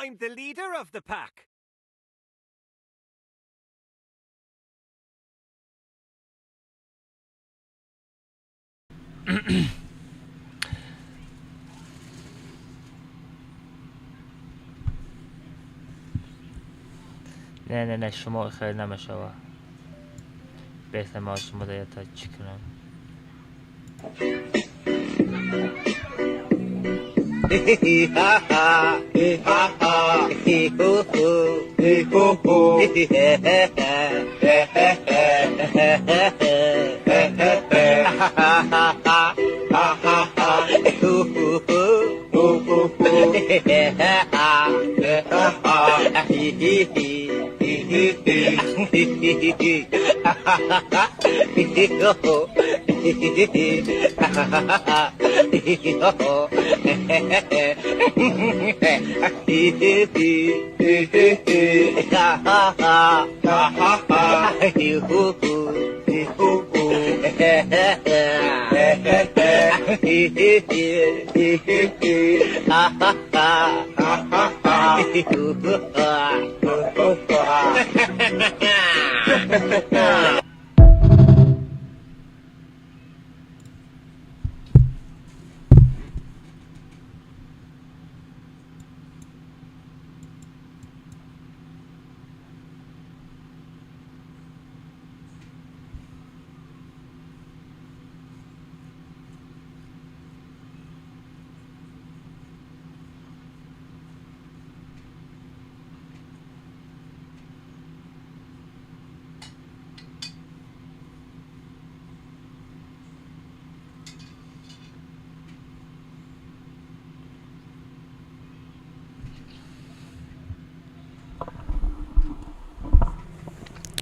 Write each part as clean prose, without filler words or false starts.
I'm the leader of the pack. Не, не, не, шумо хеле намешава. Беҳтар ман шумо да ята чӣ кунам.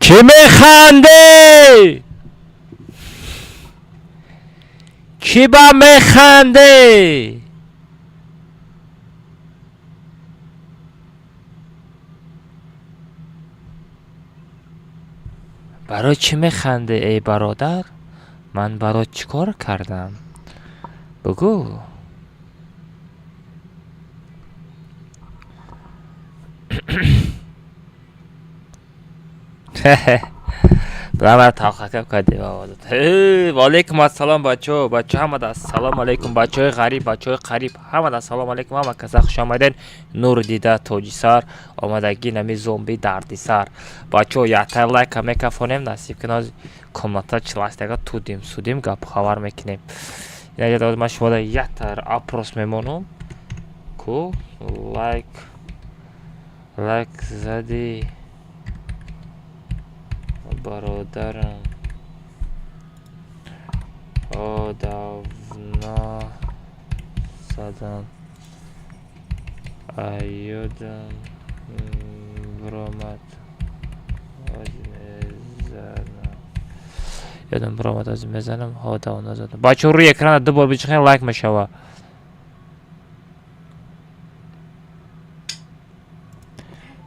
Чӣ механдӣ? Чӣ ба механдӣ? Барои чӣ механдӣ, эй бародар? Ман барот чӣ кор кардам? Бугӯ. Бара талхакаб кардем овозат. Ваалайкум ассалом, бачаҳо, бачаҳо, ҳамада ассалому алайкум, бачаҳои ғариб, бачаҳои қариб, ҳамада ассалому алайкум, ҳама каса хуш омаден. Нур дида тоҷисар, омадагӣ нами зомби дардисар. Бачаҳо, якта лайка мекафонем, насиб кунад комната чиластага тудим, судим, гап хабар мекунем. Инаҷа ман шумода якта опрос мемонам. Ку лайк лайк зади бародарам. О, давно задам. А ёдам биромад. Мезанам. Ёдам биромад, ози мезанам. Ҳо, давно задам. Бачаҳо, рӯи экрана ду бор бичихем, лайк мешава.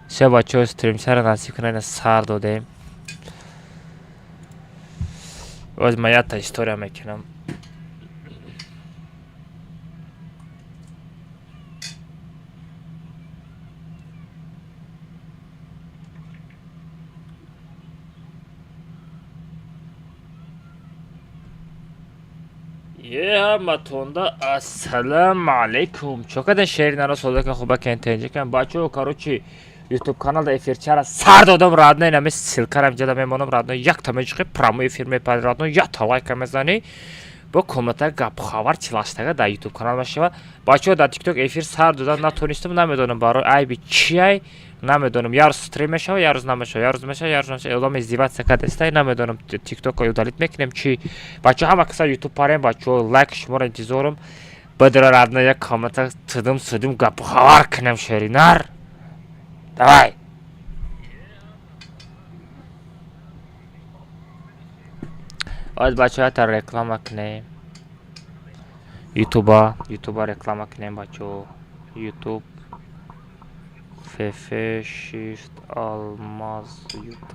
Все, бачаҳо, стримчара насиб кунад, сар додем. Оз ман якта история мекунам. Е, ҳаматонда ассалому алайкум. Чо кадан шеринара содака хуба кентенҷикан. Бачаҳо, короче, YouTube каналда эфирчара сар додам, родной, нами ссылкарам ҷада мемонам, родной, якта меҷиқи прямой эфир мепари, родной, якта лайка мезанӣ. Бо комната гапхабар чилаштага дар YouTube канал мешава. Бачаҳо, дар TikTok эфир сар додам натонистам, намедонам барои айби чиай, намедонам. Як рӯз стрим мешава, як рӯз намешава, як рӯз мешава, як рӯз намешава. Одам издеваться кардестай, намедонам, TikTok удалить мекунем чи. Бачаҳо, ҳама каса YouTube парем, бачаҳо, лайк шуморо интизорам. Бадра, родной, як комната тудум судум гапхабар кунем, шеринар. Давай. Оз бачаҳо та реклама кунем. Ютуба, Ютуба реклама кунем, бачаҳо. Ютуб ФФ Shift Алмаз ЮТ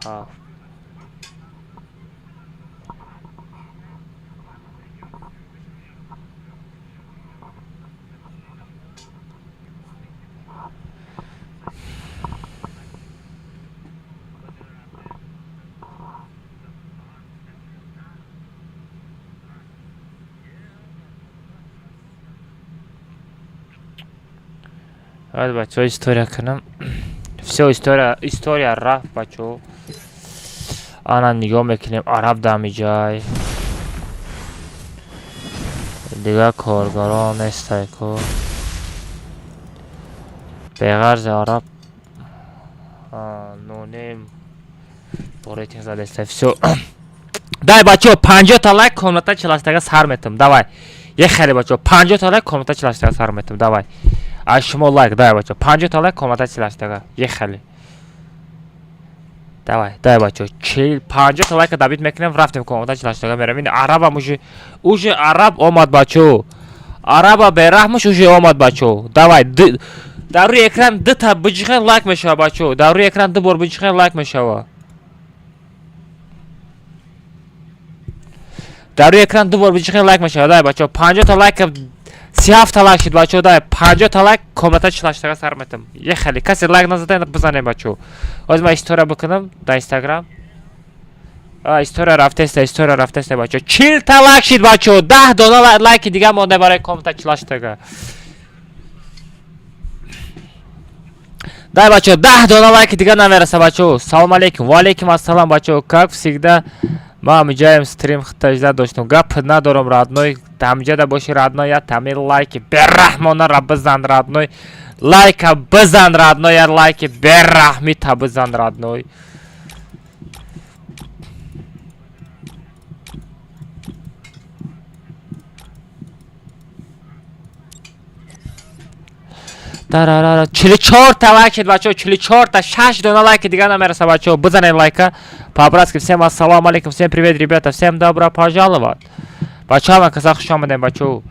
7. Ҳад, бачаҳо, история кунам. Всё, история, история рафт, бачаҳо. Ана, нигоҳ мекунем, араб дамиҷай. Дигар коргарон нестай ку. Беғарзи араб нонем бо рейтинг задестай. Всё. Дай, бачаҳо, 50 та лайк, комната 48-тага сар метам. Давай. Е хеле, бачаҳо, 50 та лайк, комната 48-тага сар метам. Давай. Аз шумо лайк, давай, бачаҳо. 50 та лайк, комната 48-тага. Е хеле. Давай, давай, бачаҳо. 40 50 та лайка добить мекунем, рафтем комната 48-тага мерам. Ин арабам уже араб омад, бачаҳо. Араба бераҳмаш уже омад, бачаҳо. Давай, дар рӯи экран дута биҷиқен, лайк мешава, бачаҳо. Дар рӯи экран ду бор биҷиқен, лайк мешава. Дар рӯи экран ду бор биҷиқен, лайк мешава. Давай, бачаҳо, 50 та лайк, 37 та лайк шуд, бачаҳо. Давай, 50 та лайк, комната 48-тага сар метам. Е хеле касе лайк назада, бизанем, бачаҳо. Ҳозир ман история бикунам дар Инстаграм. История рафтеста, история рафтеста, бачаҳо. 40 та лайк шид, бачаҳо. 10 дона лайки дига монда барои комната 48-тага. Дай, бачаҳо, 10 дона лайки дига намераса, бачаҳо. Салом алейкум. Ва алейкум ассалом, бачаҳо. Как всегда, ман ҳамиҷаем, стрим хитажда доштум. Гап надорам, родной. Ҳамиҷада боши, родной, я тами лайки бераҳмонара бизан, родной. Лайка бизан, родной, я лайки бераҳмита бизан, родной. Тарарара, 44 та лайк шид, бачаҳо, 44 та, шаш дона лайки дига намераса, бачаҳо. Бизанед лайка. По-братски, всем ассалому алейкум, всем привет, ребята, всем добро пожаловать. Бачаҳо, ман каса хуш омадем, бачаҳо.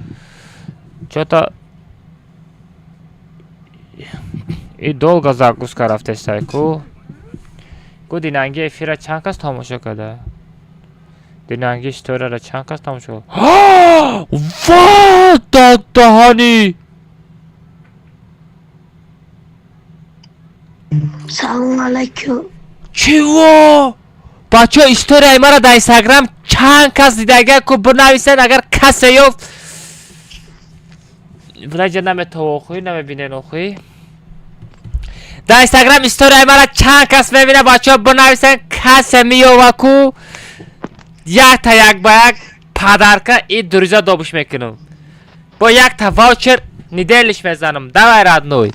Чё-то и долго загрузка рафтестай ку. Ку динанги эфира чанд кас тамошо карда? Динанги историяра чанд кас тамошо карда? Ва, даҳани! Салом алайкум. Чиво? Бачаҳо, историяи маро дар Инстаграм чанд кас дидага ку, бинависед, агар касе ёфт. Враҷа наметова охӯӣ, намебинен охӯӣ. Дар Инстаграм историяи маро чанд кас мебина, бачаҳо, бинависед, касе меёва ку, якта як ба як подарка и друзья добуш мекунам. Бо якта ваучер недельный ш мезанам. Давай, родной.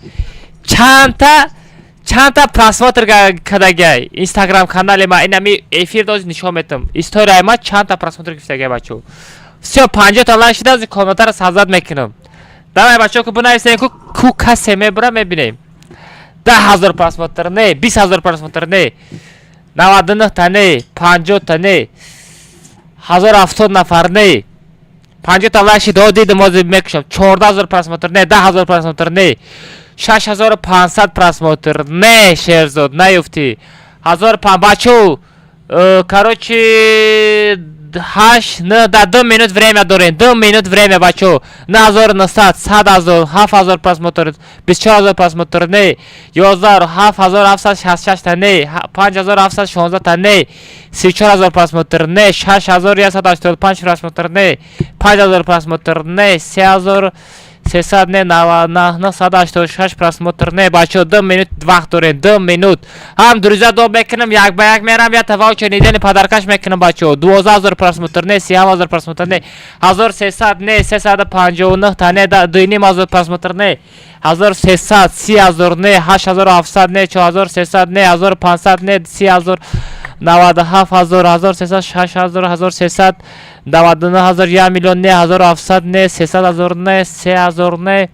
Чандта просмотр кардагай Инстаграм канали ма, инами эфир дози нишон метам. Историяи ма чандта просмотр гирифтагай, бачаҳо. Всё, 50 та лайк шуда, аз комнатаро создать мекунам. Давай, бачаҳо, ку бинависем, ку касе мебура, мебинем. 10 000 просмотр не, 20 000 просмотр не, 99 та не, 50 та не, 1070 нафар не. 50 та лайк шид, о дидам, ҳозир мекушам. 14 000 просмотр не, 10 000 просмотр не, 6500 просмотр не, Шерзод, наёфтӣ. Ҳазор пан, бачаҳо, короче, ҳашт, н да 2 минут время дорем, 2 минут время, бачаҳо. 9900, 100 000, 7000 просмотр, 24 000 просмотр не, 11, 7766 та не, 5716 та не, 34 000 просмотр не, 6185 просмотр не, 5000 просмотр не, 3300 не, 986 просмотр не. Бачаҳо, 2 минут вақт дорем, 2 минут. Ҳам друзья доб мекунам, як ба як мерам, я ваучер недельный подарка ш мекунам, бачаҳо. 12 000 просмотр не, 37 000 просмотр не, 1300 не, 359 та не, 2500 просмотр не, 1300, 30 000 не, 8700 не, 4300 не, 1500 не, 30 000, 97 000, 1300, 6000, 1300, 99 000, 1 миллион не, 1700 не, 300 000 не, 3000 не,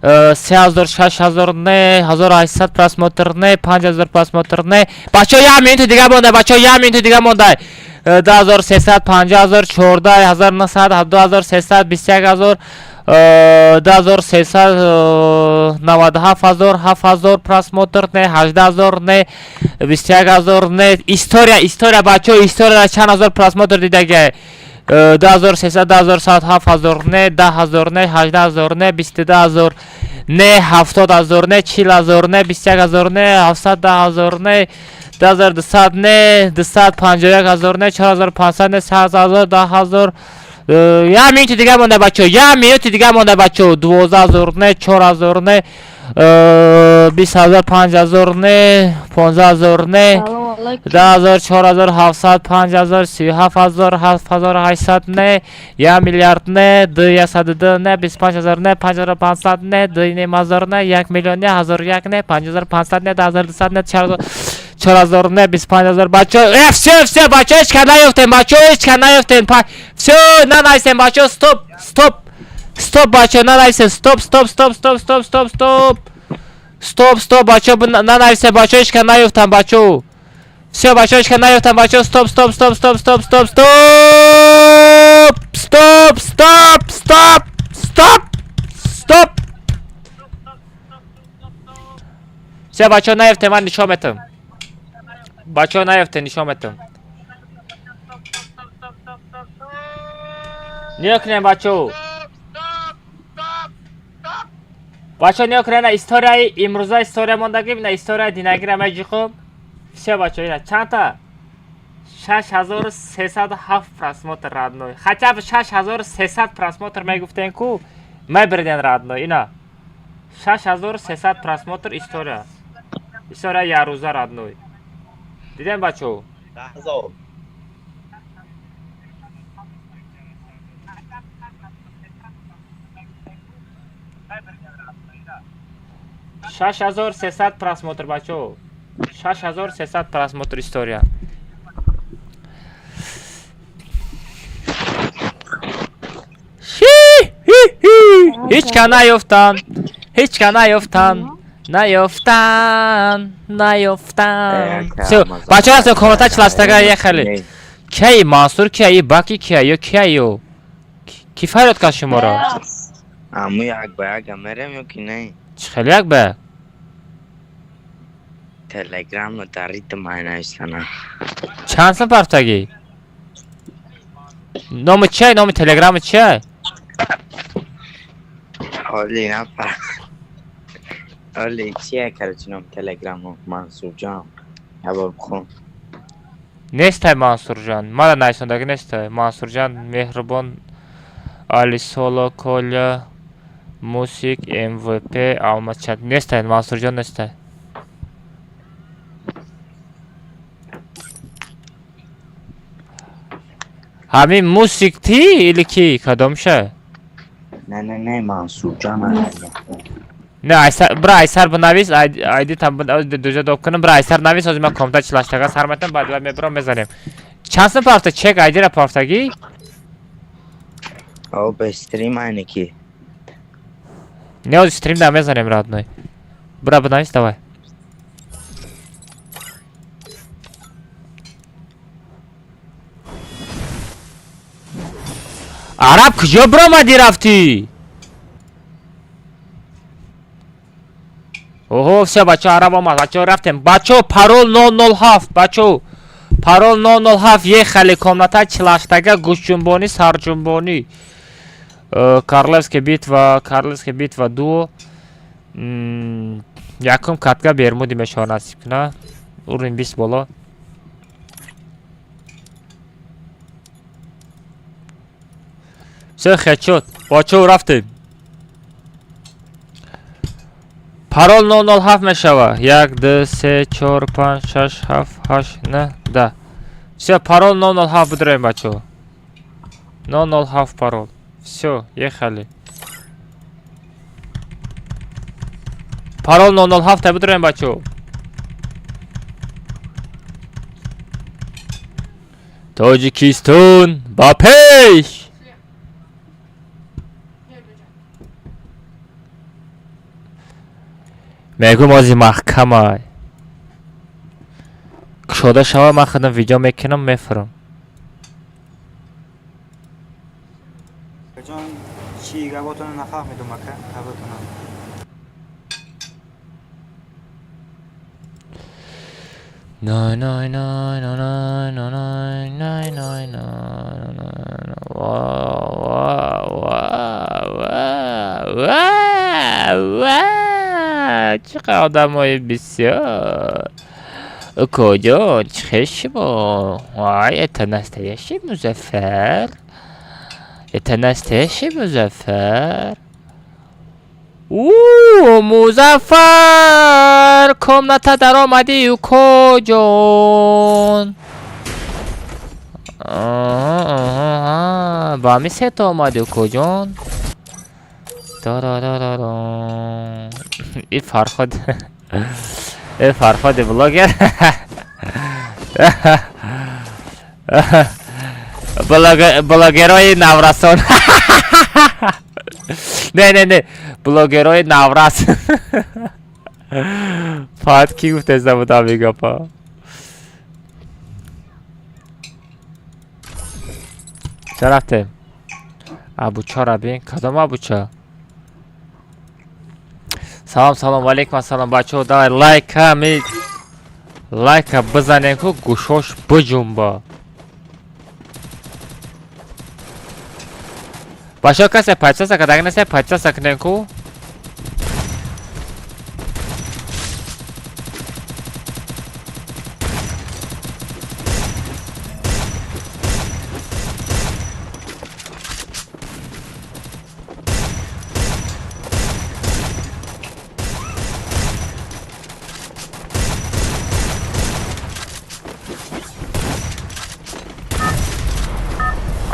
3000, 6000 не, 1800 просмотр не, 5000 просмотр не. Бачаҳо, як минути дига монда, бачаҳо, як минути дига монда. 2300, 50 000, 14 900, 2300, 21 000, 2300, 97 000, 7000 просмотр не, 18 000 не, 21 000 не. История, история, бачаҳо, история чанд ҳазор просмотр дидага? 2300, 2100, 7000 не, 10 000 не, 18 000 не, 22 000 не, 70 000 не, 40 000 не, 21 000 не, 710 000 не, 2200 не, 251 000 не, 4500 не, 100 000, 10 000. Як минути дига монда, бачо, як минути дига монда, бачо. 12 000 не, 4000 не, 20 000, 5000 не, 15 000 не. Салом алайкум. 10 000, 4700, 5000, 37 000, 7800 не, 1 миллиард не, ду 102 не, 25 000 не, 5500 не, 2,5 ҳазор не, 1 миллион не, 1001 не, 5500 не, 10 200 не, 4000 не, 25 000. Бачо, всё, всё, бачо, ҳеч ка наёфтем, бачо, ҳеч ка наёфтем. Всё, нанависем, бачо, стоп, стоп, стоп, бачо, нанависем, стоп, стоп, стоп, стоп, стоп, стоп, стоп, стоп, стоп, бачо, нанависем, бачо, ҳеч ка наёфтам, бачо. Всё, бачо, ҳеч ка наёфтам, бачо, стоп, стоп, стоп, стоп, стоп, стоп, стоп, стоп, стоп, стоп, стоп, стоп. Всё, бачо, наёфтем, ман нишон метам. Бачо, наёфтем, нишон метам. Нигоҳ кунем, бачо. Бачо, нигоҳ кунем, на историяи имрӯза история мондагӣ, на историяи динагира меҷиқум. Всё, бачо, ина чандта? 6307 просмотр, родной. Хотя бы 6300 просмотр мегуфтем ку, мебирден, родной, ина. 6300 просмотр история. История ярӯза, родной. Дидем, бачо? 10 000. 6300 просмотр, бачо. 6300 просмотр история. Ши! Хи хи! Ҳеч ка наёфтан. Ҳеч ка наёфтан. Наёфтан, наёфтан. Всё, бачо, ҳаст комната чиластага ехали. Кай Мансур, кай Баки, кай ё кай ё? Ки фарёд кард шуморо? Аму як ба як мерем ё ки не? Чӣ хеле як ба? Телеграмма дар ритм ай нависана. Чанд сум партагӣ? Номи чиай? Номи телеграмма чиай? Ҳоли нафар. Ҳоли чия, короче, ном телеграмму Мансурҷон. Я бор бихун. Нестай Мансурҷон. Мара нависондагӣ нестай. Мансурҷон, Меҳрубон, Алисоло, Коля, Мусик, МВП, Алмачат. Нестай, Мансурҷон нестай. Ҳамин Мусик ти или ки? Кадомша? Не, не, не, Мансурҷон ай. Не, айсар, бира айсар бинавис, айди там дуҷа доб кунам, бира айсар навис, ҳозир ман комната чилаштага сар метам, баъд ва мебирам мезанем. Чанд сум пафта? Чек айдира пафтагӣ? О, бе стрим айне ки. Не, ҳозир стрим да мезанем, родной. Бира бинавис, давай. Араб, куҷо биромадӣ рафтӣ? Оҳо, всё, бачо, араб омад, бачо, рафтем. Бачо, парол 007, бачо. Парол 007, ехали, комната чилаштага, гӯшҷунбонӣ, сарҷунбонӣ. Королевская битва, Королевская битва дуо. Якум катка Бермуди мешавад, насиб куна. Уровень 20 боло. Всё, хедшот. Бачо, рафтем. Парол 007 мешава. 1, 2, 3, 4, 5, 6, 7, 8, 9, 10. Всё, парол 007 бидроем, бачо. 007 парол. Всё, ехали. Парол 007 бидроем, бачо. Тоҷикистон ба пеш! Мегӯм ози маҳкамай. Кушода шава, ман худам видео мекунам, мефурам. Ҷон, чӣ гапотона нафаҳмидум, ака, гапотона. Най най най най най най най най най най. Ва ва ва ва ва ва, чӣ қадр одамои бисёр. Укоҷон, чӣ хел шумо? Вай, это настоящий Музаффар. Это настоящий Музаффар? У, Музаффар, комната даромадӣ, укоҷон. Ба ҳамин сета омадӣ, укоҷон. И Фарход, и Фарходи блогер, блогерои наврасон. Не, не, не, блогерои наврас. Фаҳад кӣ гуфтеста буд ҳамин гапа? Ча рафтем? Абучара бин, кадом абуча? Салом, салом, валейкум ассалом, бачаҳо, давай лайка ми лайка бизанем, ку гӯшош биҷумба. Бачаҳо, касе подписаться кардаги неста, подписаться кунем ку.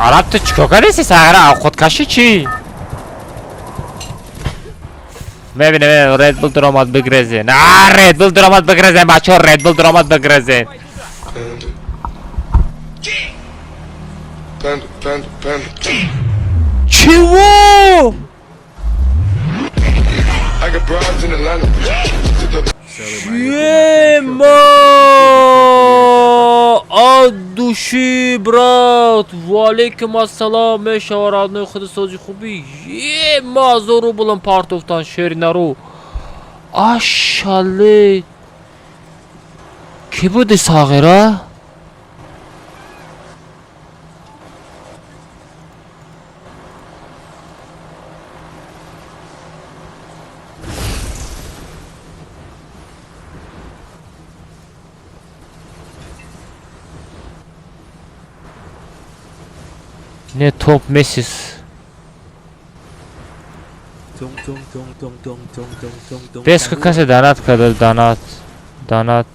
Араб, ту чикор кардеси, сағира? Худкашӣ чӣ? Мебинем, Red Bull дуромад, бигрезен. А, Red Bull дуромад, бигрезен, бачаҳо, Red Bull дуромад, бигрезен. Panda, panda, panda. Чего? I got broads in Atlanta. To the Ема! От души, брат! Валейкум ассалом, мешава, родной, худосози хуби. Ема, 1000 рублам партофтан шеринару. Ашале! Кӣ буди, сағира? Не топ месяц. Беску касе донат карда, донат, донат,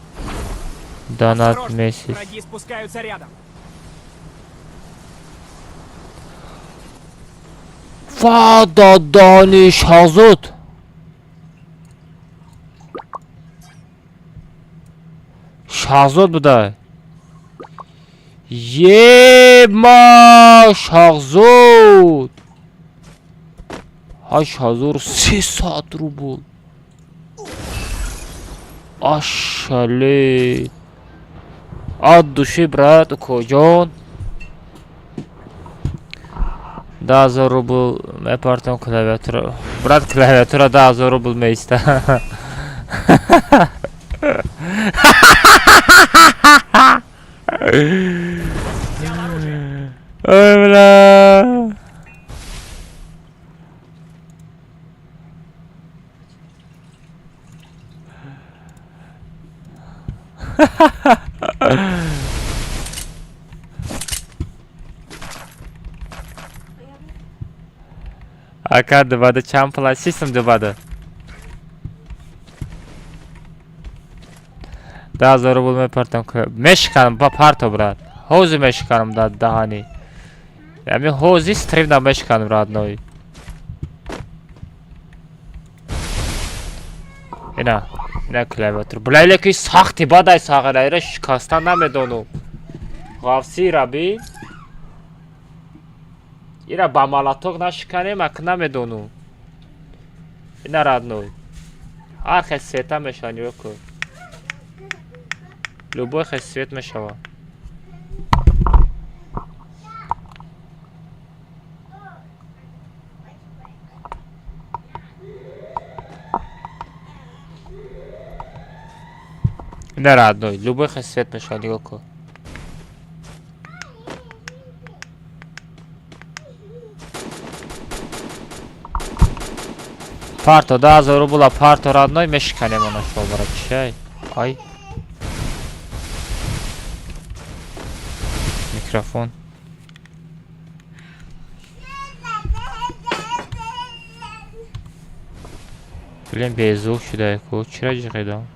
донат. Осторожно, месяц. враги спускаются рядом. Фада дониш Шаҳзод. Шаҳзод буда. Ема, Шаҳзод. 8300 рубл. Ашале. От души, брат, укоҷон. 10,000 рубл мепартам клавиатура. Брат, клавиатура 10,000 рубл меиста. Взял оружие. Ой, бля. Ака, дубада чанд пула? 30 сум дубада. 10,000 рубл мепартам. Мешиканам, ба парто, брат. Ҳозир мешиканам дар даҳани. Ами ҳозир стримда мешиканам, родной. Ина, ина клавиатура. Бля, леки сахти бадай, сағира, ира шикаста намедонам. Ғафси раби. Ира ба молоток нашиканем, ак намедонам. Ина, родной. Ҳар хел света мешава, нигоҳ кун. Любой хел свет мешава. Ина, родной, любой хел свет мешава, нигоҳ кун. Парто, 10,000 рубла парто, родной, мешиканем она шо, брат, чай. Ай. Микрофон. Блин, беззвук шуда ку. Чира ҷиқидам?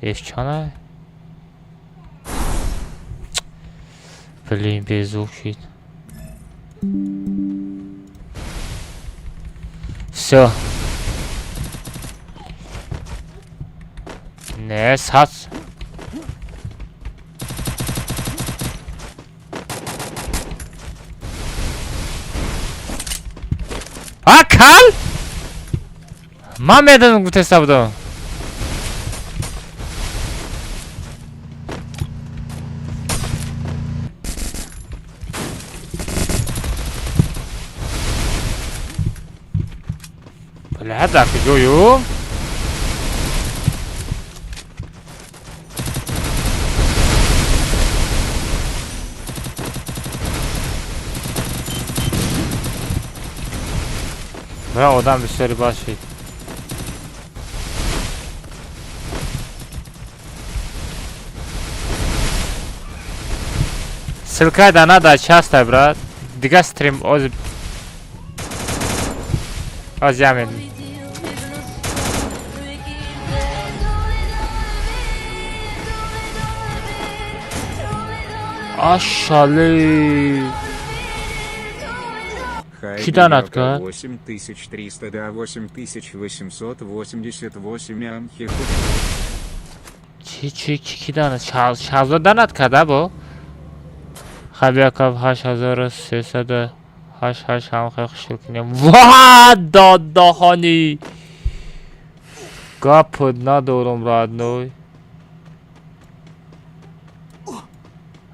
F чана? Блин, беззвук шид. Всё. Не, сац. А, кал? Ман медонам, гуфтеста будам. Бля, дар куҷою? Бра, одам бисёри бошид. Ссылка дана да часто, брат. Дига стрим оз оз ямин. Ашали. Хай Чӣ донат Бенёка кард? 8300 до 8888 амхиху. Чӣ чӣ чӣ ки донат? Шаҳзод донат карда бо? Хабияков 8300 ҳашт ҳашт ҳам хеле хушрӯ кунем. Ва доддохонӣ! Гап надорам, родной.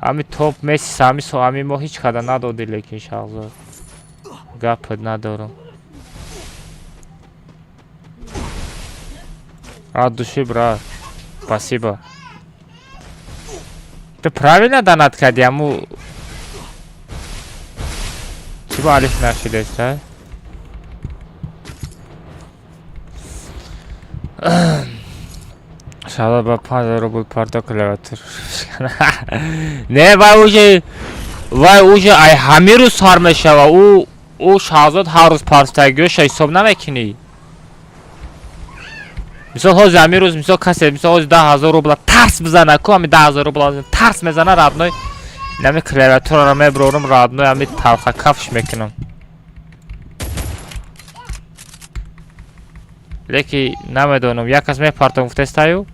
Ҳами топ месяц, ҳами со ҳами мо ҳеҷ када надодӣ, лекин Шаҳзод. Гап надорам. От души, брат. Спасибо. Ты правильно донат кардӣ, аму чӣ ба алиф нашидест, а? Шаҳзод ба 5000 рубл парто клавиатур. Не, вай уже, вай уже ай ҳамин рӯз сар мешава. Ӯ Шаҳзод ҳар рӯз партагиёша ҳисоб намекунӣ. Мисол, ҳозир ҳамин рӯз, мисол, касе, мисол, ҳозир 10 000 рубла тарс бизана ку, ҳами 10 000 рубла тарс мезана, родной, нами клавиатураро меброрум, родной, ҳами талха кафш мекунам. Леки намедонам, як кас мепартом гуфтестаю,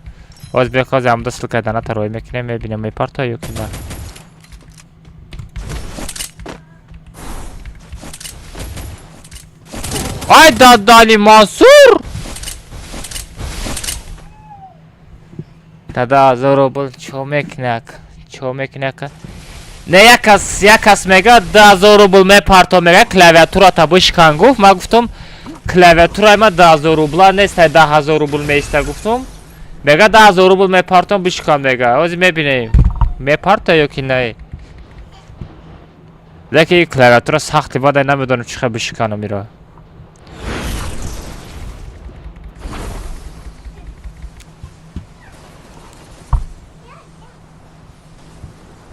ҳозир бехози ҳамда ссылка даната рой мекунем, мебинам, мепартоя ё ки на. Ай дадани Мансур! Дада ҳазор рубл чо мекунак? Чо мекунак? Не, як кас мега 10 000 рубл мепарто, мега, клавиатурата бишкан, гуфт. Ман гуфтам, клавиатураи ман 10 000 рубла нест, ай 10 000 рубл меиста, гуфтам. Мега, 10 000 рубл мепартом, бишкан, мега. Ҳозир мебинем. Мепарта ё ки не? Лекин клавиатура сахти бадай, намедонам чӣ хел бишканам иро.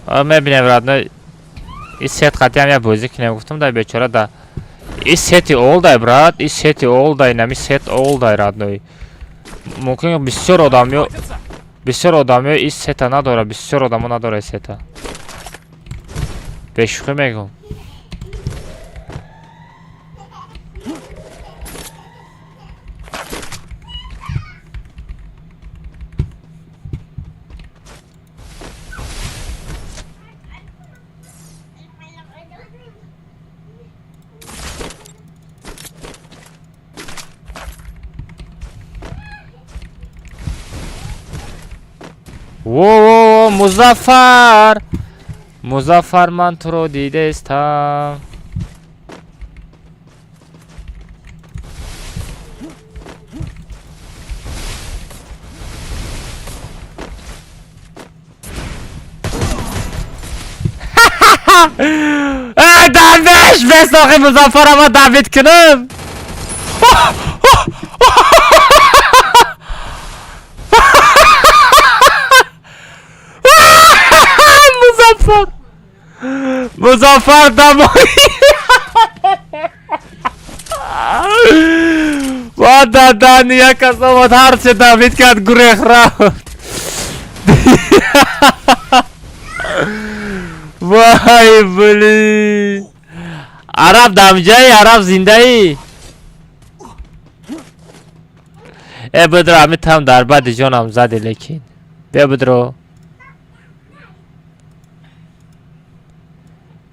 Мебинем, родной. И сет қатиам я бозӣ кунем, гуфтам дай бечора да. И сети олдай, брат, и сети олдай, нами сет олдай, родной. Мумкин бисёр одамиё и сета надора, бисёр одамо надора и сета. Бешӯхӣ мегӯм. Во, во, во, Музаффар! Музаффар, ман туро дидаистам. Эй, дарвеш, бесохи Музаффара ма давид кунам. Музаффар! Музаффар, давай! Да, як кас омад, ҳарче давид кард, гурех рафт. Вай, блин. Араб дамҷаи, араб зиндаӣ. Э, бидро, ами там дар баъди ҷонам зади, лекин. Бия, бидро.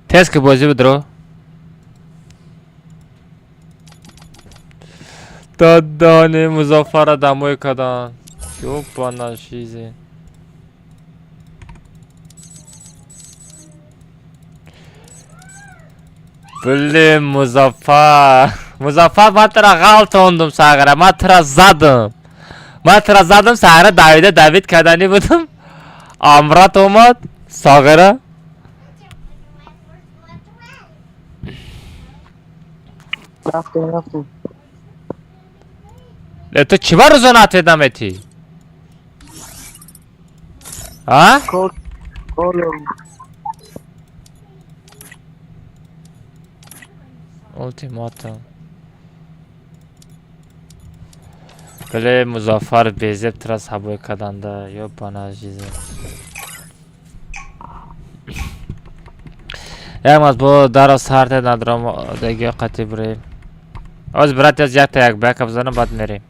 Тез ки бозӣ, бидро. Дадани Музаффара дамой кадан. Ёбана жизнь. Блин, Музаффар. Музаффар, ман тура ғалтондум сағира, ман тура задам. Ман тура задам сағира, давида давид кардани будам. Амрат омад, сағира. Рафтем, рафтем. Э, ту чӣ ба рӯзона ответ наметӣ? А? Кор кор. Ultimatum. Бле, Музаффар безеб тура сабой карданда, ёбана жизнь. Як маз бо даро сарте надром деги қати бирем. Оз брат, аз якта як бака бизанам, баъд мерем.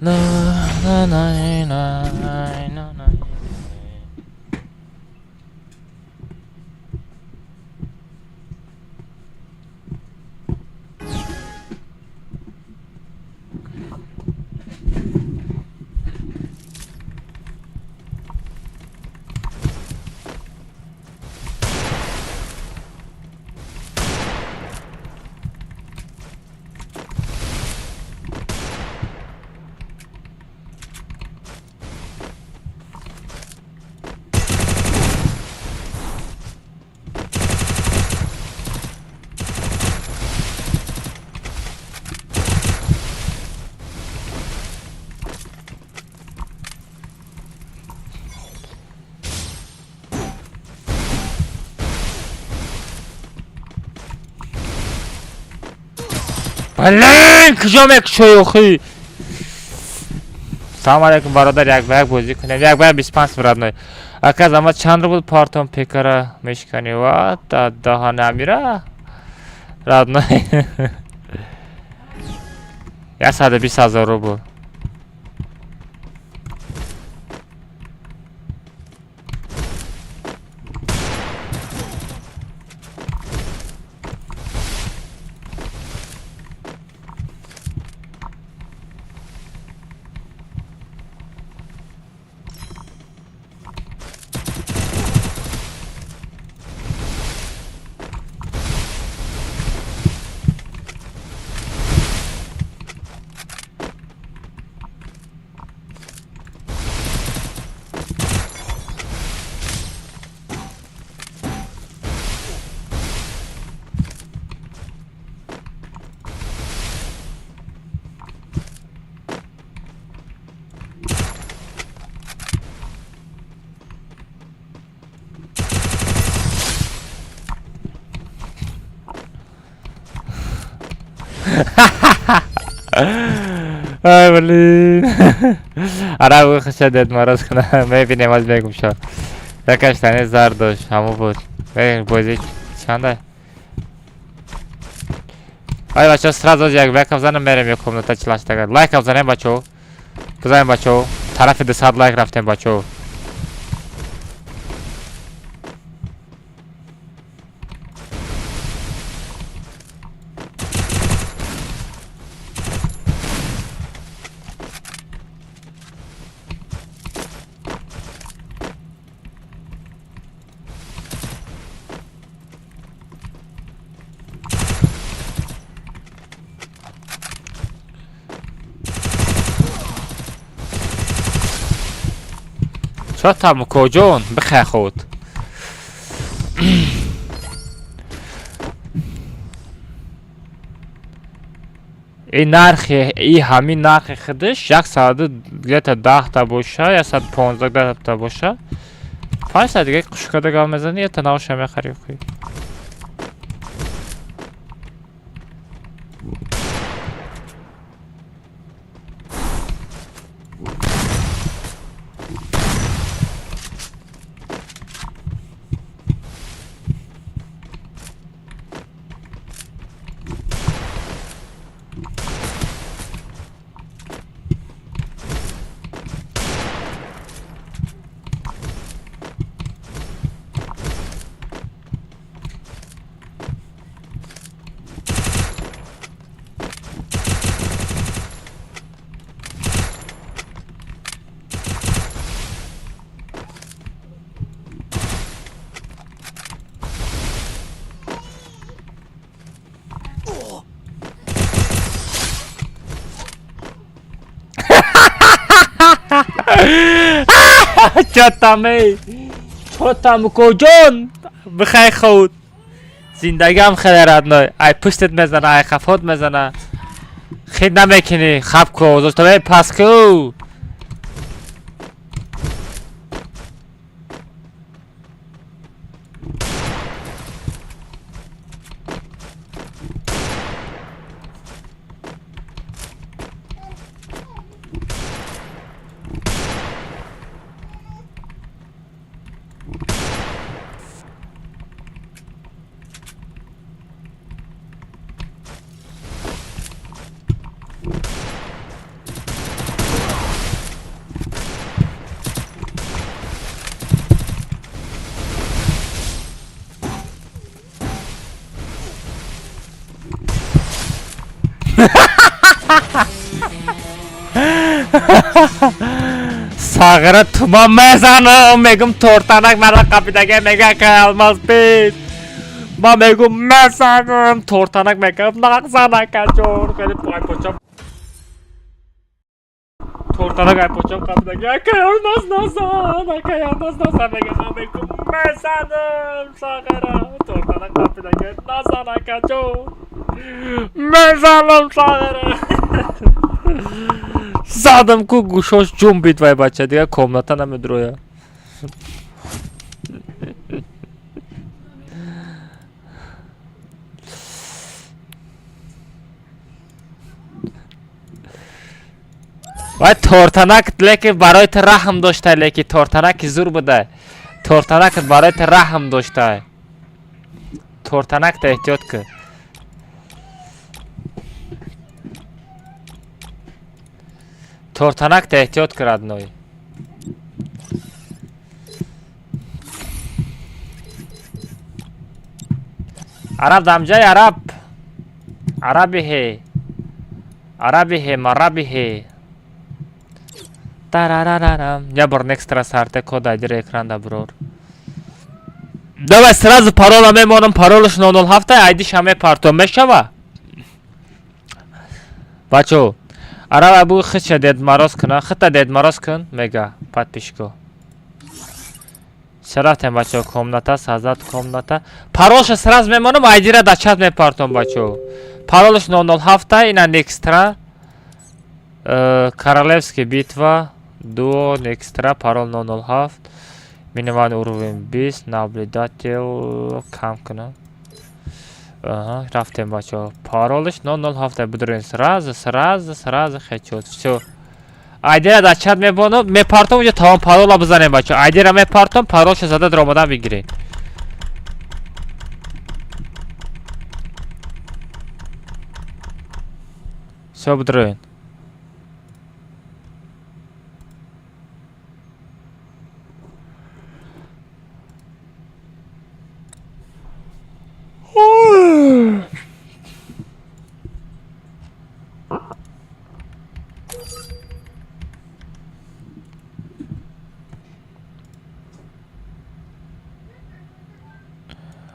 На на на на на на. Блин, куҷо мекушои охи? Салом алейкум, бародар, як ба як бозӣ кунем. Як ба як 25 родной. Ака, замат чанд рубл партон пекара мешканӣ? Ва да даҳана амира. Родной. 120 000 рубл. Ай, блин. Араб хаша Дед Мороз кунам. Мебинем, аз мегум шо. Якаш тане зар дошт, ҳамо буд. Бибин бозӣ чанда? Ай, бачаҳо, сразу як бакам занам, мерем як комната чилаштага. Лайкам занем, бачаҳо. Бизанем, бачаҳо. Тарафи 200 лайк рафтем, бачаҳо. Чо там, мукоҷон, бихай худ. И нархи и ҳамин нархи худаш 100 где-то 10 та боша, 115 та боша. 500 дига қушкада гап мезанӣ, ята навша мехарӣ хуй. Чотамей, чотам мукоҷон, бихай худ. Зиндагиам хеле родной. Ай пуштет мезана, ай хафот мезана. Хид намекунӣ, хаб ку, зоштабе пас ку. Сағира туман мезанам, мегум тортанак мара қапидаге мега кай алмаз бит. Ма мегум мезанам, тортанак мегам нақзан акаҷон, хеле пойпочам. Тортанак айпочам қапидаге, акай алмаз назан, акай алмаз назан мега, ма мегум мезанам, Сағира, тортанак қапидаге назан акаҷон. Мезанам Сағира. Задам ку гӯшош ҷунбид вай бача, дига комната намедроя. Вай тортанак леки барои ту раҳм дошта, леки тортанаки зур буда. Тортанакат барои ту раҳм дошта. Тортанакта эҳтиёт кун. Тортанакта эҳтиёт кун, родной. Араб дамҷаи араб. Араби ҳе. Араби ҳе, мараби ҳе. Тарарарарам. Я бор некстра сарте код айдира экран да брор. Давай сразу парола мемонам, паролаш 007 айдиша мепартом мешава? Бачо, араб абу хича Дед Мороз куна, хита Дед Мороз кун, мега подписчико. Шарафтем бачо, комната, создать комната. Паролша сразу мемонам, айдира да чат мепартом бачо. Паролаш 007 ина некстра. Королевский битва, дуо, некстра, парол 007. Минимальный уровень 20, наблюдатель кам кунам. Ага, рафтем бачо. Паролиш 007 бидурен сразу, сразу, сразу хечот. Всё. Айдира дар чат мебонам, мепартом уҷа тамом парола бизанем бачо. Айдира мепартом, паролша зада даромадан бигиред. Всё бидурен.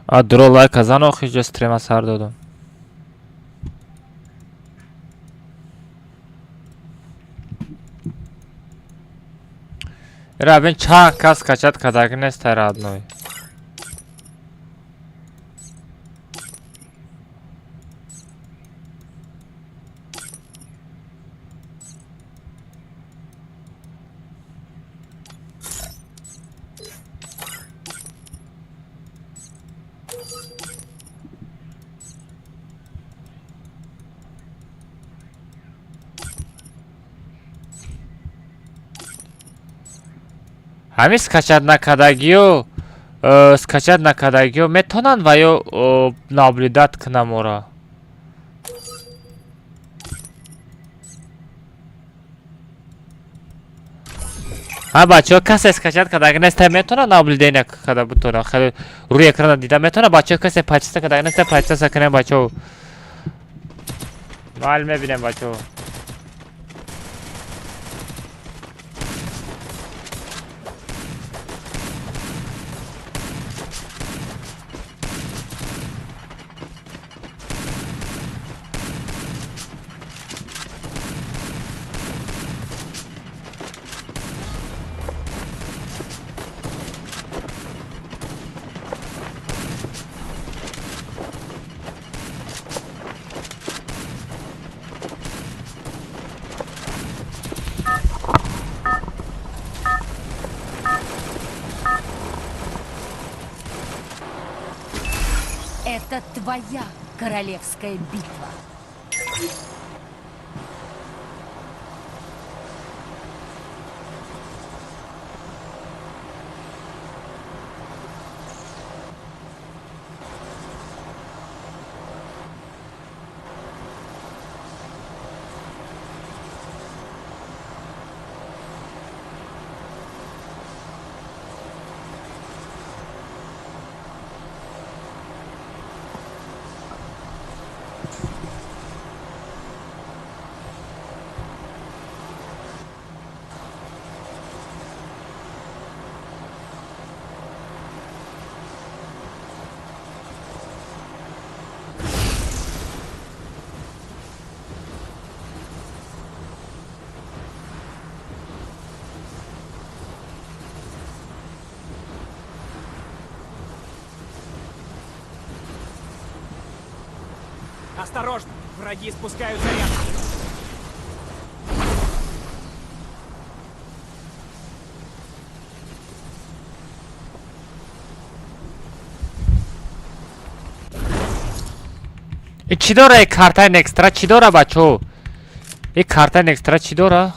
А дуро лайка зан охи ҷо стрема сар додам. Ира бин чанд кас скачать кардаги нестай родной. Ҳамин скачать накардагиё, скачать накардагиё метавонанд ва ё наблюдать кунам ора. Ҳа, бачаҳо, касе скачать кардаги неста, метавонад наблюдение карда бутона, хеле рӯи экрана дида метавонад. Бачаҳо, касе подписка кардаги неста, подписка кунем, бачаҳо. Майл мебинем, бачаҳо. Это твоя королевская битва. Осторожно! Враги спускаются рядом! И чӣ дора и картаи Некстра, чӣ дора, бачаҳо? И картаи Некстра чӣ дора?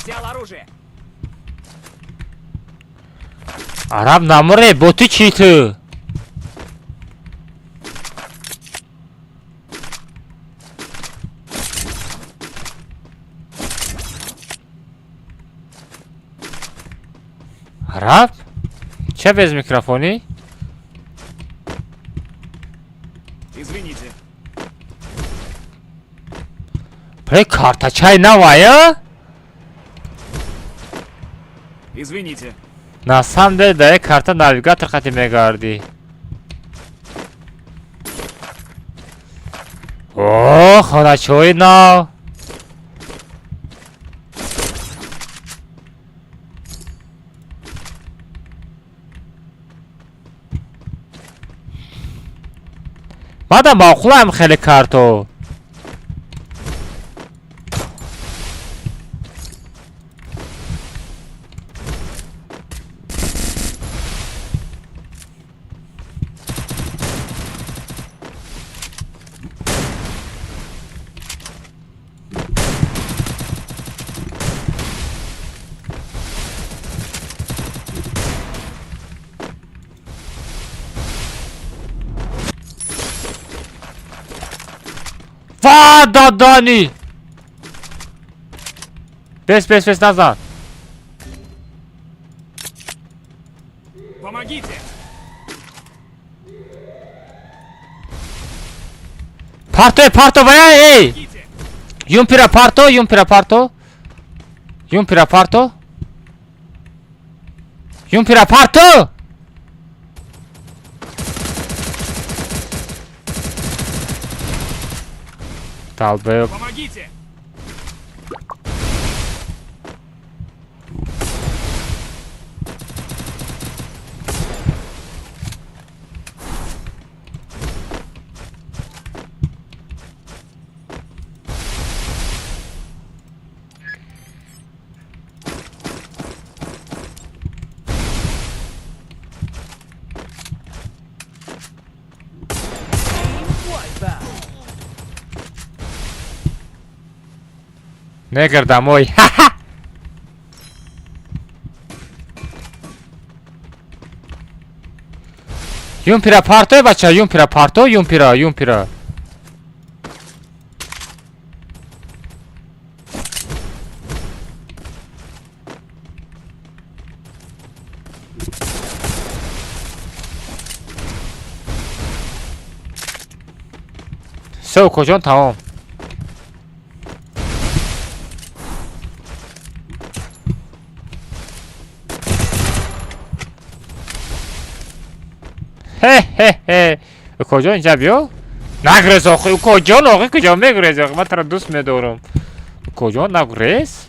Взял оружие! Араб намуре, бо ту чӣ ту? Араб? Че без микрофонӣ? Извините. Бре, картачаи навая? Извините. На самом деле, да, карта навигатор хати мегардӣ. О, хоначаҳои нав. Мада маъқулам хеле карто. Ва, дадани! Бес, бес, бес, назад. Помогите! Партой, парто, вая, эй! Юмпира парто, юмпира парто. Юмпира парто. Юмпира парто! Долбоёб. Помогите! Негр домой. Ха-ха! Юмпира партой, бача, юмпира парто, юмпира, юмпира. Всё, кожон тамом. Хе-хе-хе. Куҷо инҷа биё? Нагрез охи. Куҷон охи куҷо мегрез охи? Ман туро дӯст медорам. Куҷо нагрез?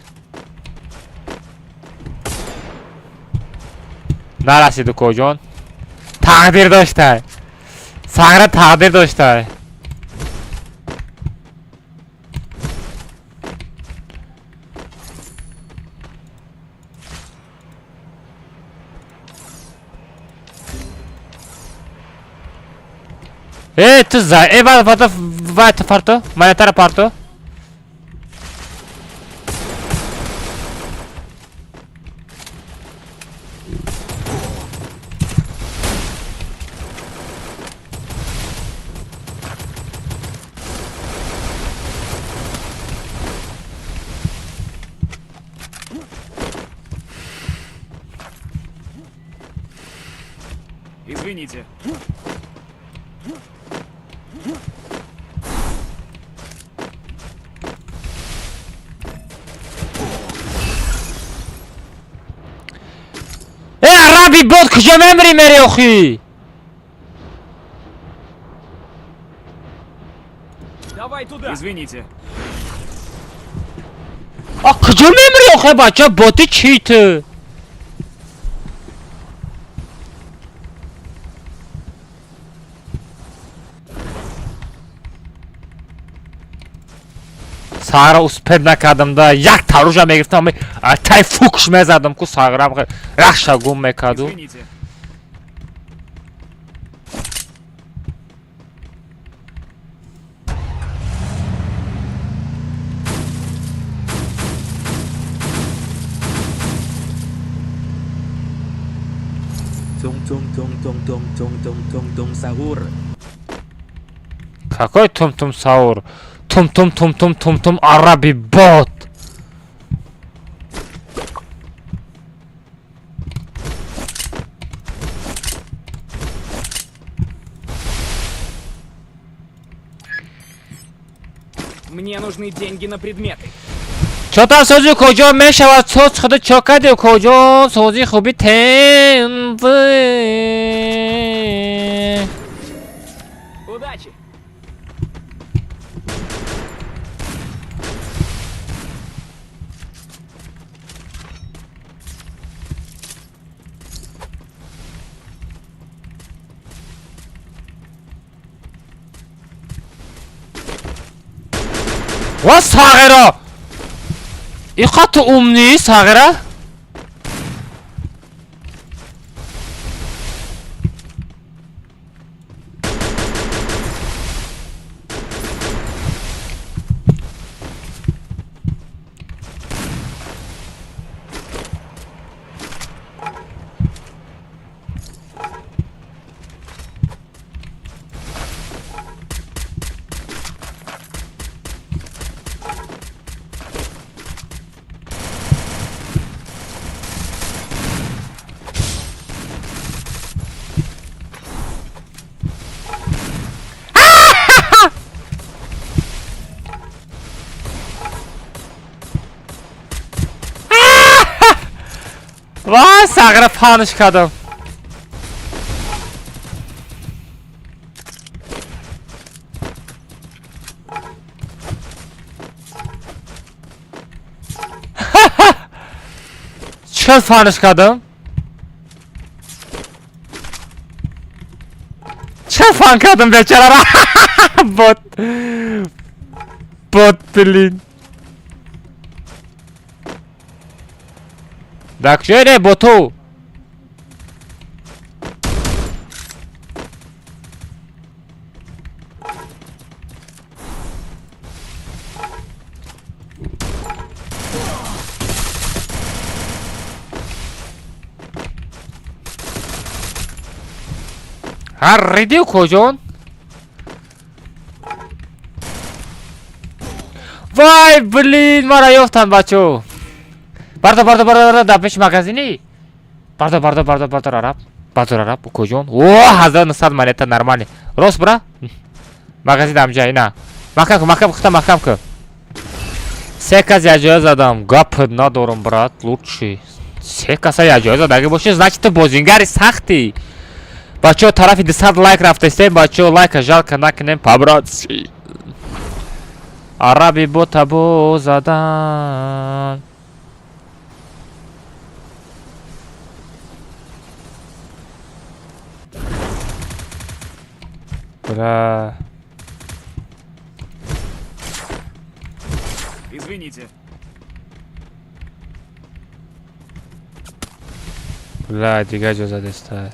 Нарасид куҷон. Тақдир доштай. Сағра тақдир доштай. Э, ту за... Э, вай, вай, вай, парто. Монетара парто. Извините. Араби бод куҷо мемри мери охи? Давай туда. Извините. А куҷо мемри охи бача? Боти чӣ ту? Сағра успед накардам да як таружа мегирифтам, тай фукш мезадам ку сағра рахша гум мекарду. Тум-тум-тум-тум-тум-тум-тум-тум сахур. Какой тум-тум сахур? Тум-тум-тум-тум-тум-тум араби бот. Мне нужны деньги на предметы. Чотан сози куҷо мешавад соз худ чо кардӣ куҷо сози хуби тенз. Удачи. Ва сағира! Иқа ту умнӣ сағира? Вай, сағра панш кардам. Чӣ фанш кардам? Чӣ фан кардам бечарара? Бот. Бот, блин. Да куҷое боту? Ҳар ридиу куҷон? Вай, блин, мара ёфтанд бачо. Бардор, бардор, бардор, бардор, дар пеши магазини. Бардор, бардор, бардор, бардор, араб. Бардор, араб, куҷон? О, 1900 монета нормально. Рост бра? Магазин амҷа, ина. Маҳкам кун, маҳкам кун, маҳкам кун. Се кас яҷоя задам. Гап надорам, брат, лучший. Се каса яҷоя задаги боши, значит ту бозингари сахтӣ. Бачаҳо тарафи 200 лайк рафтастем, бачаҳо лайка жалко накунем, по-братски. Араби бота бо задан. Бля. Извините. Бля, дига ҷо задеста.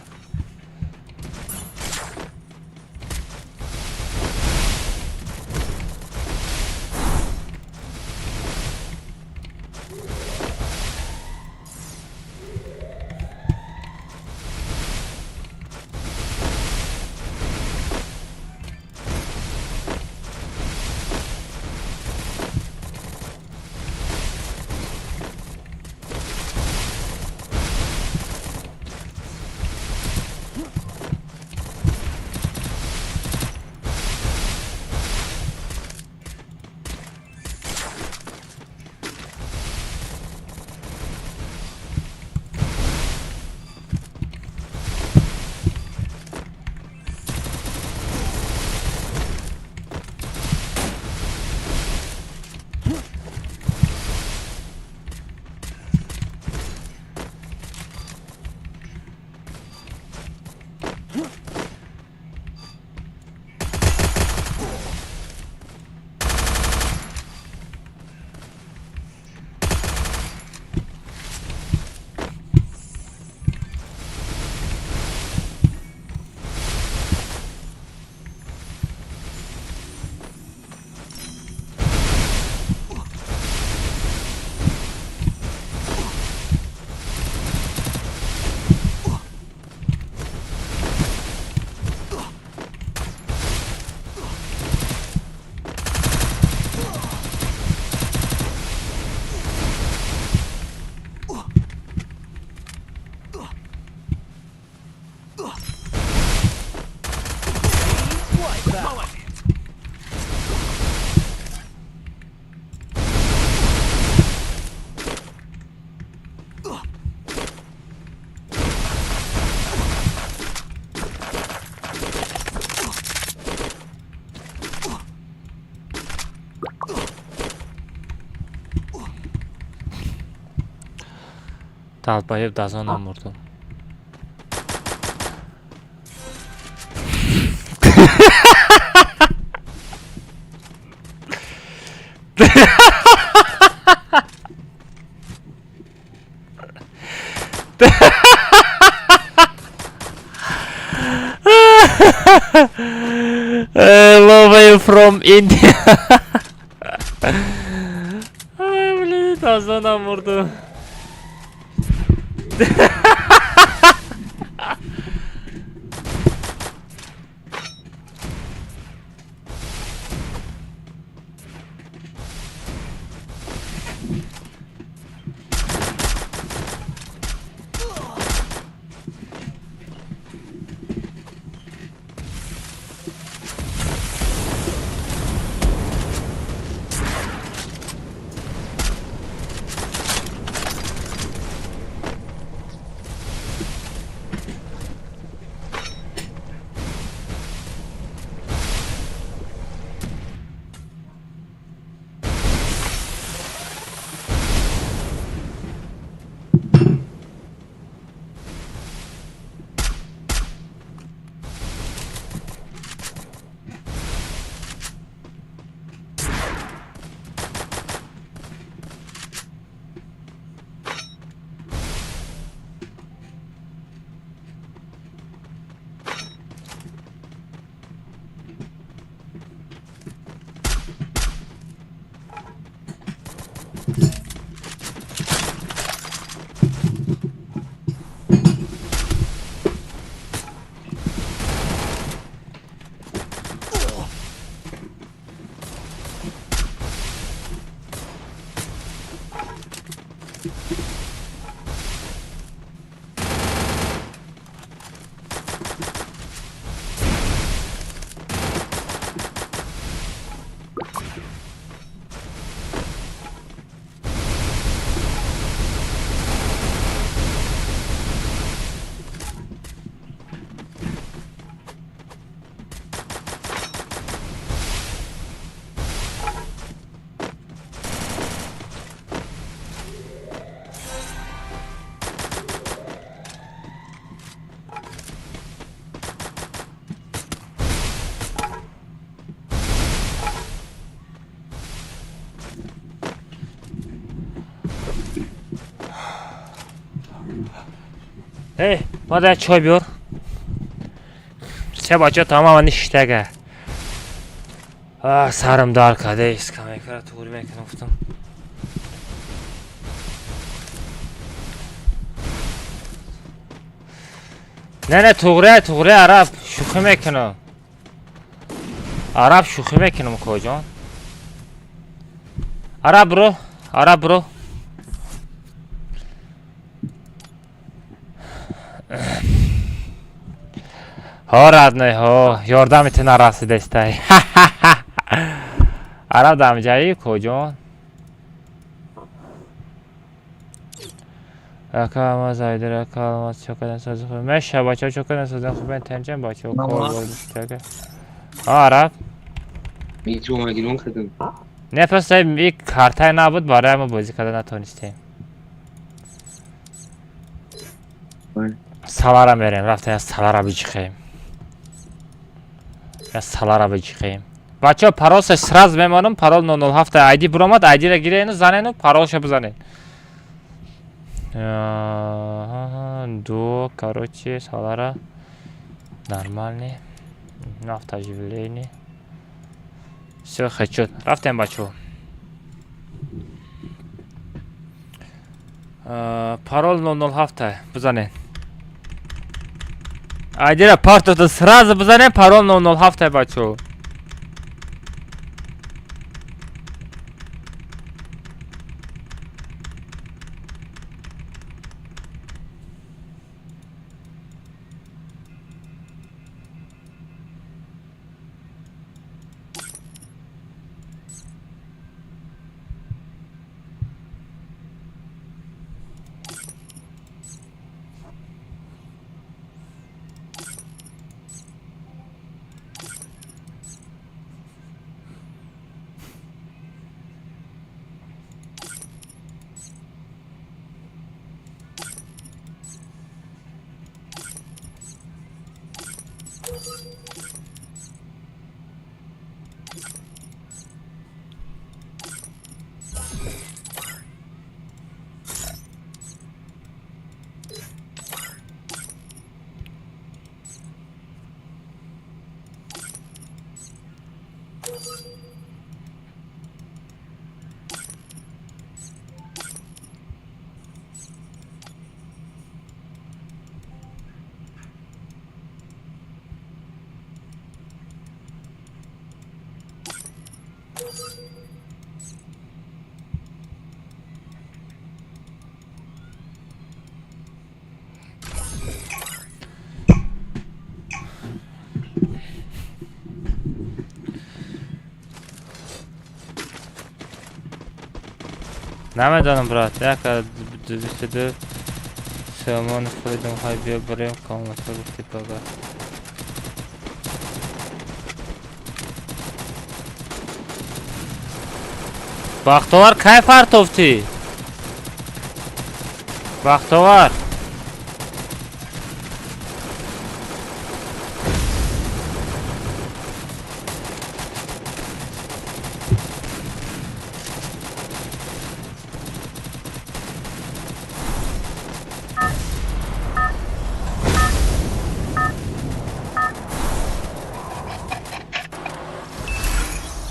Талбаев дазонам мурдум. Love from India. Ай, блин, дазонам мурдум. Эй, мада чой биёр. Се бача тамаман ништага. Сарам дар каде скамейкара туғри мекунам гуфтам. Не, не, туғри, туғри, араб шӯхӣ мекунам. Араб шӯхӣ мекунам, коҷон. Араб бро, араб бро. Ҳо, родной, ҳо, ёрдами ту нарасидестай. Араб дамҷаи коҷон. Ака ама зайдер, ака алмаз чокадан созӣ хуб. Меша бачаҳо чокадан созан хуб, тенҷан бачаҳо кор бордиштага. Ҳо, араб. Не, просто и картае набуд, барои мо бозӣ карда натонистем. Салара мерем, рафта я салара бичихем. Я салара бичихем. Бачаҳо, паролша сразу мемонам, парол 007 айди буромад, айдира гирену занену паролша бизанед. Ду, короче, салара нормальный. Автооживление. Всё, хочу. Рафтем, бачаҳо. Парол 007 бизанед. Айдира партота сразу бизанем, парол 007 бачаҳо. Намедонам, брат, як 22 сомон хӯрдам, хай биё барем комната, гуфти баба. Бахтовар, кай фартофтӣ? Бахтовар.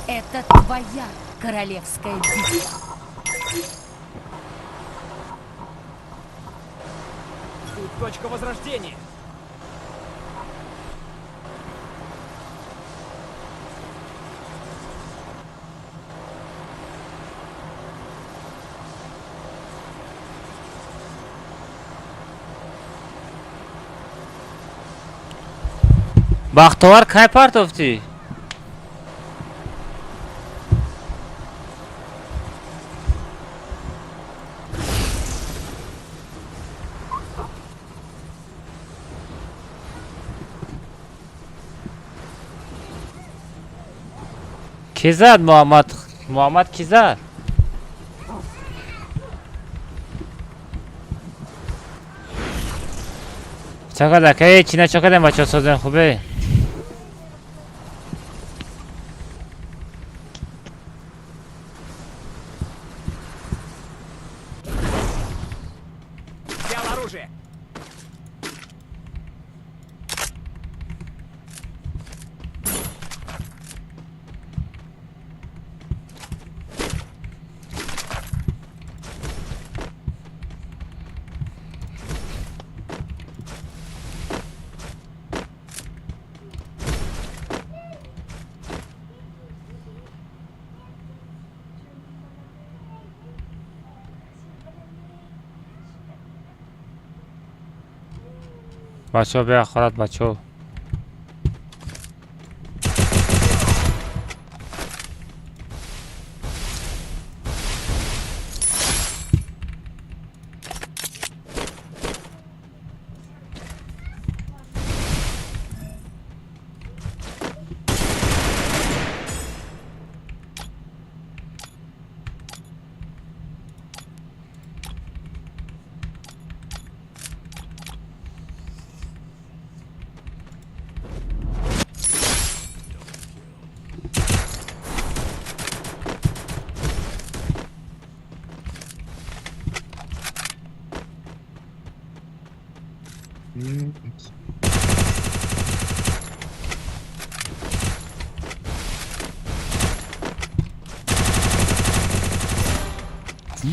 Это твоя королевская битва. Тут точка возрождения. Бахтовар, кай партофтӣ? Ки зад, Муҳаммад? Муҳаммад, ки зад? Чакада ки чина чакадем, бача, созен хубе. Взял оружие. Бачаҳо, беахорат, бачаҳо.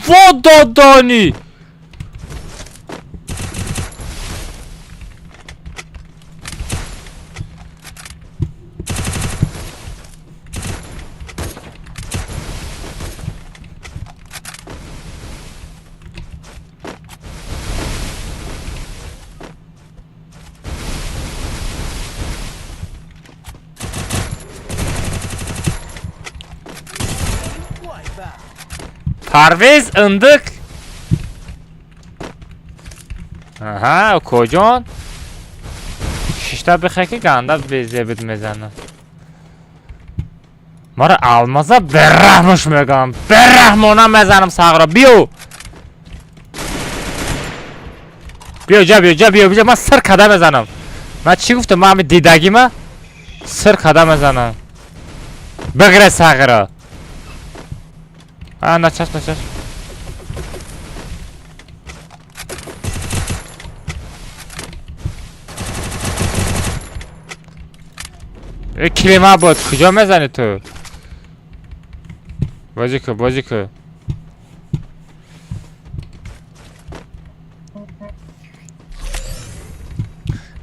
Во додони! Парвез индик. Аҳа, укоҷон. Шишта бихе ки ганда безебид мезанам. Мара алмаза бераҳмуш мегам. Бераҳмона мезанам сағро. Биё. Биё ҷа, биё ҷа, биё, биё, ман сир када мезанам. Ман чӣ гуфтам? Ман ҳами дидагима сир када мезанам. Бигре сағро. А, начаш, начаш. Э, килима буд, куҷо мезанӣ ту? Бозӣ ку, бозӣ ку.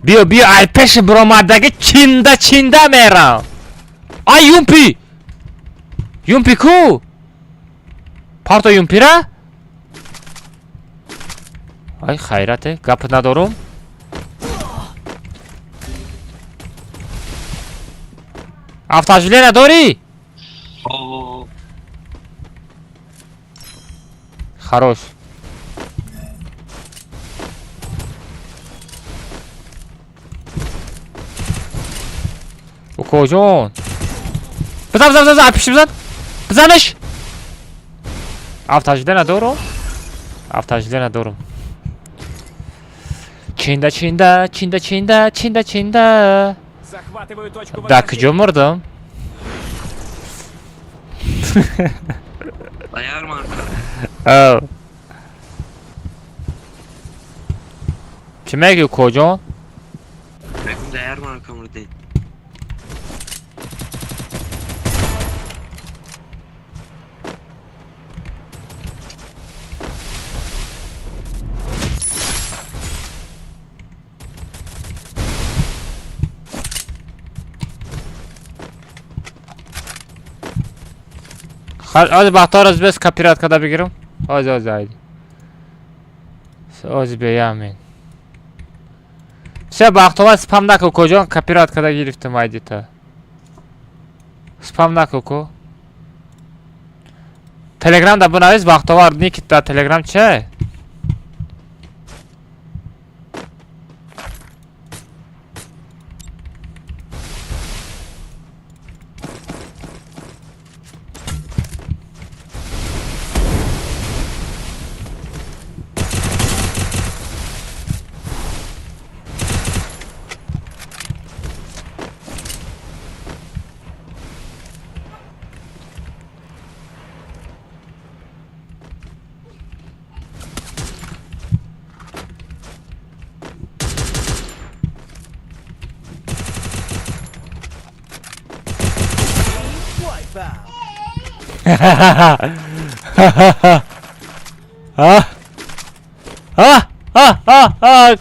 Биё, биё, ай пеши биромадаги чинда чинда мерам. Ай, юмпи! Юмпи ку? Парто юмпира? Ай, хайрате, гап надорум. Автожиле надорӣ? Хорош. Укоҷон. Бизан, бизан, бизан, пиши бизан. Бизанаш. Автожиле надорум. Автожиле надорум. Чинда, чинда, чинда, чинда, чинда, чинда. Захватываю точку Да куҷо возрождения. мурдам? Ав. Чӣ мегӯ, укоҷон? Ози бахтор аз бес копират када бигирам. Ози, ози, айди. Ози беямин. Все, бахтовар спам наку, коҷон копирайт када гирифтам айдита. Спам наку ко. Телеграм да бинавис бахтовар ник да Телеграм че?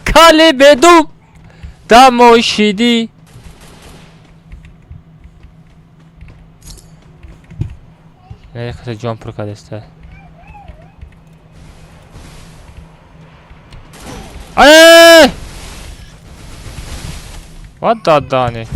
Кали бедум дамошиди. Не, ҷон пур кардеста. Ай! What the дани?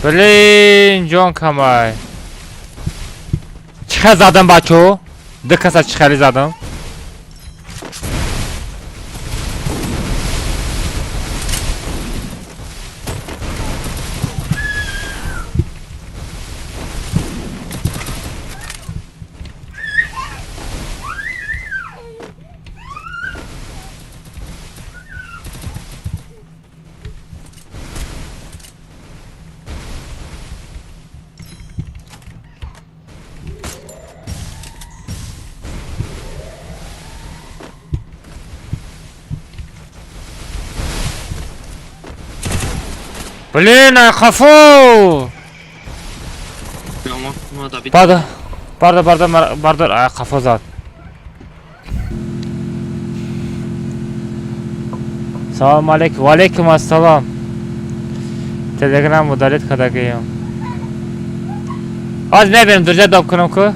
Блин, ҷон камай. Чӣ хел задам бачо? Ду каса чӣ хели задам? Блин, қафо! Барда, барда, барда, барда, қафо зад. Салом алейкум, ва алейкум ассалом. Телеграм удалить кардагием. Ҳозир мебинем, друзья, доб кунам ку.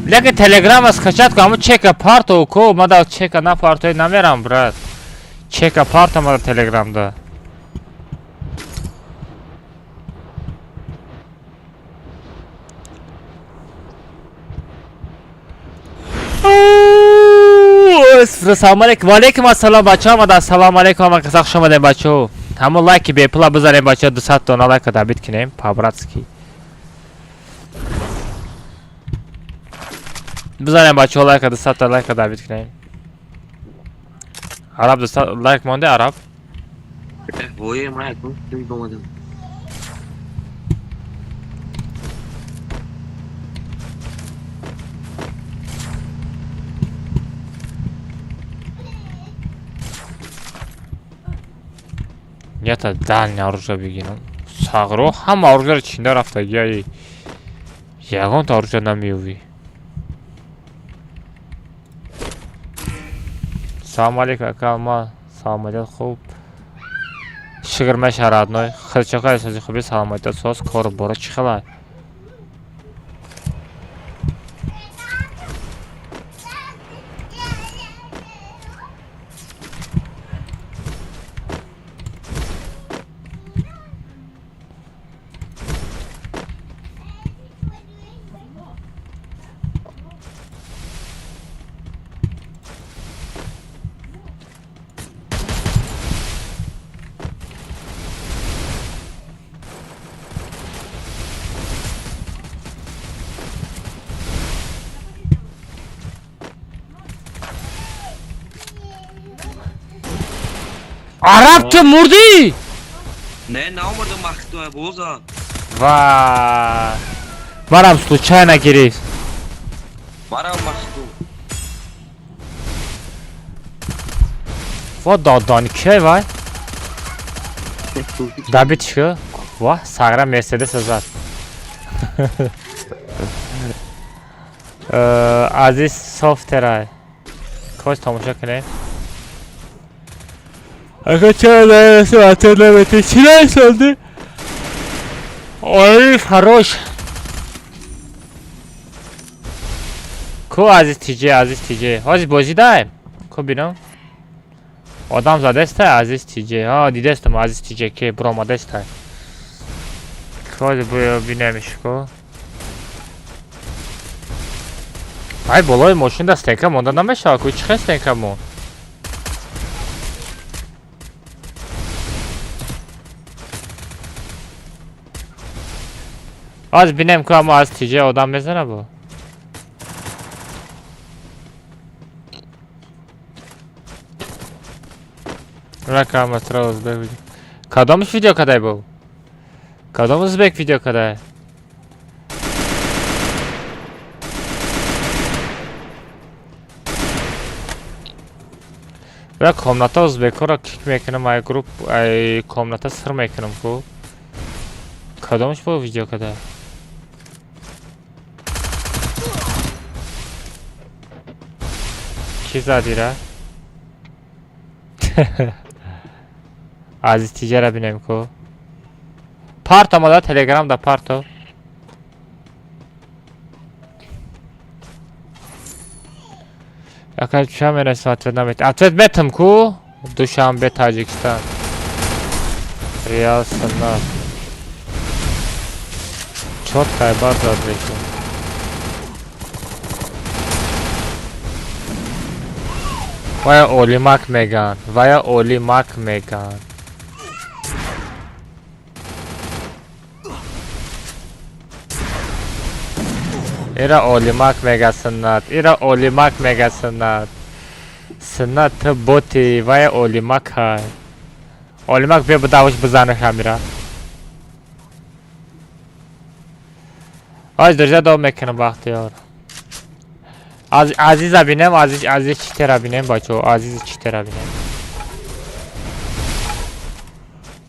Лекин телеграма скачать ку, ҳамун чека парто ку, мада чека на парто намерам, брат. Чека парто мада телеграмда. Салом алейкум, ва алейкум ассалом бачаҳо, омада ассалому алейкум, ҳама каса хуш омадем бачаҳо. Ҳамон лайки бепула бизанем бачаҳо, 200 дона лайка добит кунем, по-братски. Бизанем бачаҳо лайка 200 та лайка добит кунем. Араб 200 лайк монде араб. Воye май кун омадам. Ята дальний оружие бигирам. Сағро ҳама оружиеро чинда рафтагиай. Ягонта оружие намеёвӣ. Салом алейкум ака, ма саломатият хуб. Шукр меша родной. Хирчака эҳсоси хуби саломатият соз кору боро чӣ хела? Араб ту мурдӣ? Не, наомадам махтуа боза. Ва. Марам случайно гирифт. Марам махту. Ва додани киай вай? Дабит шо? Ва, сагра Мерседес зад. Азиз софтерай. Кош тамошо кунем. Ака чара нараси ответ намети. Чӣ нарасонди? Ой, хорош. Ку Азиз ТЖ, Азиз ТЖ. Ҳозир бозӣ даем. Ку бинам. Одам задестай Азиз ТЖ. Ҳа, дидестам Азиз ТЖ ки буромадестай. Ҳозир буё бинемиш ку. Ай болои мошин да стенка монда намешавад ку чӣ хел стенка монд? Аз бинем ку ама аз ТЖ одам мезана бо. Рака матра узбек видео. Кадомш видео кадай бо? Кадом узбек видео кадай? Ра комната узбекора кик мекунам, ай групп, ай комната сир мекунам ку. Кадомш бо видео кадай? Ки задира? Азиз тиҷара бинем ку. Парто мада Телеграм да парто. Ака ча мерасам ответ намет. Ответ метам ку. Душанбе Таҷикистон. Реал Санат. Чот хайбар зад лекин. Вая Олимак меган. Вая Олимак меган. Ира Олимак мега суннат. Ира Олимак мега суннат. Суннат ту боти. Вая Олимак ҳай. Олимак бия бидавш бизанаш ҳамира. Ҳоз друзья дом мекунам Бахтиёр. Аз Азиза бинем, Азиз Азиз читера бинем бачо, Азиз читера бинем.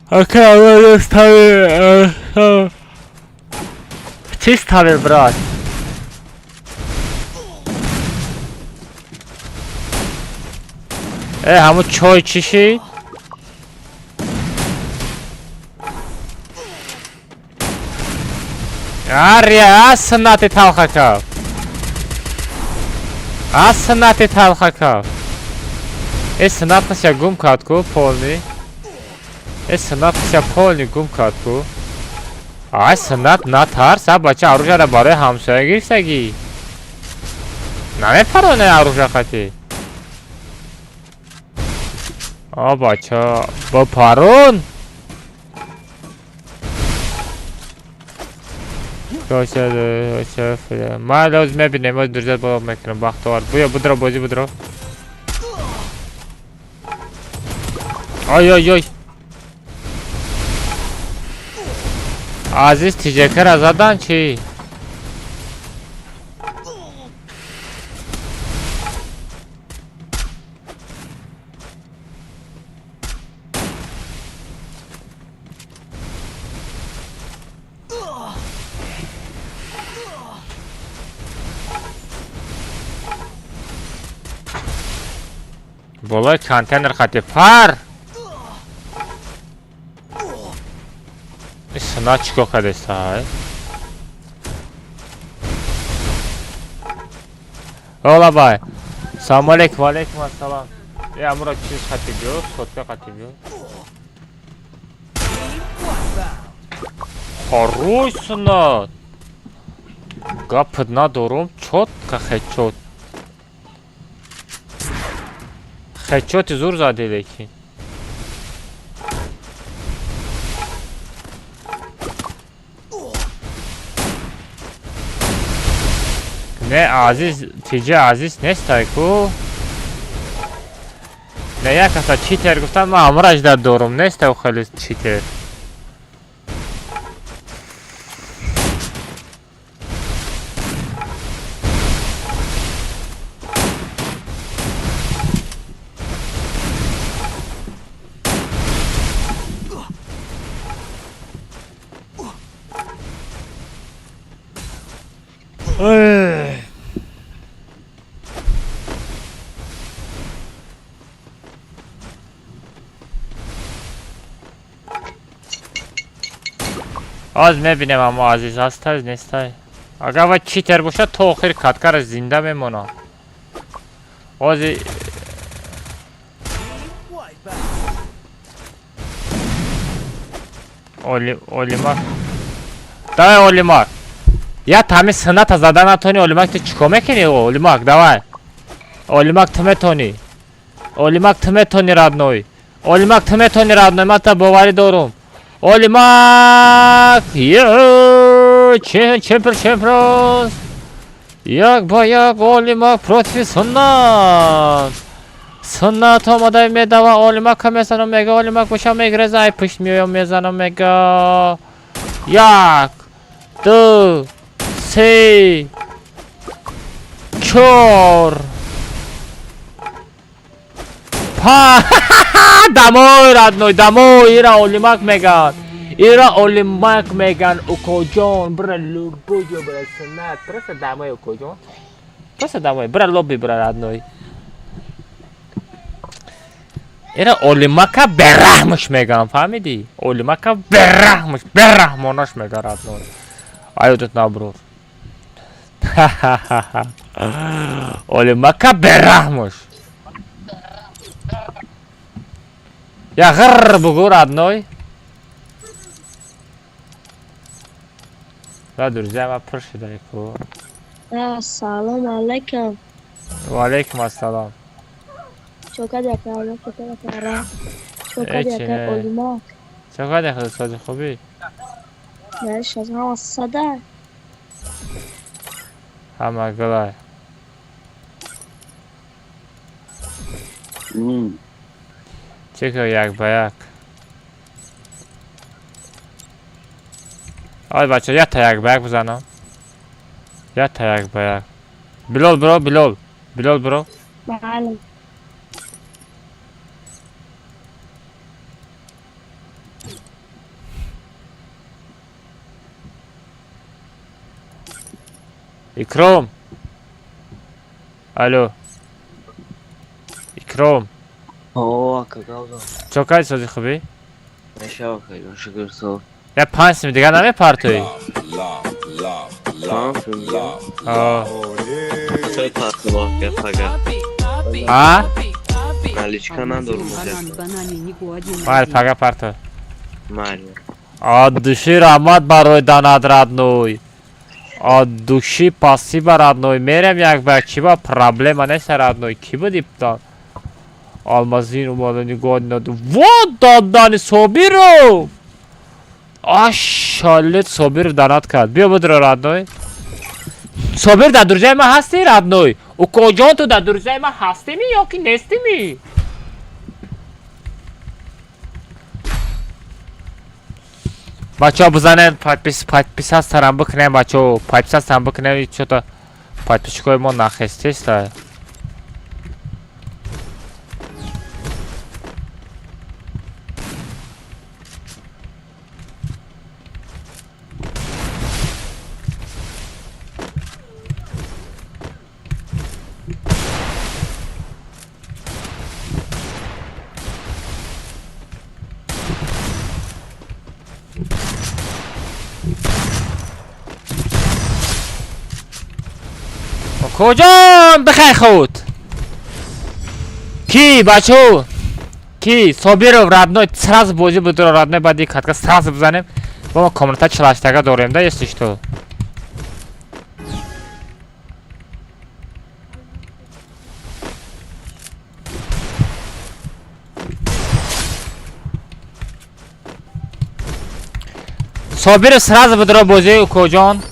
Ака аввал стави чӣ стави брат? Э, ҳамун чой чӣ шид? Ария, а суннати талхакав. А суннати талхакав. Э суннаташа гум кард ку полный. Э суннаташа полный гум кард ку. Ай суннат натарс, а бача оружияра барои ҳамсоя гирифтагӣ. Намепароне оружия хати. А бача, бипарон. Ман лоз мебинем, оз друзья боло мекунам Бахтовар. Буё будро бозӣ будро. Ой ой ой. Азиз тиҷекара задан чӣ? Болои контейнер хати пар. Сина чикор кардеста? Ола бай. Салом алейкум, ва алейкум ассалом. Э, амура чиз хати биё, сотка хати биё. Хорош сунат. Гапт надорум, чётко хедшот. Хедшоти зур зади лекин. Не Азиз, тиҷа Азиз нестай ку? Не як каса читер гуфтан, ман ҳамраш дар дорум, нестай хеле читер. Аз мебинем, аммо азиз ҳастай, нестай. Агар вай читер бошад, то охир каткара зинда мемонад. Ози Олимак. Давай, Олимак. Я тами сината зада натони, Олимак, ту чикор мекунӣ, Олимак, давай. Олимак, ту метонӣ. Олимак, ту метонӣ, родной. Олимак, ту метонӣ, родной, ман та боварӣ дорум. Олимак! Чемпион, чемпион! 1 ба 1 Олимак против Суннат. Суннат омада медава, Олимака мезанам, мега, Олимак боша мегреза, ай пушт меоям, мезанам, мега. Як, ду, се, чор, па. Домой, родной, домой. Ира Олимак меган. Ира Олимак меган, укоҷон. Бра любой ҷо, бра Суннат. Просто домой, укоҷон. Просто домой. Бра лобби, бра родной. Ира Олимака бераҳмаш меган, фаҳмидӣ? Олимака бераҳмаш, бераҳмонаш мега, родной. Аёдат наброр. Олимака бераҳмаш. Я ғр бугу, родной. Да, друзья, ма пур шуда ку. Салом алейкум. Ва алейкум ассалом. Чокади ака, чокади. Чокади ака, Олимак. Чокади худо сози хуби? Наш аз ҳама сада. Ҳама гулай. Чеко 1 ба 1. Ай бача, якта 1 ба 1 бизанам. Якта 1 ба 1. Билол бро, Билол. Билол бро. Бале. Икром. Алло. Икром. О, ака гавзам. Чокади сози хуби? Мешава хайрон, шукр со. Я 5 сим дига намепартоӣ? Панҷ Чой партова пага. А? Наличка надорум. Майли, пага парто. Майли. От души раҳмат барои донат, родной. От души спасибо, родной. Мерем 1 ба 1, чӣ ба проблема нест, родной. Кӣ буди алмазин омада нигоҳ наду. Вот додани Собиров. Ашалет Собиров донат кард. Биё будро, родной. Собир дар друзьяи ман ҳастӣ, родной? Укоҷон, ту дар друзьяи ман ҳастими ё ки нестими? Бачаҳо, бизанед подписаться бикунем, бачаҳо, подписаться бикунем, чё-то подписчикои мо нахестеста. Куҷон бихай худ? Ки бачаҳо? Ки Собиров, родной, сразу бозӣ будро, родной, баъди катка сразу бизанем. Мо комната 48-тага дорем да, если что. Собиров сразу будро бозӣ, укоҷон.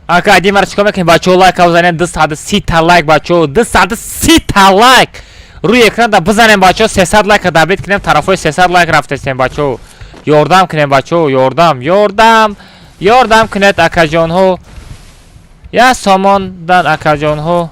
Ака, ади мара чикор мекунем, бачаҳо? Лайк бизанем, 230 та лайк, бачаҳо, 230 та лайк рӯи экран да бизанем, бачаҳо, 300 лайка добить кунем, тарафҳои 300 лайк рафтестем, бачаҳо, ёрдам кунем, бачаҳо, ёрдам, ёрдам, ёрдам кунед, акаҷонҳо, як сомон дан, акаҷонҳо.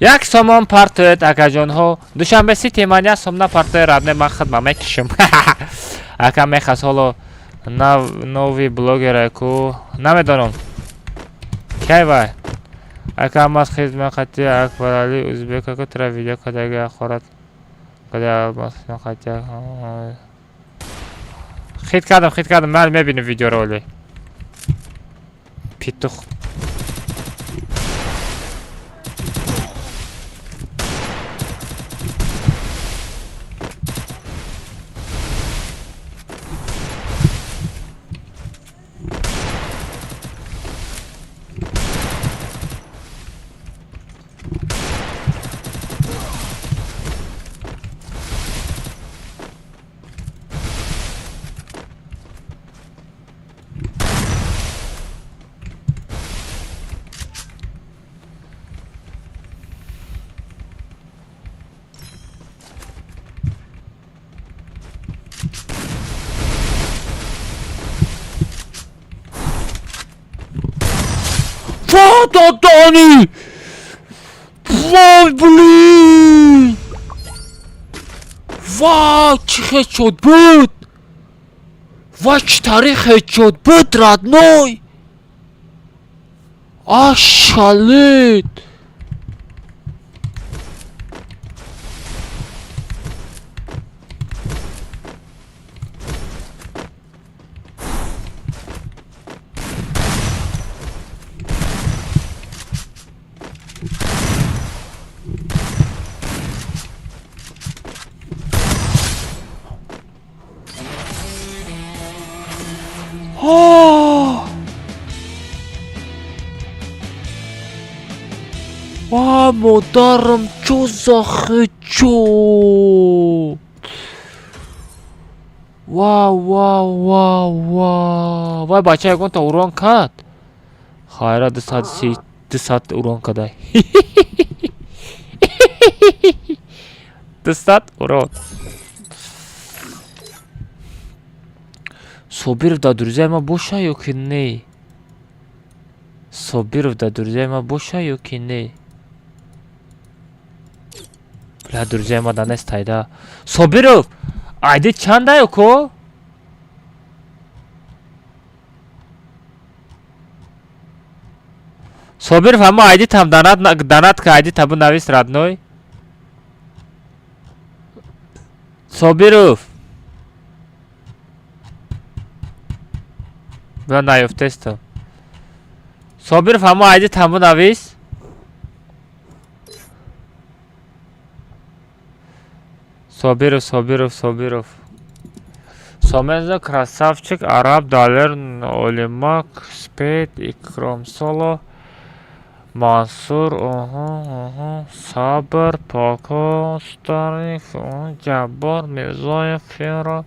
1 сомон партоед, акаҷонҳо. Душанбе Сити ман 1 сом напартоед, родной, ман хидма мекишам, ака. Мехас ҳоло. Нови блогер ку намедонам. Кай вай? Ака алмаз хизмат қати Акбарали узбек ака тра видео кадаги ахорат. Када алмаз хизмат қати. Хит кардам, ман мебинам видеоро оли. Петух. Додани! Вой, блин! Вай, чӣ хедшот буд! Вай, чӣ таърих хедшот буд, родной! Ашалит! Ва, модарам, чо за хечо? Ва, ва, ва, ва. Вай, бача ягонта урон кард? Хайра, 230 урон кадай. 200 урон. Собиров дар друзьяи ма боша ё ки не? Собиров дар друзьяи ма боша ё ки не? Бля, друзьяи ма да нест айда. Собиров! Айди чанда ё ко? Собиров, ҳама айди там донат ка айди табу навис родной. Собиров! Бля, наёфтестам. Собиров, ҳама айди тамбу навис. Собиров, Собиров, Собиров. Соменза, красавчик, Араб, Далер, Олимак, Спейд, Икром Соло, Мансур, Сабр, Поко, Старик, Ҷаббор, Мирзоев, Феро,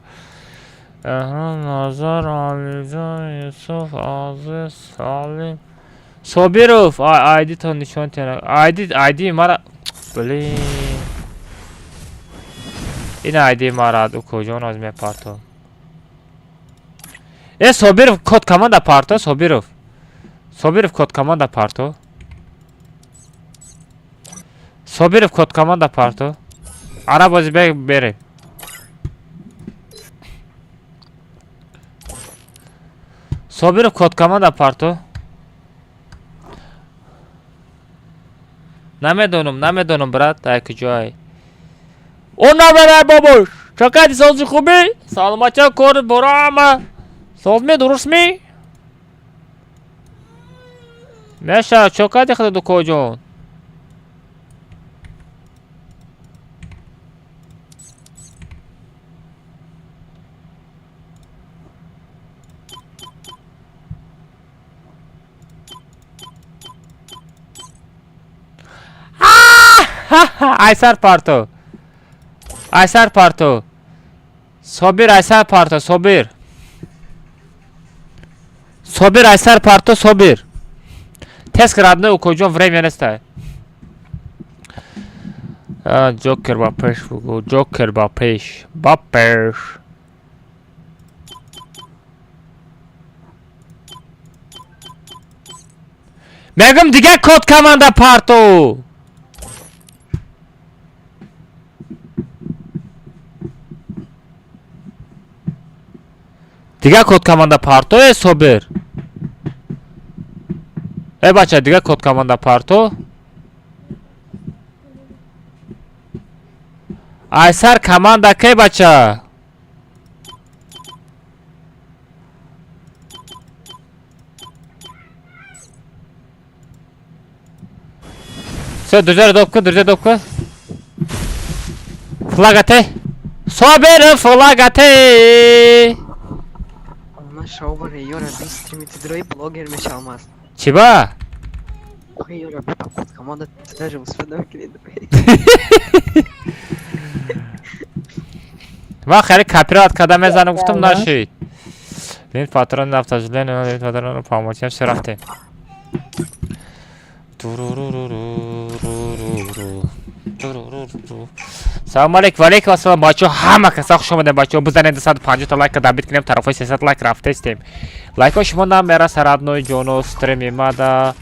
Назар, Алиҷон, Юсуф, Азиз, Салим. Собиров, айдитон нишон тена. Айди мара. Блин. Ин айди мара укоҷон аз мепарто. Э, Собиров код команда парто, Собиров. Собиров код команда парто. Собиров код команда парто. Ара бози берем. Собиров код команда парто. Намедонам, брат, ай куҷой. О, набарай бобош. Чакади сози хуби? Саломатия кор борама. Созми дурустми? Меша, чокади худа куҷон? Айсар парто. Айсар парто. Собир айсар парто, Собир. Собир айсар парто, Собир. Тез родной укоҷон время нестай. Ҷокер ба пеш бугу, Ҷокер ба пеш, ба пеш. Мегум дига код команда парто. Дига код команда парто э Собир. Э бача, дига код команда парто. Айсар команда ке бача? Все, друзья, допка, друзья, допка. Флагате. Собир флагате. Чиба? Ман хеле копировать карда мезанам, гуфтам нашид. Лин патрон нафтажлен, лин патрон помочем, все рафтем. Салом алейкум, валейкум ассалом, бачаҳо, ҳама каса хуш омадем, бачаҳо, бизанед 250 та лайк добит кунем, тарафҳои 300 лайк рафтестем. Лайкҳо шумо намераса, родной ҷоно, стрим имада.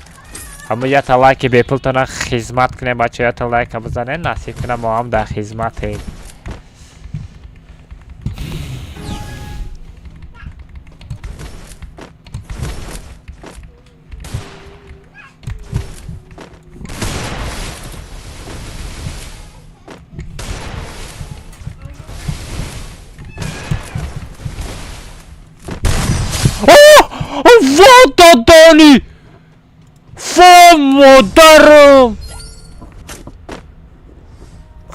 Ҳама ята лайки бепултона хизмат кунем, бачаҳо, ята лайка бизанед, насиб кунам, мо ҳам дар хизматем. Во додани! Во модарам!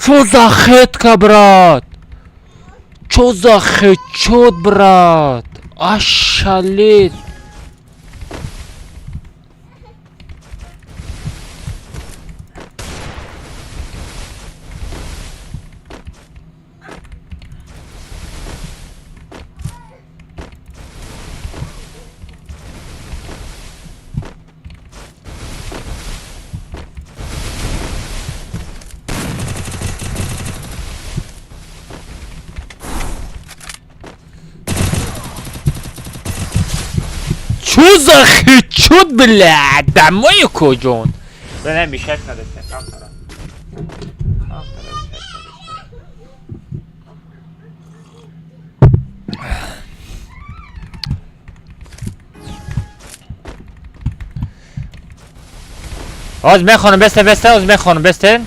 Чо за хетка, брат? Чо за хедшот, брат? Ашалет! Чё за хедшот, блядь? Домой куҷон? Бля, мешать надо, камтара. Камтара мешать надо. Оз мехонам, бестен, бестен, оз мехонам, бестен.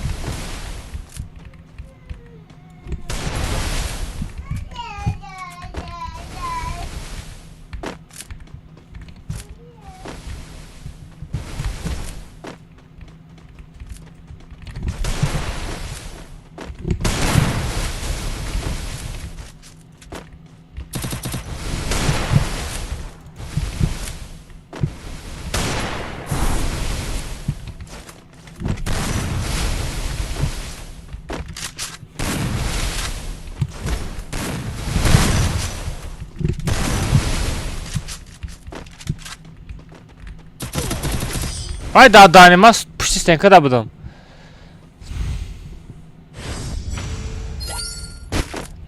Ай дадани, ман пушти стенка будам.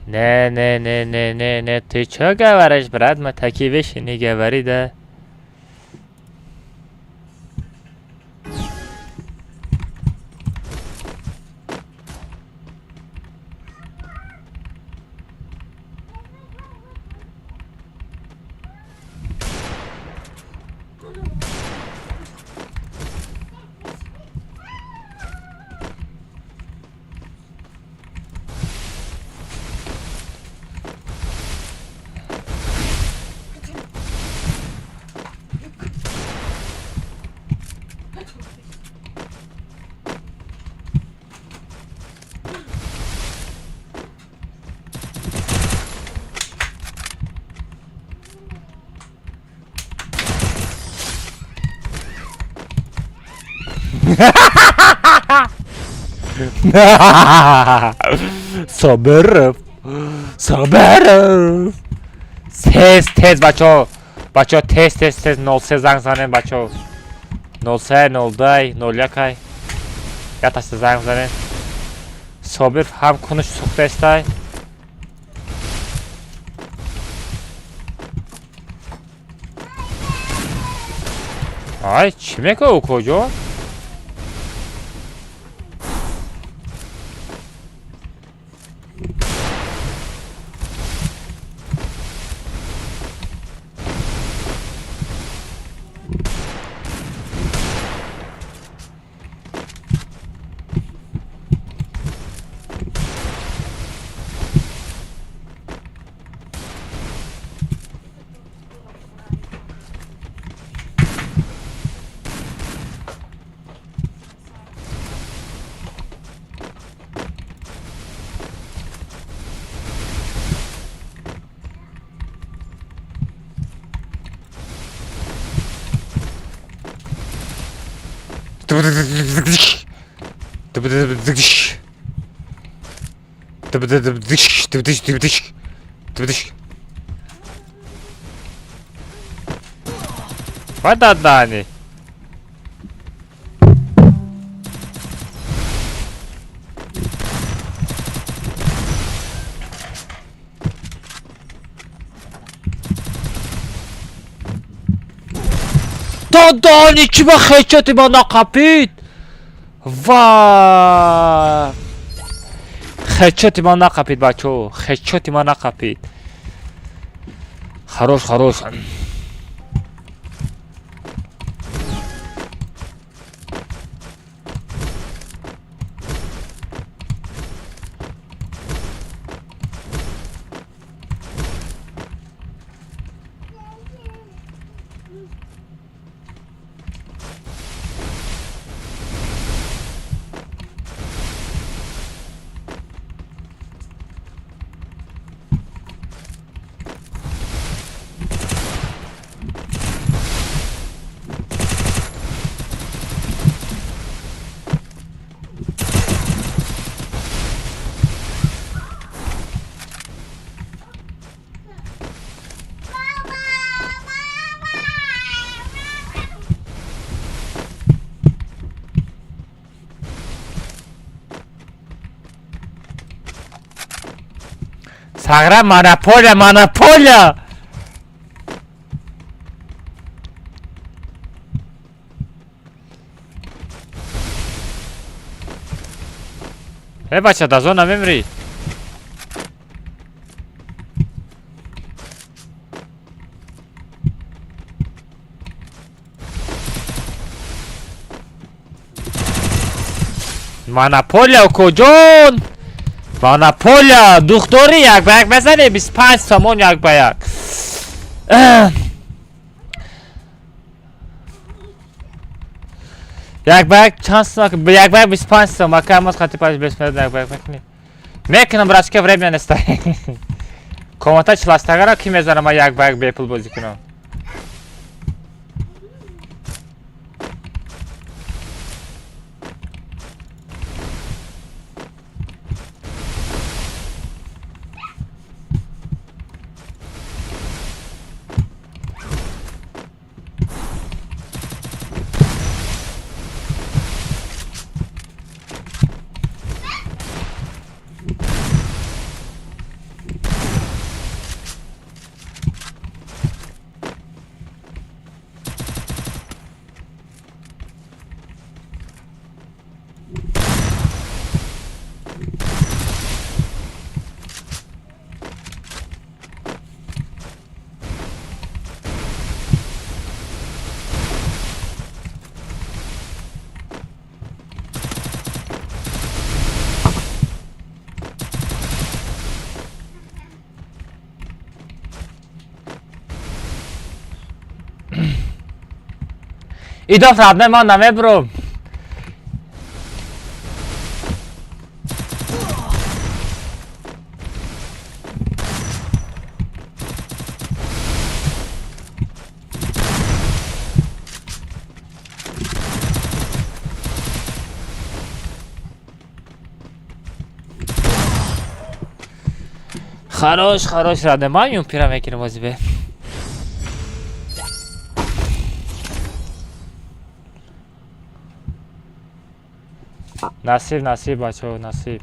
Не, не, не, не, не, не, ты чё говоришь, брат? Мы такие вещи не говори, да. Собиров, Собиров. Тез, тез, бачо. Бачо, тез, тез, тез, 03 занг занем, бачо. 03, 02, 01. Яташта занг занем. Собиров ҳам кунуш сухтестай. Ай, чӣ мекунӣ укоҷон? Дани. То Дани чӣ ба хечоти ма нақапид? Ва хечоти ма нақапид, бачо, хечоти ма нақапид. Хорош, хорош. Сагра монополия, монополия! Э, бача, да зона мемри. Монополия, куҷон? Монополия, духтори як ба як мезанем, 25 сомон як ба як. Як ба як чанд сом? Як ба як 25 сом, ака маз хати паш 25 як ба як мекунем. Мекунам, братчика, время неста. Комната чиластагара ки мезанам, ман як ба як бепул бозӣ кунам. Идоф родной, ман намебурам. Хорош, хорош, родной, ман юмпира мекунам вазифе. Насиб, насиб, бачо, насиб.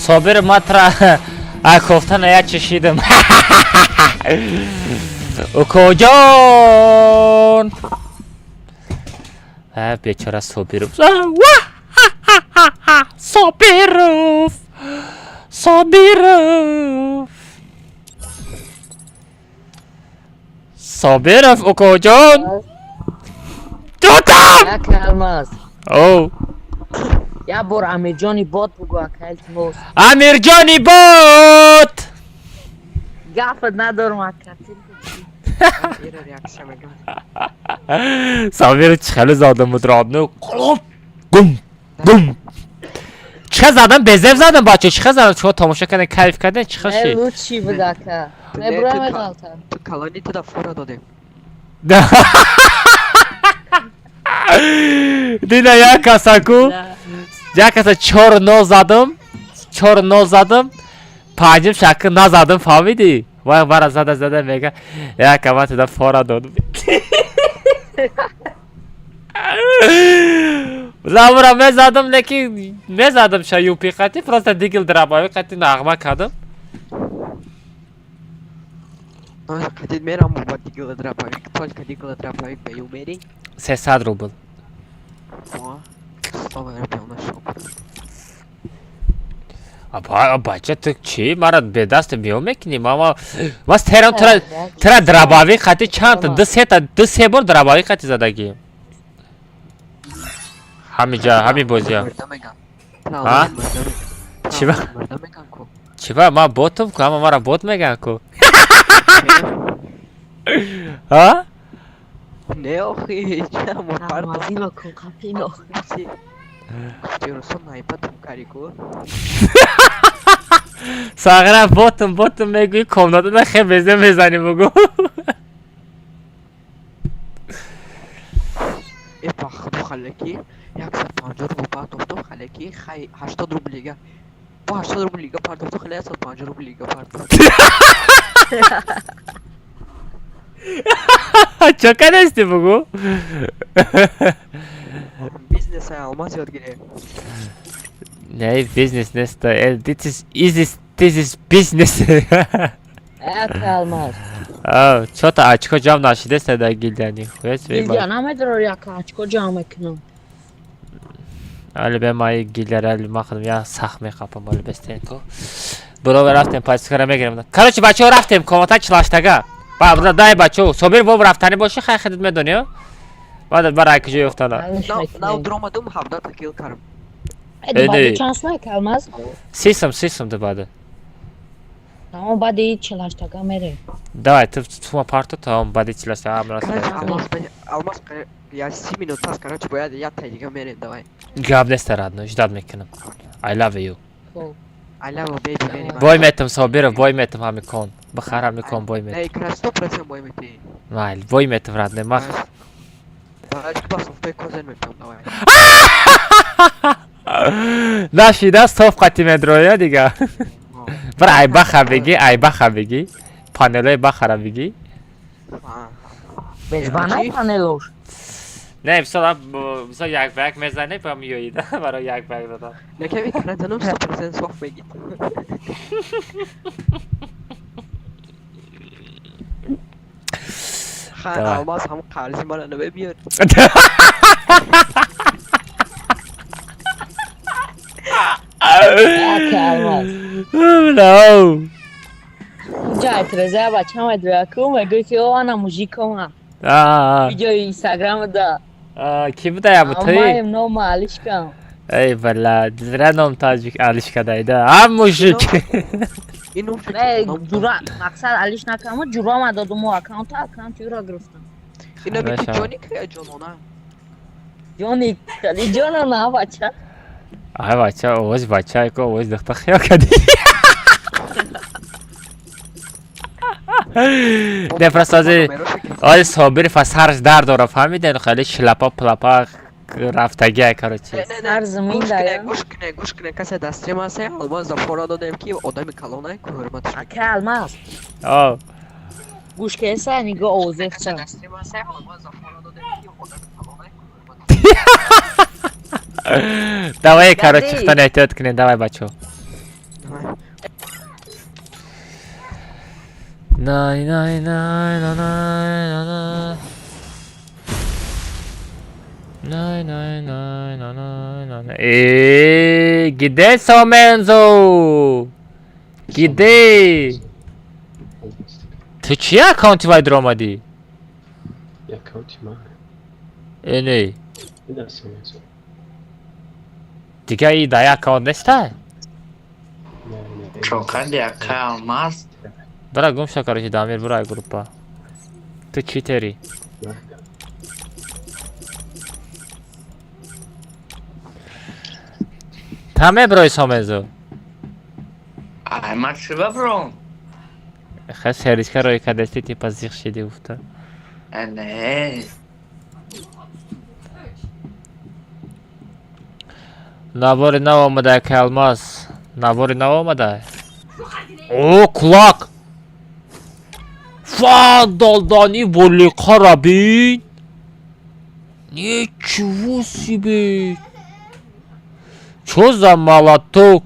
Собир матра кофтана я чешидам. Укоҷон. Бечора Собиров. Собиров. Собиров. Собиров укоҷон. Тутам! Як алмаз. Оу. Я бор Амирҷони бот бугу ака, илтимос. Амирҷони бот! Гафат надорам ака. Сабир хеле задам буд родну. Гум гум. Чӣ задам? Безеб задам бачо, чӣ задам? Шумо тамошо карден, кайф карден, чӣ шид? Лучший буд ака. Мебурам меғалта. Ту калони туда фора додем. Дина як касаку. Як каса 4-0 задам. 4-0 задам. Панҷум шакл назадам, фаҳмидӣ? Вай мара зада зада мега. Як ама туда фора додам. Замура мезадам, лекин мезадам ша юпи қати, просто дигил драбави қати нағма кардам. Қатид мерам ба дигил драповик, только дигил драповик ба юмери. 300 рубл. Бача ту чӣ? Мара бедаст биё мекунӣ? Мама мас терам тра тра драбави қати чанд ду сета ду се бор драбави қати задагӣ. Ҳамиҷа ҳами бозия. Ҳа? Чӣ ба? Чӣ ба? Ма ботум ку, ҳама мара бот меган ку. Ҳа? Не охи, чамо Алмазино кун қапино. Сағра ботум ботум мегӯӣ комнатада хе безе мезанӣ бугу. Э бахду халеки 150 рубл партофтум халеки хай 80 рубл лига. Бо 80 рубл лига партофтум хеле 150 рубл лига партофтум. Чо кардасти бугу? Бизнес алмаз ёд гирем. Не, бизнес нест. This is easy, this is business. Ака алмаз. А, чё-то очко ҷамъ нашидест дар гилдия нихуя себе. Гилдия намедорор яка очко ҷамъ мекунам. Али бе маи гилдияра али махадам я сах мехапам али бестенко. Бурове рафтем пасикара мегирем. Короче, бачаҳо рафтем комната чилаштага. Ба, дай бачаҳо, Собир боб рафтанӣ боши, хай хидит медонӣ? Баъд бара ай куҷо ёфтана. Нав дромадум 17 та килл кардам. Баъди чанд сум алмаз? Сисум, сисум ду баъд. Тамом баъди чилаштага мерем. Давай, ту тума парту тамом баъди чилаштага амра. Алмаз, я 7 минут пас, короче, бояд я тай дига мерем, давай. Гап нест родной, ждать мекунам. I love you. I love you, baby, very much. Бой метам Собиров, бой метам ҳамикон. Бихар ҳамикон бой метам. Эй, короче, 100% бой мети. Майли, бой метам родной, мах. Нашида соф қати медроя дига. Бар ай баха бигӣ, ай баха бигӣ. Панелои бахара бигӣ. Безбанай панелош. Не, мисол, мисол як ба як мезанӣ, ба миёӣ да, барои як ба як задан. Наками кардам 100% соф мегид. Ха, алмаз ҳам қарзи мара намебиёр. Ака алмаз. No. Ҷай треза бача медоя ку мегӯй ки о ана мужикома. Видеои инстаграм да. Ки буда я бутаи? Амаем ном Алишкам. Эй бала, зря ном таҷик Алишка дайда. А мужик. Не, ҷура, мақсад Алиш накаму ҷурома додуму аккаунта, аккаунти ӯро гирифтам. Ина бики ҷоник я ҷонона? Ҷоник, али ҷонона бача. Ай бача, овози бача ко овози духтар хиёл кардӣ. Не, просто ози Собир фасарш дард дора, фаҳмиден? Хеле шлапа плапа рафтагия, короче. Сар замин да. Гӯш кунед, гӯш кунед, касе дар стрим ҳаст, Алмаз зафора додем ки одами калонай ку ҳурматаш. Ака Алмаз. О. Гӯш кеса нигоҳ овозе хча. Давай, короче, хто не эҳтиёт кунед, давай, бачо. Най най най най най най най най най най най най. Э, где Сомензо? Где? Ту чи аккаунти вай дуромадӣ? Аккаунти ман. Э, не. Ина Сомензо. Дига и дай аккаунт неста? Чокади ака Алмаз. Бра гум ша, короче, Дамир, бра группа. Ту читери. Та меброи Сомензо. Ай, ма чӣ бабром? Хе серичка рӯи кардасти, типа зиқ шиди гуфта. Не. Навори нав омада, ака Алмаз. Навори нав омада. О, кулак! Фа, долдани волиқара бин! Ничего себе! Чё за молоток?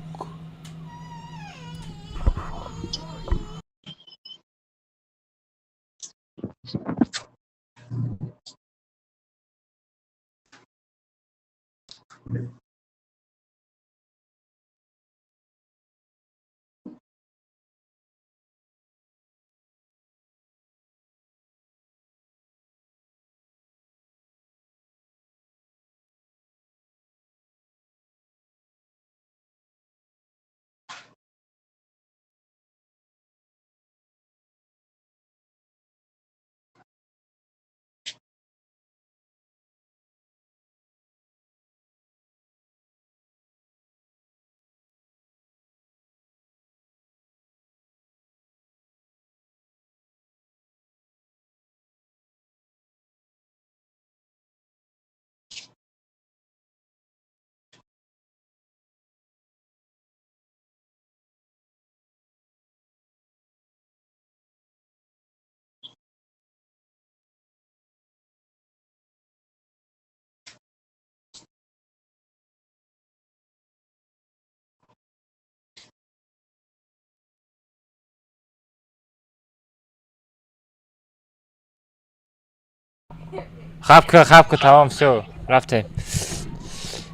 Хаб ка, хаб ка, тамом, всё, рафтем.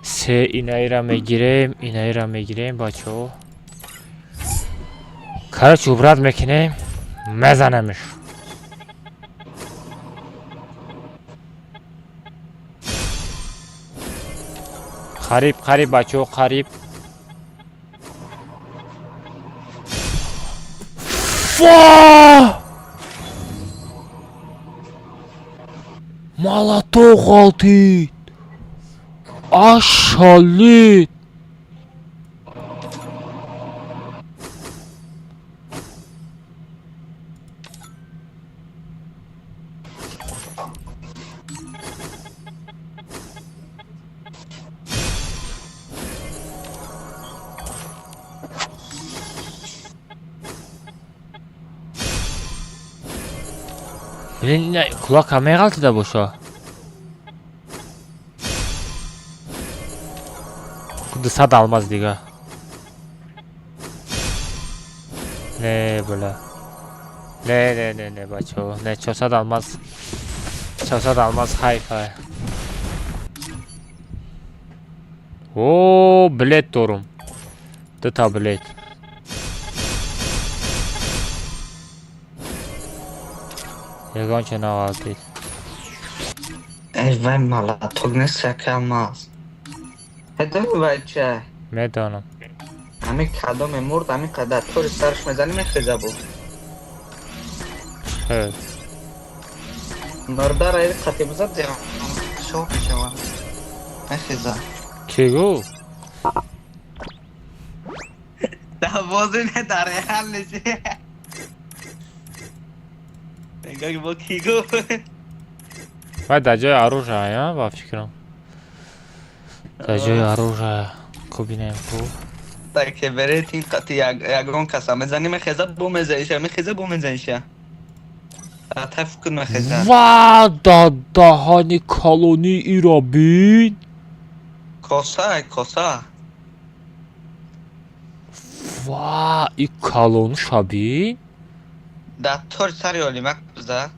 Се инаира мегирем, инаира мегирем, бачаҳо. Короче, убрат мекунем, мезанемш. Қариб, қариб, бачаҳо, қариб. Фа! Молоток ғалтид! Ашалид! Блин, кулака меғалтида боша. 200 алмаз дига. Не, бля. Не, не, не, не, бачо. Не, 400 алмаз. 400 алмаз хайфа. О, билет дорум. Дута билет. Ягонча навалтид. Эй, вай молоток нест ака Алмаз. Медони вай ча? Медонам. Ами кадоме мурд, ами қадар тори сарш мезани мехеза буд. Хе. Мурдара ил қати бизад шок мешава. Мехеза. Ки гуфт? Бозӣ не, дар реальности. Нигоҳ бо ки гуфт. Вай дар ҷои оружия, ба фикрам. Дар ҷои оружия. Ку бинем ку. Так берет ин қати ягон каса мезани, мехеза, бо мезаниша, мехеза, бо мезаниша. Таф кун, мехеза. Ва да даҳани калони иро бин. Коса, коса. Ва и калонуша бин. Да тор сари олимак биза.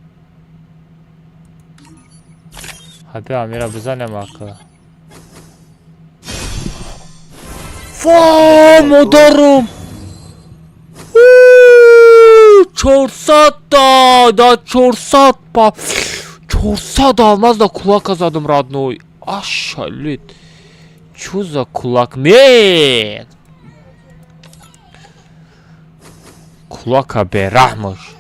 Ҳаби амира бизанем ака. Ва модарам! 400-та! Да 400 па 400 алмаз да кулака задам, родной. Ашалит. Чё за кулак? Мен! Кулака бераҳмаш.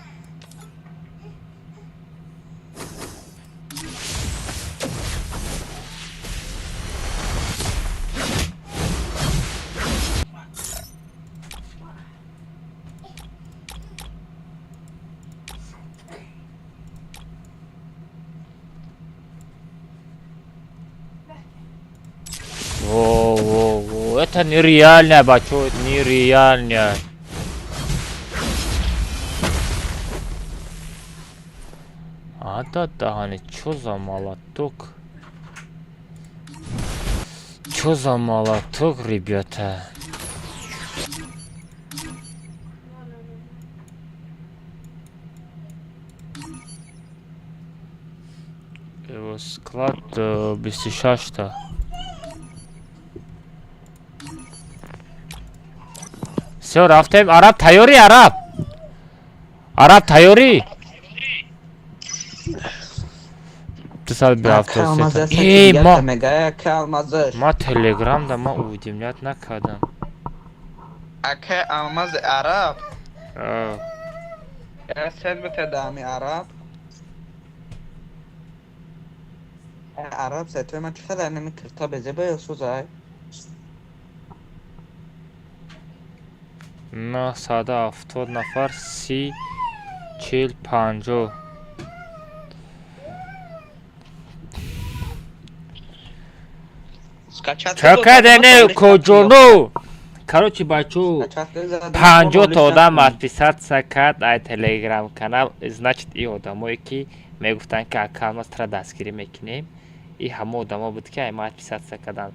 Во, во, во, это нереально, бачо, это нереально. А да да, чё за молоток? Чё за молоток, ребята? Его склад 26-та. Всё, рафтем. Араб тайёрӣ, араб. Араб тайёрӣ. 273. Эй, ма ма Телеграм да ма уведомлять накардам. Ака алмаз араб. Я сед бите дами араб. Араб сетои ман чӣ нами кирта безе ба сузай. 970 нафар, 30, 40, 50. Чакадене коҷону. Короче, бачо, 50 та одам отписаться кард ай телеграм канал. Значит, и одамое ки мегуфтанд, ки ака алмаз тра дастгирӣ мекунем, и ҳама одамо буд, ки ай ма отписаться карданд.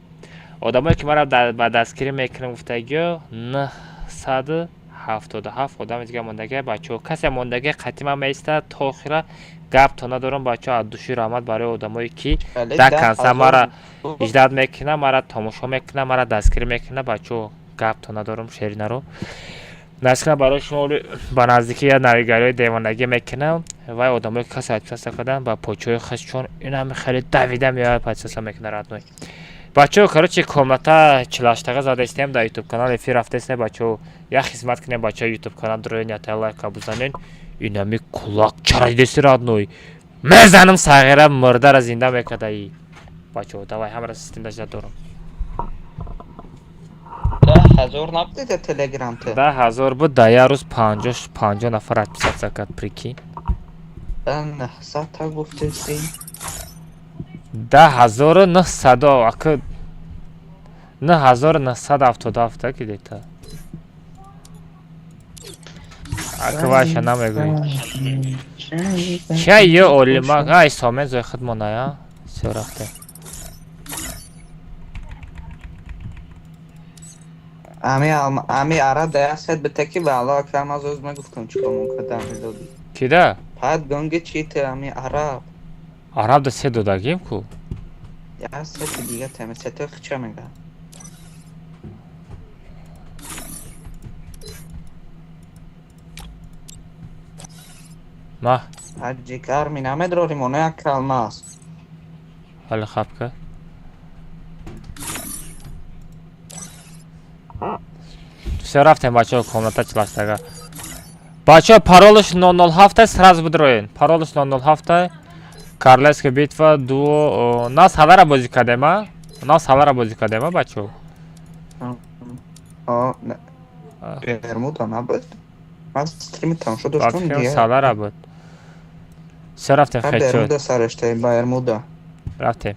Одамое ки маро ба дастгирӣ мекунем гуфтагиё, 977 одами дига мондагия, бачаҳо. Касе мондагия қатъи ман меистад то охира, гапто надорам, бачаҳо. Аз души раҳмат барои одамое ки да конца мара иждат мекунад, мара тамошо мекунад, мара дастгирӣ мекунад, бачаҳо. Гапто надорам, шеринаро насикна барои шумо ба наздикӣ я навигариҳои девонагӣ мекунам. Вай одамое ки касе отписаться карданд, ба почаҳои хасчон ин ҳами хеле давида меояд, подписаться мекунад, родной. Бачаҳо, короче, комната чилаштага задаистем дар ютуб канал, эфир рафтаистем, бачаҳо. Як хизмат кунем, бачаҳо, ютуб канал дурои ята лайка бузанен. Инами кулак чара дидеси, родной? Мезанам, сағира мурдара зинда мекардаи. Бачаҳо, давай, ҳамара систем дажда дорам. 10,000 набудида телеграм те? 10,000 буд, дар як рӯз 50 нафар отписаться кард, прикинь. 900 та гуфтеси. 10,900, ака, 9977 ки дета. Ака, вайша намегӯӣ. Ча ё олима, ай сомен зои худмоная. Всё, рафтем. Ами араб да як сет бите ки ба Аллоҳ акрам аз оз мегуфтам чӣ кор кардам медоди. Кида? Пад гонги чи те ами араб. Араб да се додагим ку? Як сети дига тема сетои хича мега. Ма. Ҷигар ми намедрорим, оно як калма аст. Ҳали хабка. Всё, рафтем, бачаҳо, комната чилаштага. Бачаҳо, паролаш 007, сразу бидроен. Паролаш 007. Королевская битва дуо нас ҳалара бозӣ кардем, а? Нас ҳалара бозӣ кардем, а, бачаҳо? Бермуда набуд? Ман стрими тамошо доштам дия. Салара буд. Всё рафтем хедшот. Бермуда сарештаем, Бермуда. Рафтем.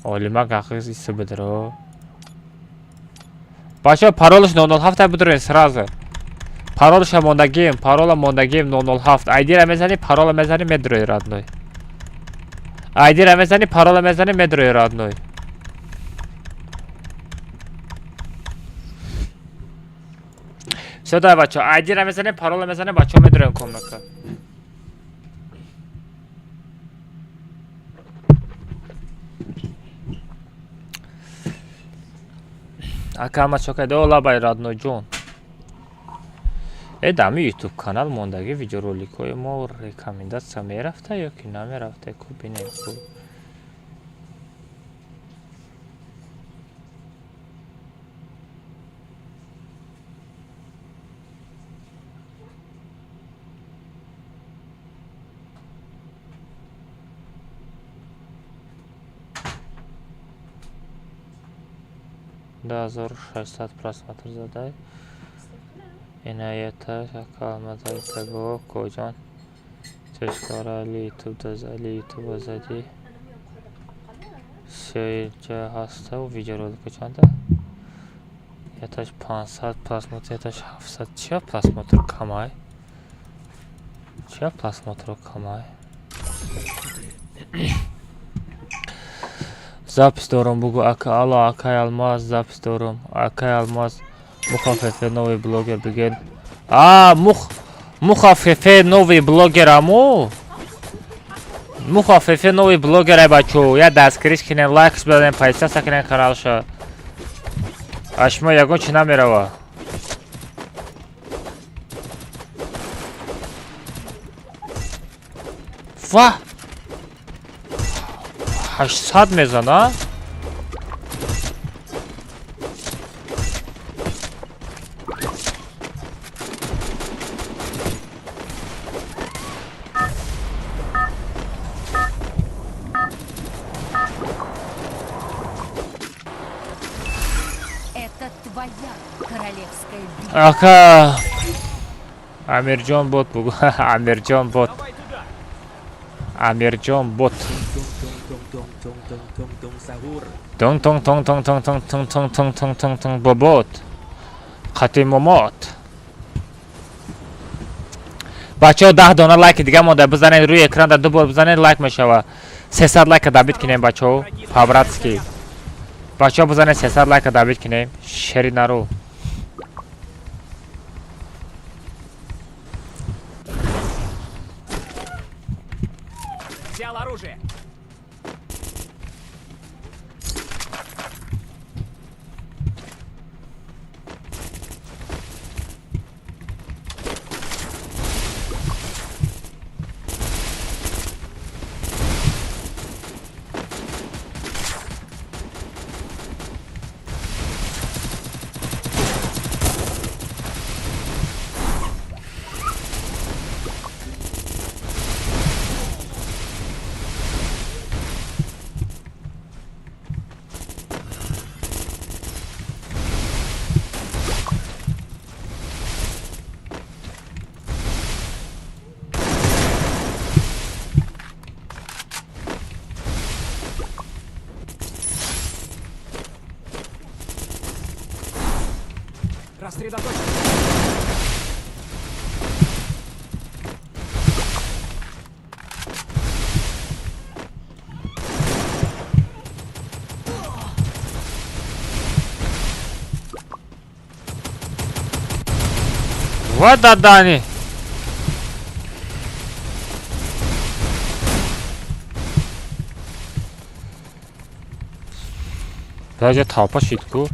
Олимак ахиз иси бидро. Бачаҳо паролаш 007 бидроен сразу. Паролаша мондагим, парола мондагим 007. Айдира мезани, парола мезани медрои родной. Айдира мезани, парола мезани медрои родной. Всё давай бачаҳо, айдира мезанем, парола мезанем, бачаҳо медроем комната. Ака ама чокайда о лабай родной ҷон. Э дами YouTube канал мондаги видеороликҳои мо рекомендатсия мерафта ё ки намерафта? Ку бинем ку. 2600 просмотр задай. Инаята шакалмазайтаго коҷон чешкора али ютуб дазали ютуб зади. Сеҷа ҳаста видеоролика чанда? Яташ 500 просмотр, яташ 700. Чия просмотр камай? Чия просмотр камай? Запись дорам бугу ака алло акай алмаз запись дорам акай алмаз мухаффефе новый блогер биген. А мухаффефе новый блогер аму мухаффефе новый блогер ай бачо я дастгириш кинен лайкш бизанем подписаться кинен каналша. А шумо ягон чи намерава. Ва 800 мезана? Это твоя королевская битва. Ака Амирҷон бот бугу. Амирҷон бот. Амирҷон бот. Тон тон тон тон тон тон тон тон тон тон тон тон бобот. Қати момот. Бачаҳо 10 дона лайки дига монда бизанед рӯи экран ду бор бизанед лайк мешава. 300 лайка добит кинем бачаҳо. По-братски. Бачаҳо бизанед 300 лайка добит кинем. Шери нару. Взял оружие. Рассредоточься. Вот дадани. Даже толпа шитку.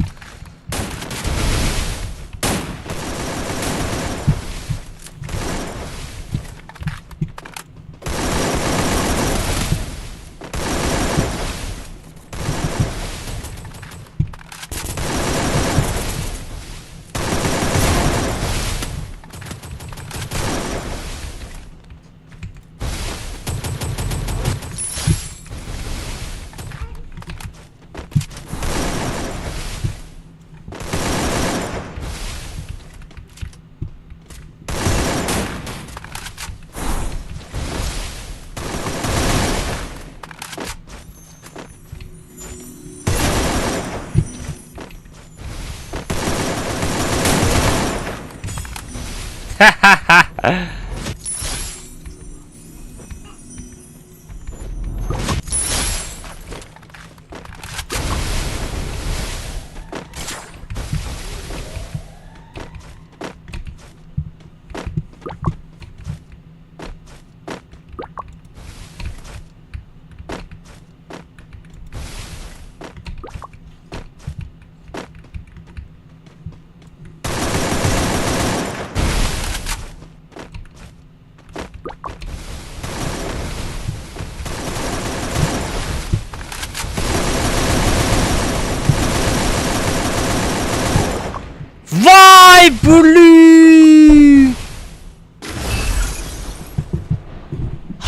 Вай, блин!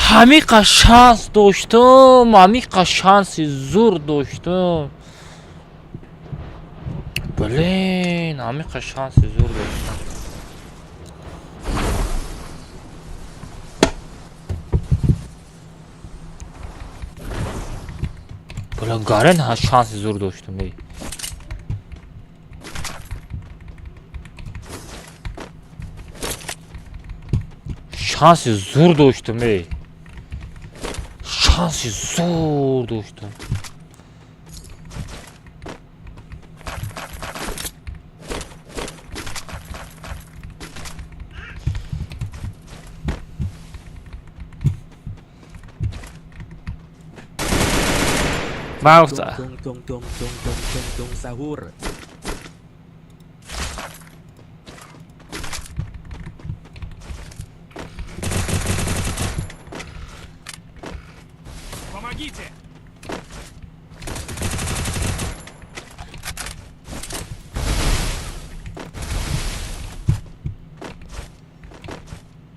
Ҳамиқа шанс доштум, ҳамиқа шанси зур доштум. Блин, ҳамиқа шанси зур доштум. Блин, гарен шанси зур доштум, эй. Шанси зур доштум, эй. Шанси зур доштум. Ман гуфта. Помогите!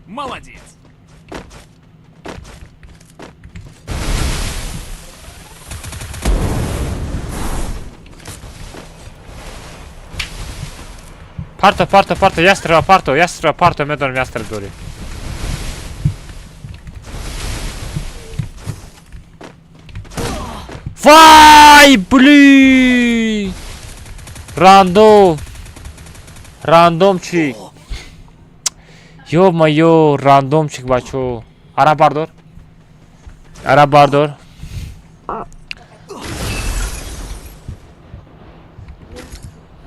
Молодец! Парто, парто, парто, ястреба, парто, ястреба, парто, медонам ястреб дорӣ. Вай, блин! Рандом. Рандомчик. Ё-моё, рандомчик, бачо. Ара бардор. Ара бардор.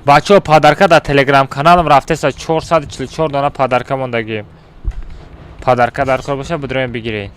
Бачо, подарка дар телеграм каналам рафтеса 444 дона подарка мондагим. Подарка дар кор боша, бидроем бигиред.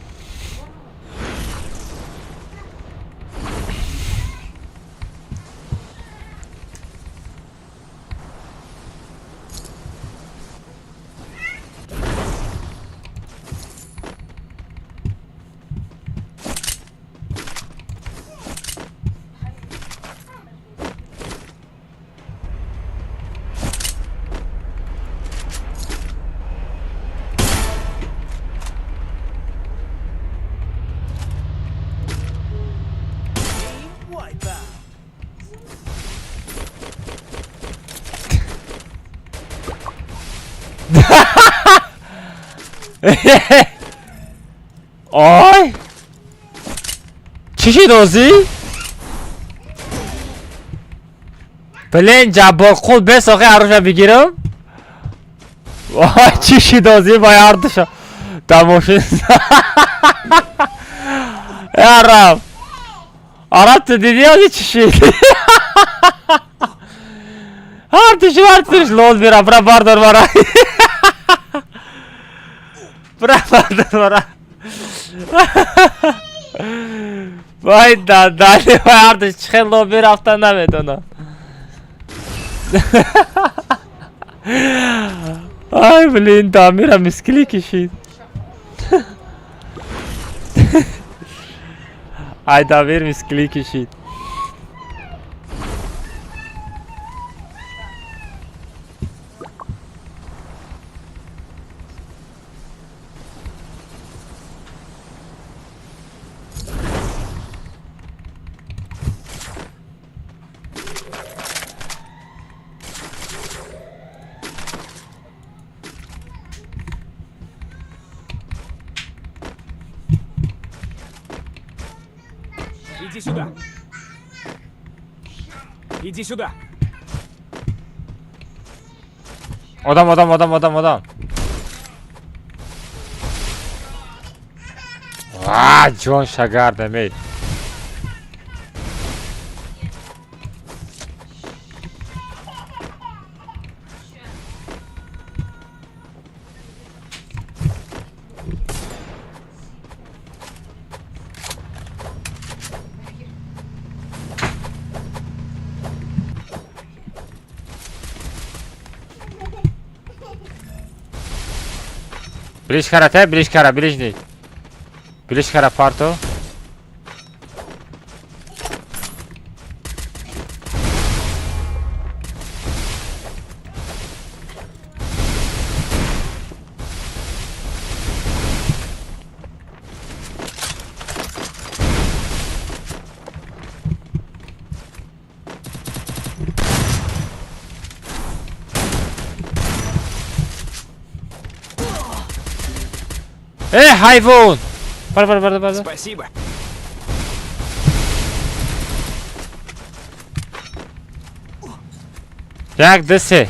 Ой! Чӣ шид озӣ? Блин, Ҷабборқул бесохи арӯша бигирам? Вой, чӣ шид озӣ бо ҳардуша дар мошин. Э араб! Араб ту дидӣ озӣ чӣ шид? Ҳардуш ҳардуш лол мера, бра бардор мара. Бра бардор мара. Вай дадали, вай ҳардуш чӣ хел лол мерафтан намедонам. Ай, блин, Дамира мискили кишид. Ай, Дамир мискили кишид. Иди сюда. Иди сюда. Одам, одам, одам, одам, одам. А, ҷон шагардам, эй. Ближкара те, ближкара, ближний. Ближкара парто. Э, ҳайвон! Бар, бар, бар, бар. Спасибо. Як, ду, се.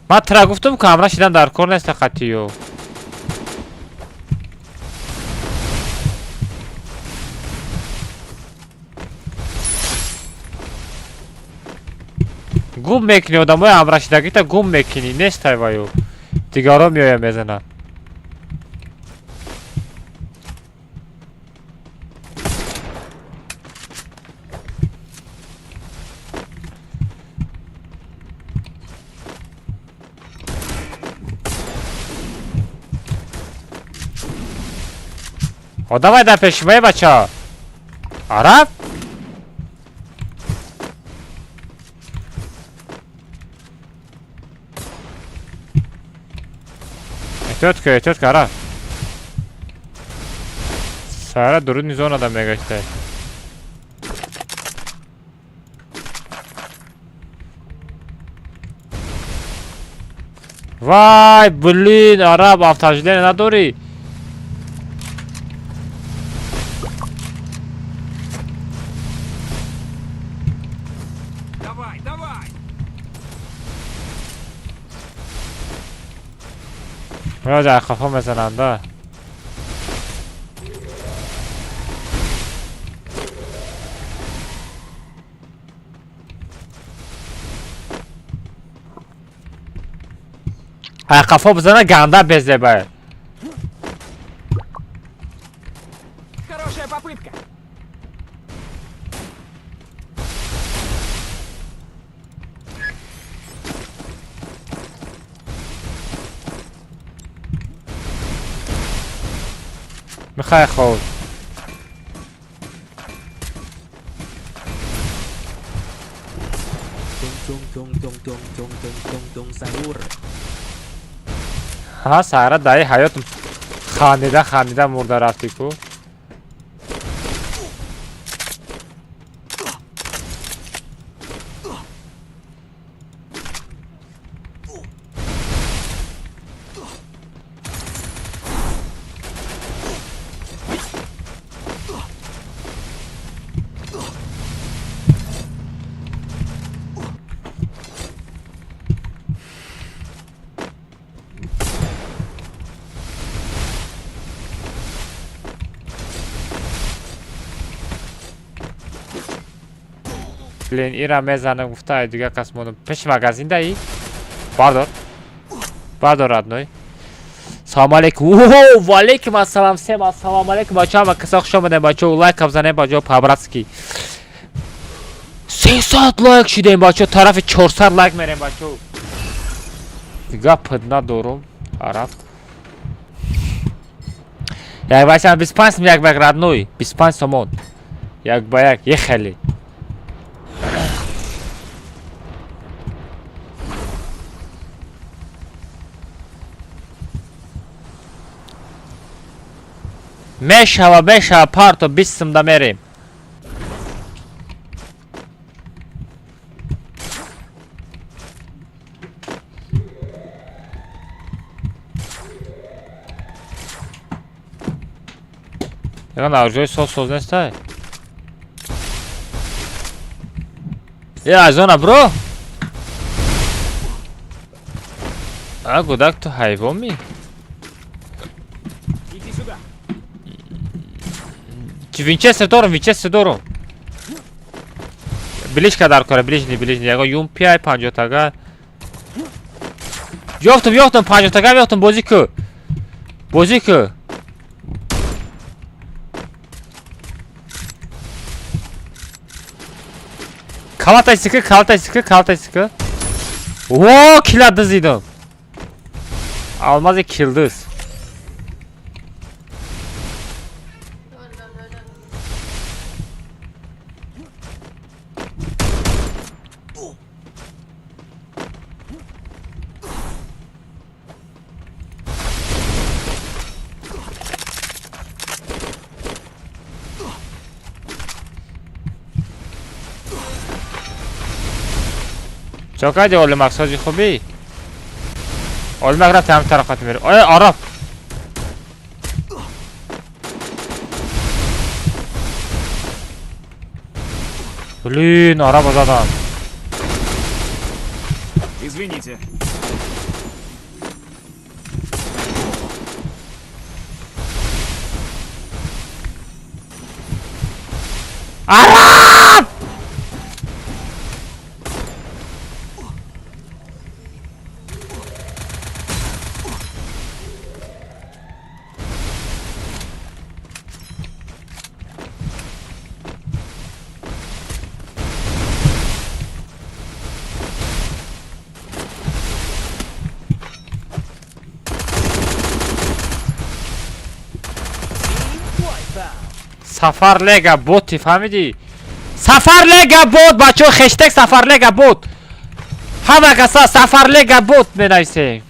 Ман тра гуфтам, ки ҳамра шидан дар кор нест қатию. Гум мекунӣ одамои ҳамрашидагита, гум мекунӣ, нестай ваю. Дигаро меоя мезанад. Одамай дар пеши ма, бача. Араб? Эҳтиёт ка, эҳтиёт ка, араб. Сара дуруни зонада мегаштай. Вай, блин, араб, автождение надорӣ? Давай, давай! Роҷа хафо мезананда. Ай қафо бизана, ганда безеба. Хорошая попытка. Михай хов. Tung tung tung tung tung tung tung tung sahur. Ҳа, сара даи ҳаёт хандида хандида мурда рафтӣ ку. Блин, ира мезанам гуфта, дига кас мондам. Пеши магазин даи? Бардор. Бардор, родной. Салом алейкум. О, ва алейкум ассалам. Всем ассалому алейкум. Бача, ва каса хуш омадем, бача. Лайк бзанем, бача, по-братски. 300 лайк шидем, бача. Тарафи 400 лайк мерем, бача. Гап надорум. Араб. Як бача 25, як ба родной, 25 сомон. Як ба як, ехали. Мешава, мешава, парто, бистсумда мерем. Ягон арҷои соз соз нестай? Э, аз зона бро? А, гудак, ту ҳайвонми? Иди сюда. Винчестер дорум, Винчестер дорум. Ближка дар кора, ближний, ближний. Ягон юмпи 50 тага. Ёфтум, ёфтум, 50 тага ёфтум, бозӣ ку. Бозӣ ку. Калатай сики, калатай сики, калатай сики. О, кила дизидам. Алмази килдиз. Чокади олимак сози хуби? Олимак рафт ҳам тарафат мери. Ой, араб. Блин, араба задам. Извините. Араб! Сафар Лега боти, фаҳмидӣ? Сафар Лега бот, бачаҳо, хештег Сафар Лега бот. Ҳама каса Сафар Лега бот менависем.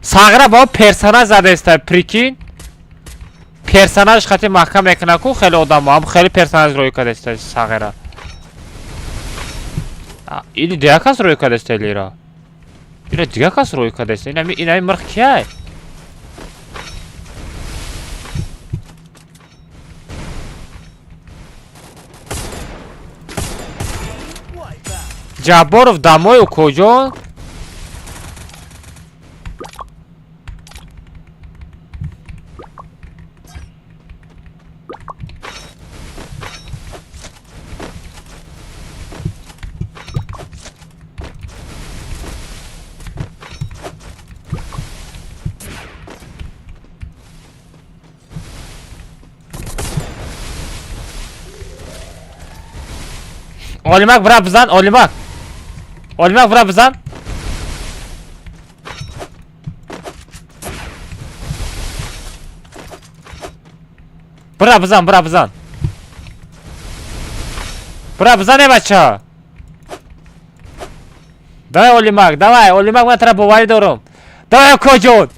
Сағра ба персонаж задаеста, прикинь. Персонаж хати маҳкам мекунад ку хеле одамо, ҳам хеле персонаж рӯй кадаеста Сағра. Или дигар кас рӯй кадаеста Элира. Ина дигар кас рӯй кадаеста. Инами мирх кияй? Ҷабборов дамой укоҷон? Олимак бира бизан, Олимак. Олимак бира бизан. Бира бизан, бира бизан. Бира бизан эй бача. Давай Олимак, давай, Олимак ман тара боварӣ дорам. Давай Акоҷон.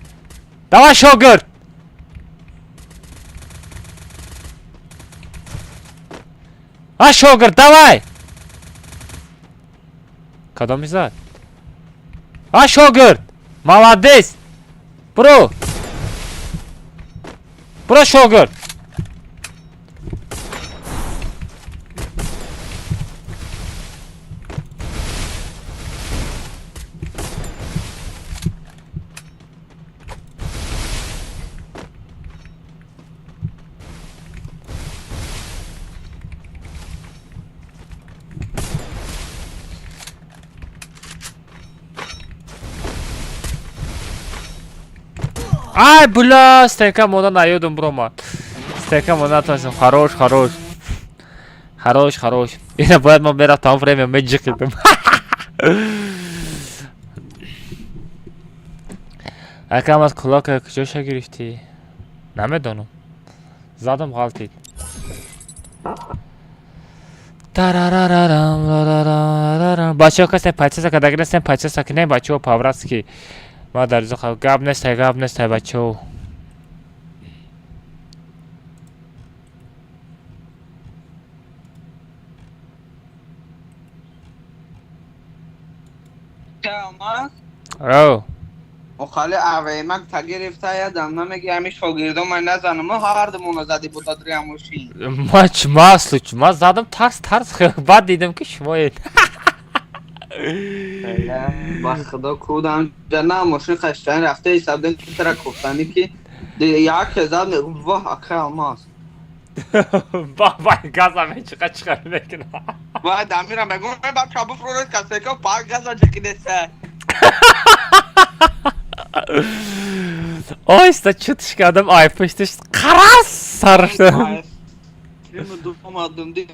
Давай шогирд. А шогирд, давай. Кадом мизад? А шогирд! Молодец! Бро! Бро шогирд! Ай, бля, стенка монда наёдум, брома. Стенка монда натонистам. Хорош, хорош. Хорош, хорош. Ина бояд мо мерафтам время меҷиқидам. Акам аз кулока куҷоша гирифтӣ? Намедонам. Задам ғалтид. Тарарарарам, ларарарарам. Бачаҳо касе пачаса кадаги нестем, пачаса ки не, бачаҳо по-братски. Ма дар зуха гап нестай, гап нестай, бачаҳо. Оу. Охали авемак та гирифта ядам намеги ҳами шогирдо ман назанам мо ҳардумона зади буда дриамошин. Ма ма случ ма задам тарс тарс баъд дидам ки шумоед. Ба худо кудам ҷана мошин хаштан рафта исабден тра кофтани ки як зад воҳ ака алмаз. Баба газа мечиқа чиқа мекуна. Ва дамира мегум бача буфроред касека пак газа ҷикидеса. Ойста чутиш кардам ай пуштиш қарас сар шуд.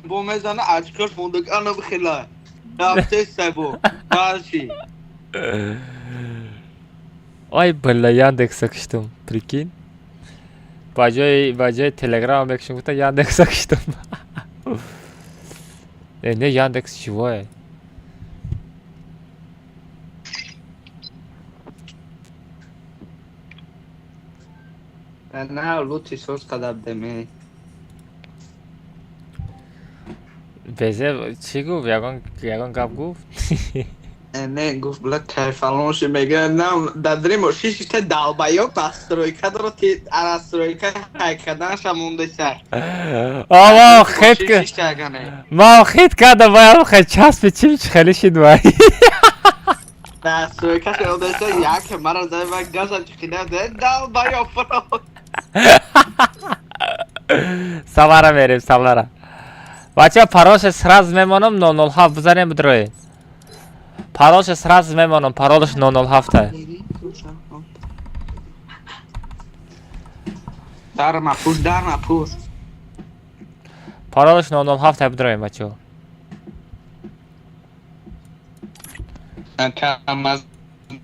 Бо мезана ачкаш мондаг ана бихела. Рафте бо. Дальше. Ой, бля, Яндекса киштум, прикинь. Ба ҷои Телеграм мекушем гуфта Яндекса киштум. Э, не Яндекс чивое? Не, лучи сос кадаб деме. Безе чӣ гуфт? Ягон гап гуфт? Не, гуфт бла кайфалонши мега на дадри моши шишта долбоёб настройка дора ти настройка ҳайкаданша мондеса. Ава хет ма хет кардам вай хе часпи чим хеле шид вай. Настройка шодеса як мара зай ва газа чиқида долбоёб. Савара мерем, савара. Бача паролша сразу мемонам 007 бизанем бидроед. Паролша сразу мемонам, паролш 007. Дар мапуш, дар мапуш. Паролш 007 бидроем бачо. Камаз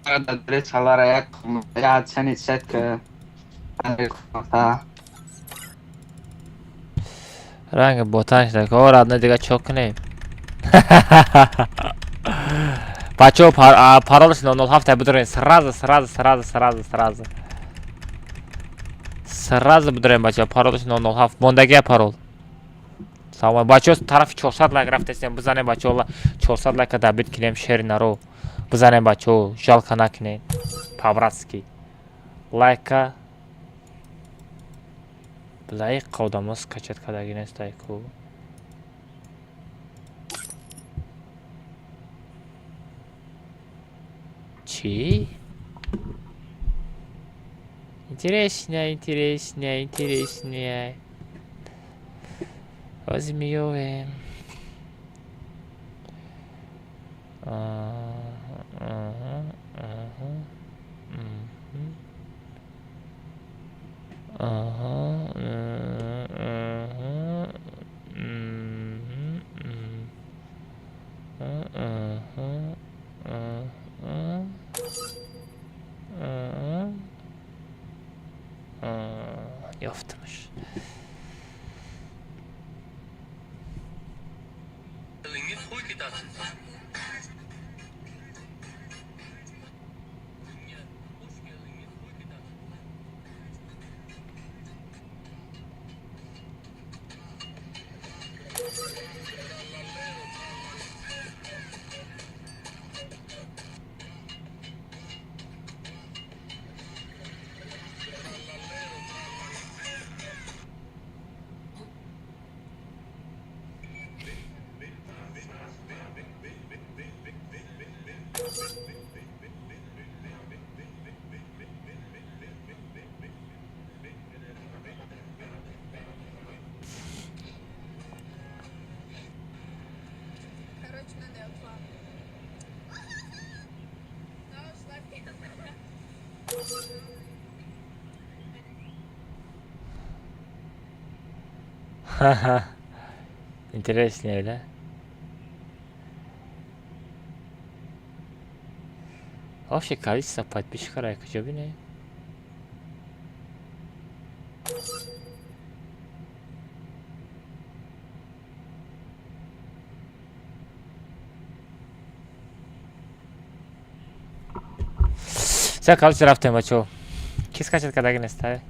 дадре салара як я цени сетка. Ранг ботан шуда. О, родной дига чо кунем? Бачо паролш 007 бидроем. Сразу, сразу, сразу, сразу, сразу. Сразу бидроем бачо. Паролш 007. Мондагия парол. Салом бачо, тарафи 400 лайк рафтесем. Бизанем бачо, 400 лайка добить кинем шери наро. Бизанем бачо, жалко накунем. По-братски. Лайка Блай қавдамоз скачать кардаги нестай ку. Чӣ? Интереснее, интереснее, интереснее. Ҳозир меёвем. Ёфтамаш. Ха-ха. Интереснее, да? Вообще количество подписчиков куҷо бинем? Всё, короче, рафтем, бачо. Ки скачать кардаги нестай?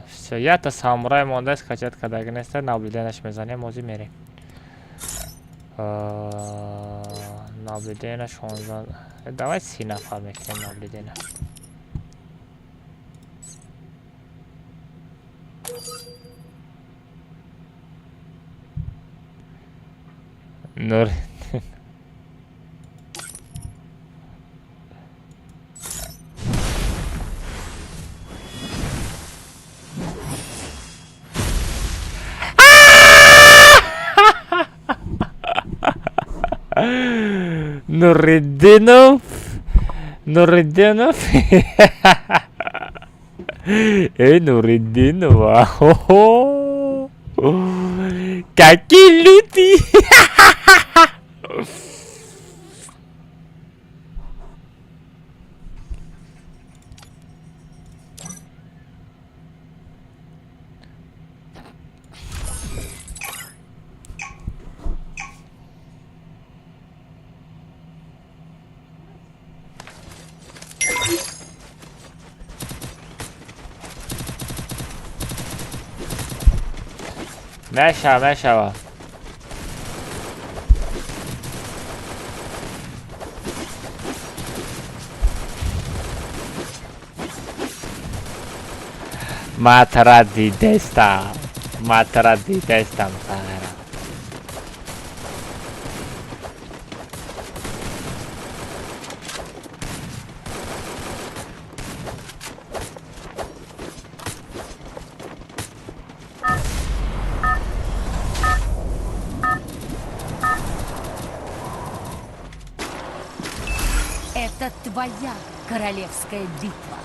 Всё, я-то самурай монда скачать кардаги нестай, наблюдение ш мезанем, ҳозир мерем. Наблюдение 16. Давай 30 нафар мекунем наблюдение. Нур. Нуриддинов. Нуриддинов. Эй, Нуриддинова. Хо-хо. Какие лютые. Меша, мешава. Матра дидеста. Матра дидестам, сахара. Это твоя королевская битва.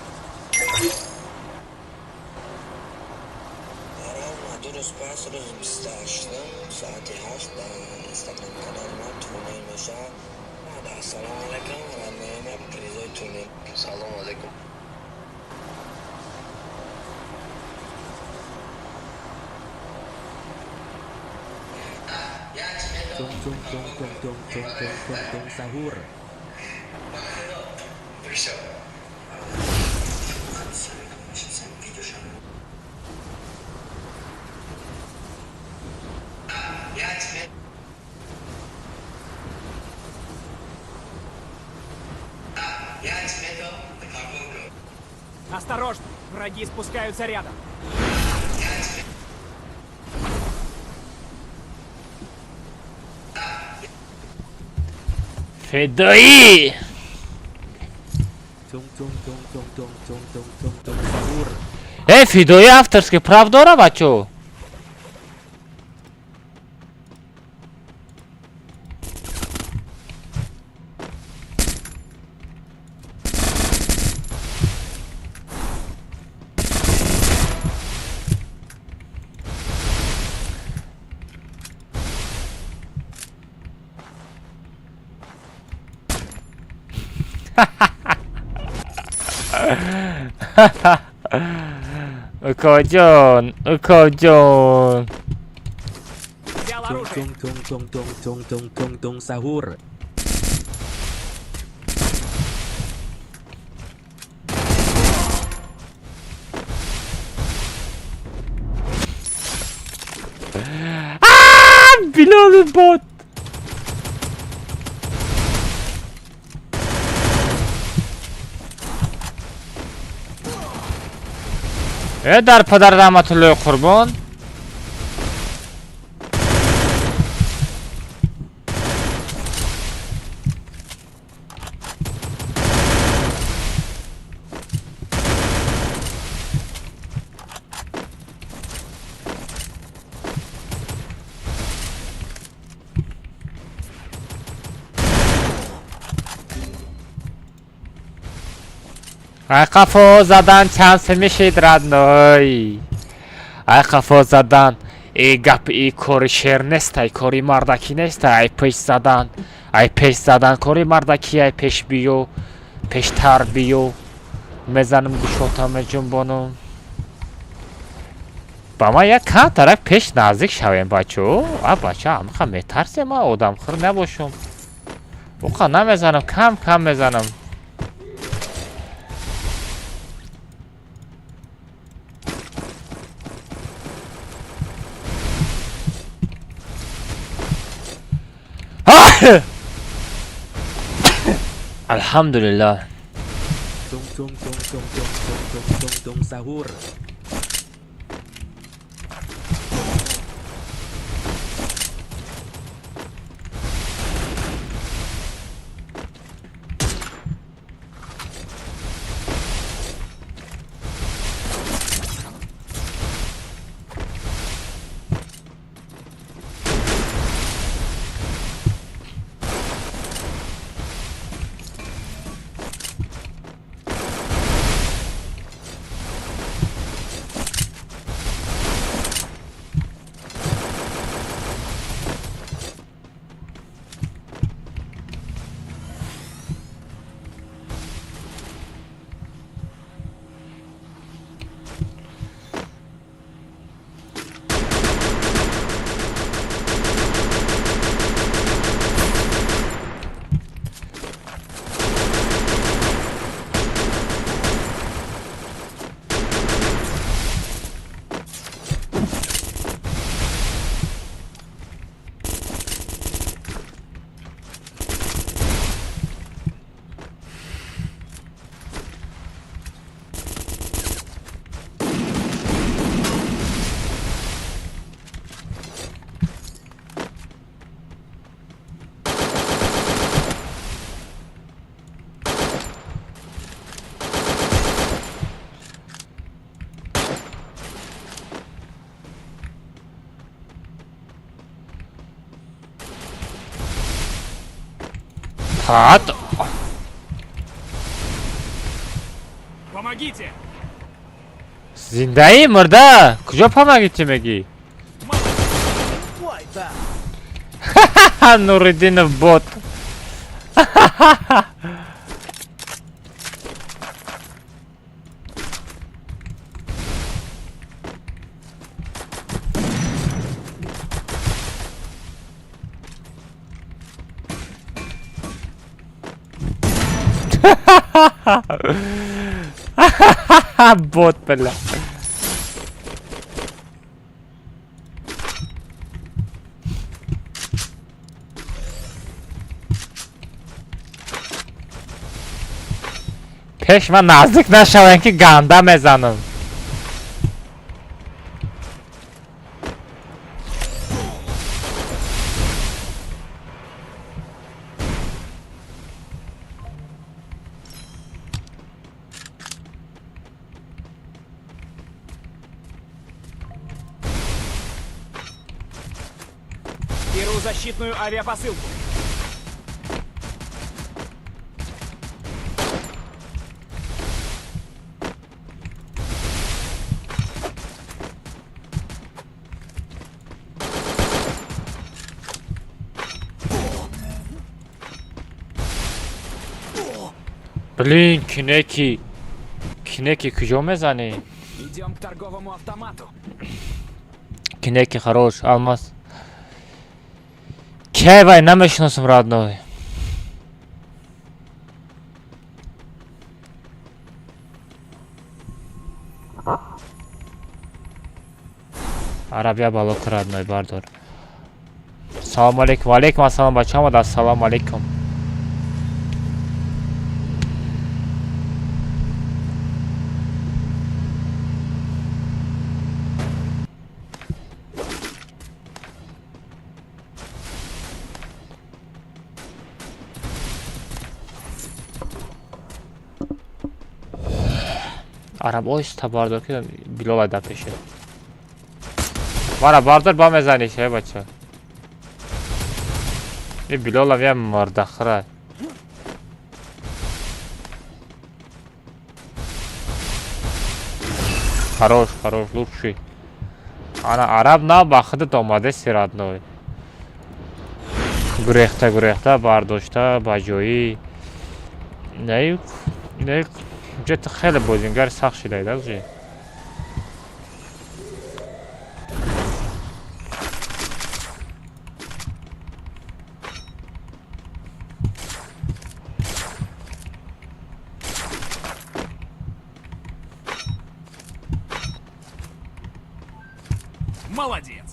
Tung tung tung tung tung tung tung tung tung sahur. Осторожно! Враги спускаются рядом. Федои! Tung tung tung tung tung tung tung tung tung sahur. Э, Фидои авторский прав дора, бачо? Укоҷон, укоҷон. Взял Tung оружие. tung tung tung tung tung tung tung tung sahur. Билоли бот. Э, дар падар раҳматуллои қурбон. Ай қафо задан чанд мешид, родной. Ай қафо задан и гап и кори шер нест, ай кори мардакӣ нест, ай пеш задан, ай пеш задан кори мардакӣ, ай пеш биё, пештар биё. Мезанам гӯшота меҷунбонам. Ба ман як камтарак пеш наздик шавем, бачо. А бача, амқа метарсем, ма одамхӯр набошум. Уқа намезанам, кам кам мезанам. Алҳамдулиллаҳ. Tung tung tung tung tung tung tung tung tung sahur. Помогите! Зиндаи мурда? Куҷо помогите мегӣ? Нуриддинов бот. Бот, бля. Пеш ман наздик нашавем ки ганда мезанам. Беру защитную авиапосылку. Блин, кинеки. Кинеки, куҷо мезанӣ? Идем к торговому автомату. Кинеки хорош, алмаз. Кай вай намешиносам, родной. Арабия балок, родной, бардор. Салом алейкум, алейкум ассалом, бача омад, ассалому алейкум. Араб оҳиста бардор ки Билол дар пеше. Мара бардор ба мезаниш, э бача. И Билолам я мардахра. Хорош, хорош, лучший. Ана араб на ба худат омадаси, родной. Гурехта, гурехта, бардошта, ба ҷоӣ. Не, не, ҷет хеле бозингар сахт шидаида уже. Молодец!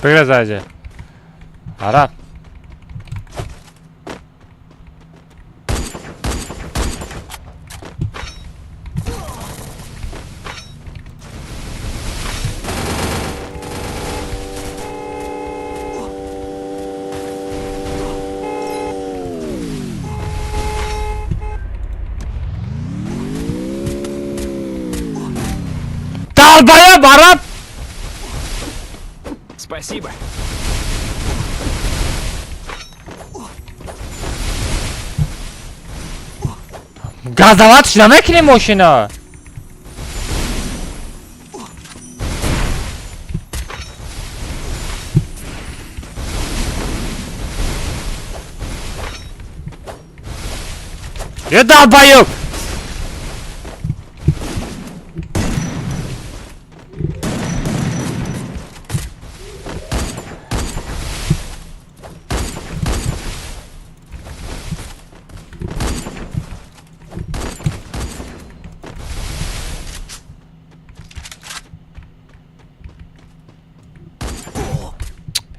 Бигра, араб. Долбоёб, араб! Спасибо. Газовать намекунӣ мошина. Е, долбоёб!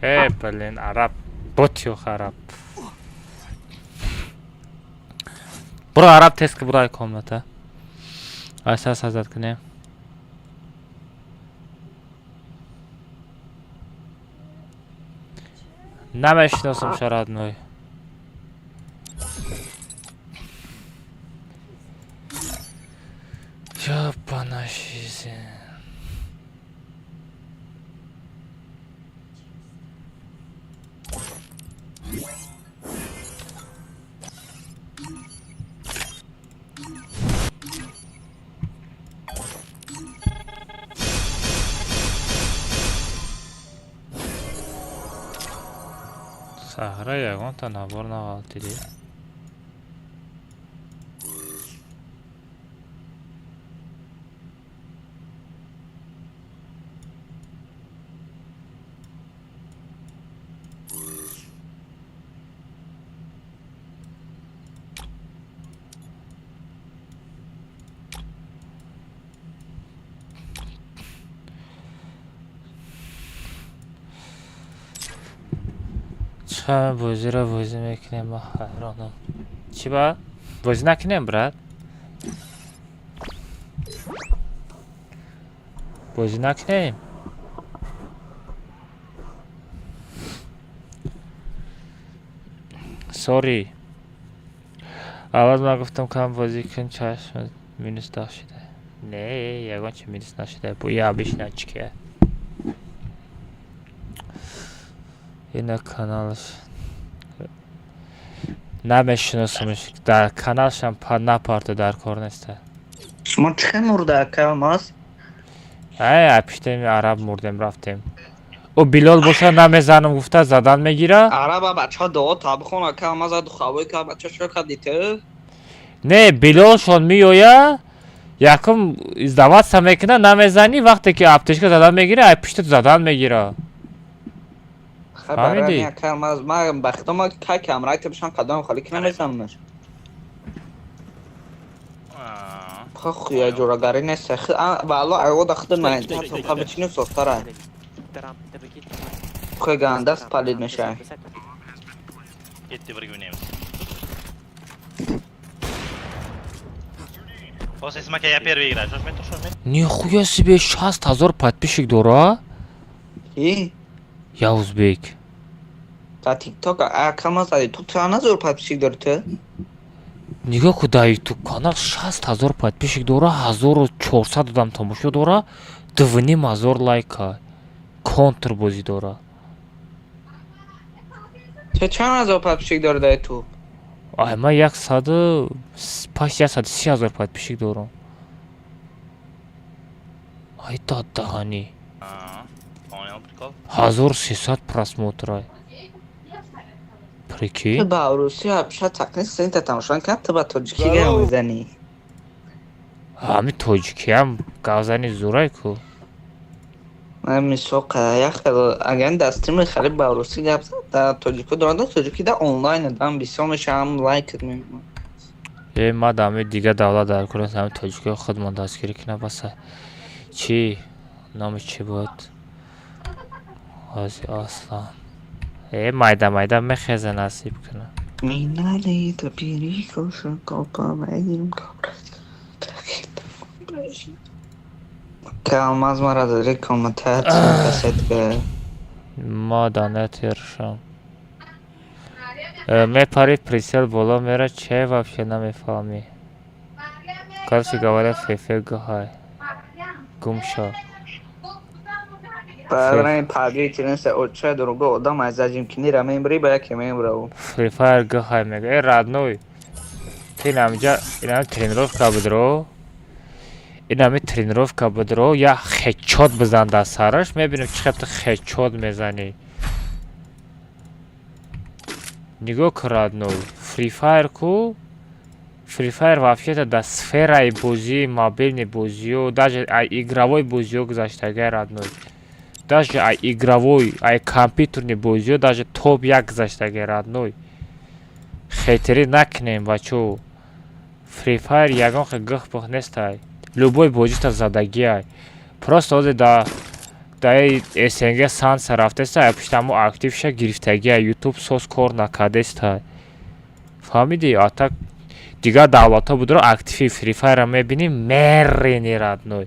Э, блин, араб. Бот ёх, араб. Буро, араб, тест ки буро комната. Айса сазад кунем. Намешиносам ша, родной. Ёбана жизнь. Саҳра ягонта набор нағалтидӣ. Ча бозиро бозӣ мекунем, ма ҳайронам. Чӣ ба? Бозӣ накунем, брат? Бозӣ накунем? Сори. Аввал ман гуфтам кам бозӣ кун, чашм минус нашуда. Не, ягон чи минус нашуда. Бо я обычно очки. Ина каналаш. Намешиносамш. Дар каналшам напарто дар кор неста. Шумо чӣ мурда, ака Алмаз? Ай, апиштем араб мурдем рафтем. О Билол боша намезанам гуфта задан мегира. Араба бача дуо та бихон, ака Алмаз, аду хавои ка бача шо кардӣ ту? Не, Билолшон меоя, якум издаваться мекуна, намезанӣ, вақте ки аптечка задан мегира, ай пиштат задан мегира. Фаҳмидӣ? Ака Алмаз, ман ба худо ма кай камрайта бишам қадам холӣ ки намезанамаш. Хуя ҷурагарӣ нест. Ба Аллоҳ айвода худ ман та бичинӣ сохтара. Хуя гандаст палид мешавад. Ketdi birga o'ynaymiz. Hozir Ismaka я первый играю. Shoshmay tur, shoshmay. Нихуя себе, 60 000 подписчик дора? Ки? Я узбек. Та TikTok ака Алмаз, ютуб чанд ҳазор подписчик дори ту? Нигоҳ ку, дар ютуб канал 60 000 подписчик дора, 1400 одам тамошо дора, 2500 лайка. Контр бозӣ дора. Ту чанд ҳазор подписчик дори дар ютуб? Ай, ман яксаду паш 130 000 подписчик дорам. Ай дадаҳанӣ. Понял, прикол. 1300 просмотра. Прикинь? Ту ба русӣ ша тақни сента тамошо кард, ту ба тоҷикӣ гап мезанӣ. Ҳами тоҷикиам гавзани зурай ку. Мисол як хел агар дар стрими хеле ба русӣ гап зад, дар тоҷико дорад, тоҷикӣ дар онлайн адам бисёр мешавам лайк мекунам. Е, ма дар ҳами дигар давлат дар кор ҳами тоҷикиҳо худмон дастгирӣ кунам баса. Чӣ? Номи чӣ буд? Ҳози осон. Э, майда майда мехеза, насиб кунад. Алмаз мара дори комментат касет. Ма донатиршам. Мепари, прицел боло мера, че вообще намефаҳмӣ. Короче говоря, фефе гуҳай. Гум шо. Барои пабҷи чинеса оча дурго одам аз зажимкинира мембри ба яке мембрав. Free Fire гуҳай мега. Э, родной. Ты инамҷа инами тренировка будро. Инами тренировка будро, я хедшот бизан дар сараш, мебинем чӣ хел ту хедшот мезанӣ. Нигоҳ кун, родной. Free Fire ку. Free Fire вообще-то дар сфераи бозии мобильный бозиё, даже ай игровой бозиё гузаштагай, родной. Даже ай игровой, ай компьютерный бозиё даже топ як гузаштагай, родной. Хейтерӣ накунем, бачо. Free Fire ягон хел гӯх пӯх нестай. Любой бозита задагиай. Просто ҳозир да даи СНГ санса рафтеста, пуштамо активша гирифтагиай, YouTube соз кор накардестай. Фаҳмидӣ? А так дигар давлатҳо будро активи Free Fire-ро мебинӣ, мерени, родной.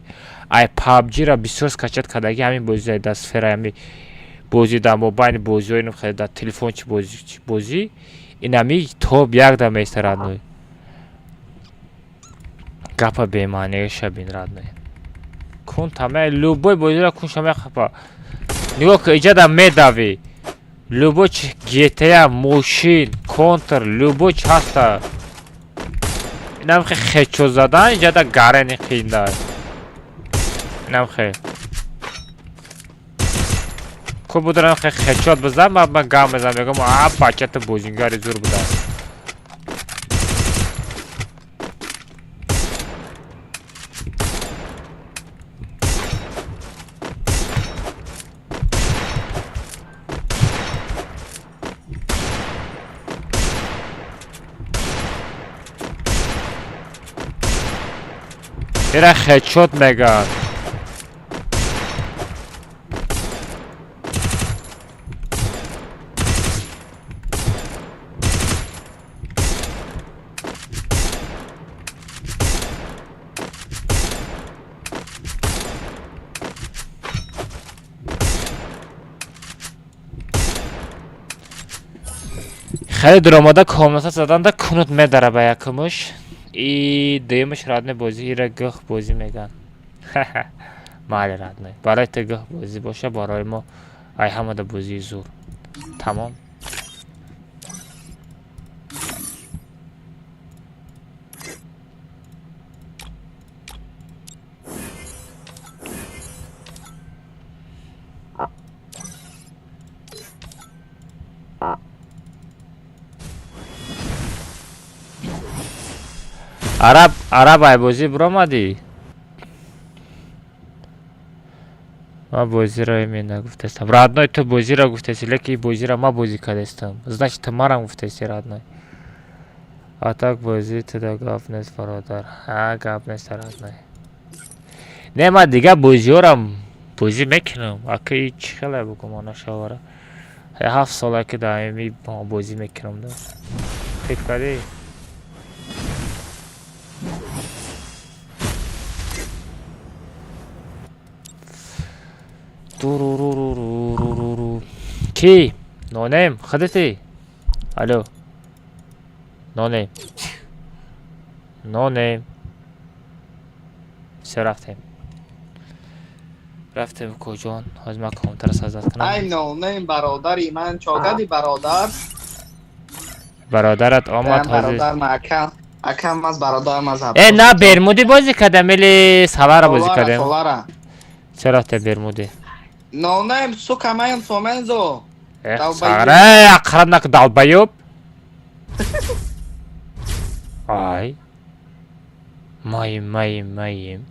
Ай PUBG-ра бисёр скачать кардаги ҳамин бозиҳои дар сфераи ҳами бозӣ дар мобайни бозиҳои инам хеле дар телефон чи бозӣ чи бозӣ инами топ як да меиста, родной. Гапа бемаъниша бин, родной. Кун тама любой бозиро кун шама хапа. Нигоҳ кун, иҷада медавӣ. Любой чи GTA, мошин, контр, любой чи ҳаста. Инам хе хечо задан иҷада гарени қиинда. Инам хе. Ку будрам хе хечот бизан, ман гам мезанам, мегӯям, а бача ту бозингари зур буда. Ира хедшот меган. Хеле дуромада комната заданда кунут медара ба якумуш. И дуюмаш, родной, бозӣ ира гӯх бозӣ меган. Майли, родной. Барои ту гӯх бозӣ боша, барои мо ай ҳамада бозии зур. Тамом. Араб, араб, ай бозӣ биромадӣ? Ман бозиро именно гуфтастам. Родной, ту бозиро гуфтасти, лекин ин бозиро ман бозӣ кардастам. Значит, ту марам гуфтасти, родной. А так бозӣ туда гап нест, бародар. А гап нест, родной. Не, ман дигар бозиҳорам бозӣ мекунам. Ака и чӣ хеле бугумона шавара. 7 сола ки дар ами бозӣ мекунам да. Фикр кардӣ? Туруруруруруру. Ки? Нонем, худати? Алло. Нонем. Нонем. Всё, рафтем. Рафтем куҷон? Ҳозир ман компютер сазад кунам. Ай нонем, бародари ман чокади бародар. Бародарат омад ҳозир. Бародар ма акам, акам аз бародарам аз. Э, на Бермуди бозӣ кардам или Салара бозӣ кардем? Солара. Чаро рафтем Бермуди? Нонем, сука, маям сомензо. Эх, сагра, ақраб нак, долбоёб. Ай. Маим, маим, маим.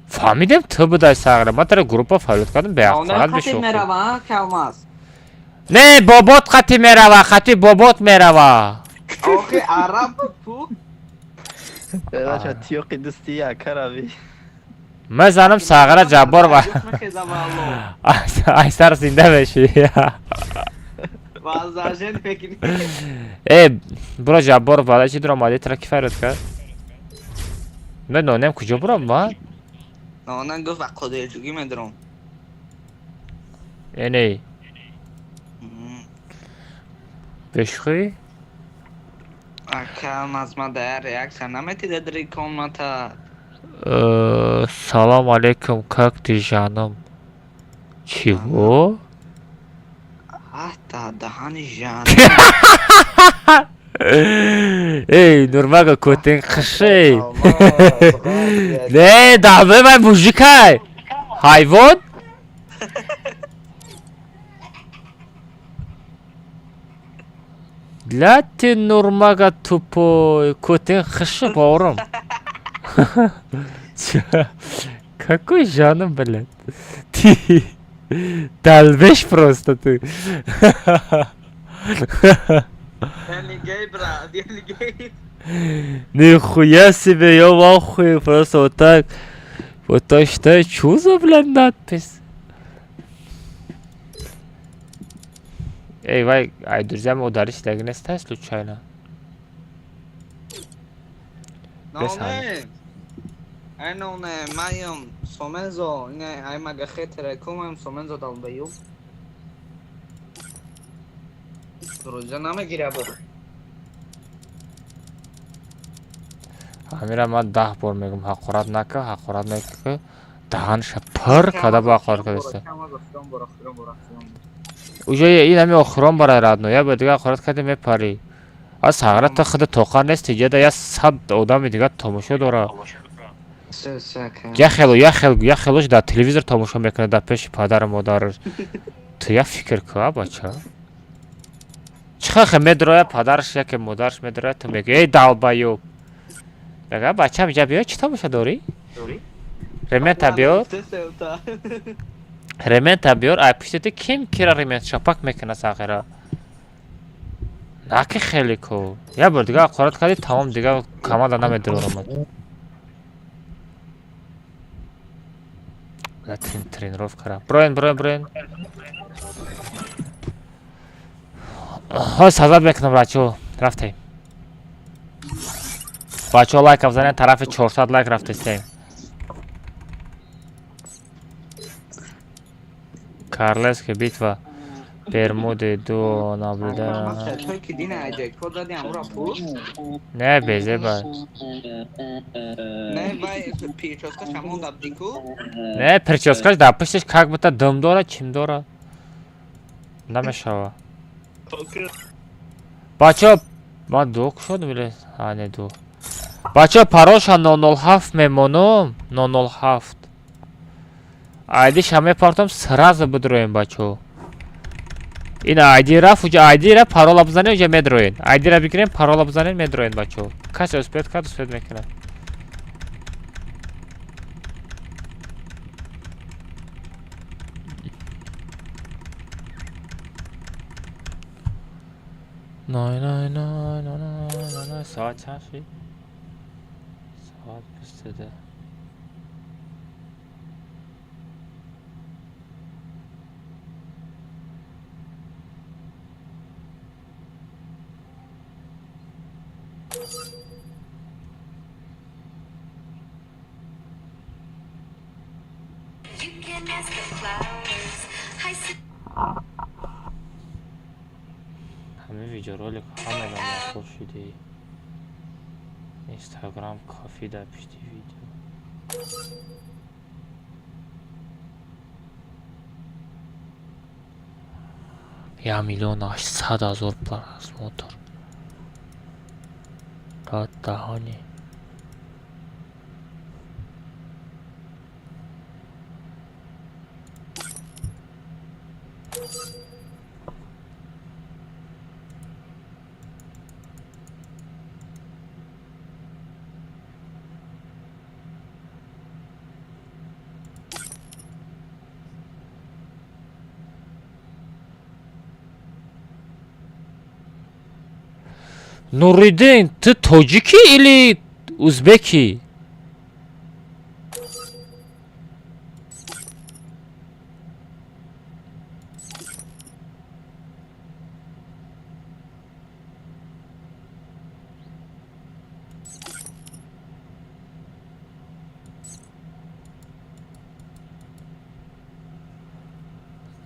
Фаҳмидем, ту будай, сагра. Ман тара группа фарёд кардам, беақлат бишо. Мерава, калмаз. Не, бобот қати мерава, қати бобот мерава. Охи араб пу. Бача тиёқи дӯсти якарави. Мезанам Сағира Ҷабборова. Айсар зинда мешӣ. Э, буро Ҷабборов, баъда чи дуромадӣ, тра ки фарёд кард? Не, нонем куҷо бурам ман? Нонем гуфт ба Қодирҷугӣ медурам. Э, не. Бешухӣ? Акам аз ман дар реаксия наметида дри комната. Салом алейкум, как ты, жаным? Чего? Ата даҳани жан. Эй, Нурмага, котин қиши. Не, давай май мужикай. Ҳайвон? Ля ты, Нурмага, тупой. Котин қиши, боврум. Какой жаным, блядь? Ты долбешь просто ты. Я не гей, брат, я не гей. Нихуя себе, я в ахуе, просто вот так. Вот так считаю, чё за, блядь, надпись? Эй, вай, ай, друзья, мы ударились, так не стали случайно. Ноне, ай ноне, маем, сомензо, не, ай магахетере, кумаем сомензо долбоёб. Друзья, намегиря бо. Ҳамира ман 10 бор мегум, ҳақорат нака, ҳақорат нака, даҳанша пир када ба ҳақорат кадаста. Уже ин ҳами охирон барай радно, я ба дига ҳақорат кади мепарӣ. Аз сағра та худа тоқа нест, иҷада я 100 одами дига тамошо дора. Я хело, я хел, я хелош дар телевизор тамошо мекунад дар пеши падару модараш. Ту я фикр ку, а бача? Чӣ хел медроя падараш яке модараш медроя, ту мегӯӣ, эй долбоёб. Мега бачам иҷа биё, чӣ тамошо дорӣ? Ремента биёр. Ремента биёр, ай пушти ту ким кира ремент шапак мекунад сағира? Наки хеле ку. Я бор дига ҳақорат кардӣ, тамом дига команда намедурорамад. Тренировка. Броен, броен, броен. Ҳоз сазад мекунам, бачаҳо. Рафтем. Бачаҳо лайк бизанед, тарафи 400 лайк рафтестем. Карлески битва. Бермуды ду наблюдаю. Не, безеба. Не, прическаш да пуштиш как будто дым дора, чим дора. Намешава. Бачаҳо, ман ду шудам или? А, не ду. Бачаҳо, паролша 007 мемонам, 007. Айдиша мепартам, сразу бидроем, бачаҳо. Ин айди рафт, уҷа айди ра парола бизанед, уҷа медроен. Айди ра бигирем, парола бизанед, медроен, бачаҳо. Касе успед кард, успед мекунад. Най най най най най най. Соат чанд шид? Соат 22. Ҳамин видеоролик ҳамаро маъқул шуди. Инстаграм кофӣ дар пишти видео. 1 800 000 просмотр. Рад даҳони. Нуриддин, ту тоҷикӣ или узбекӣ?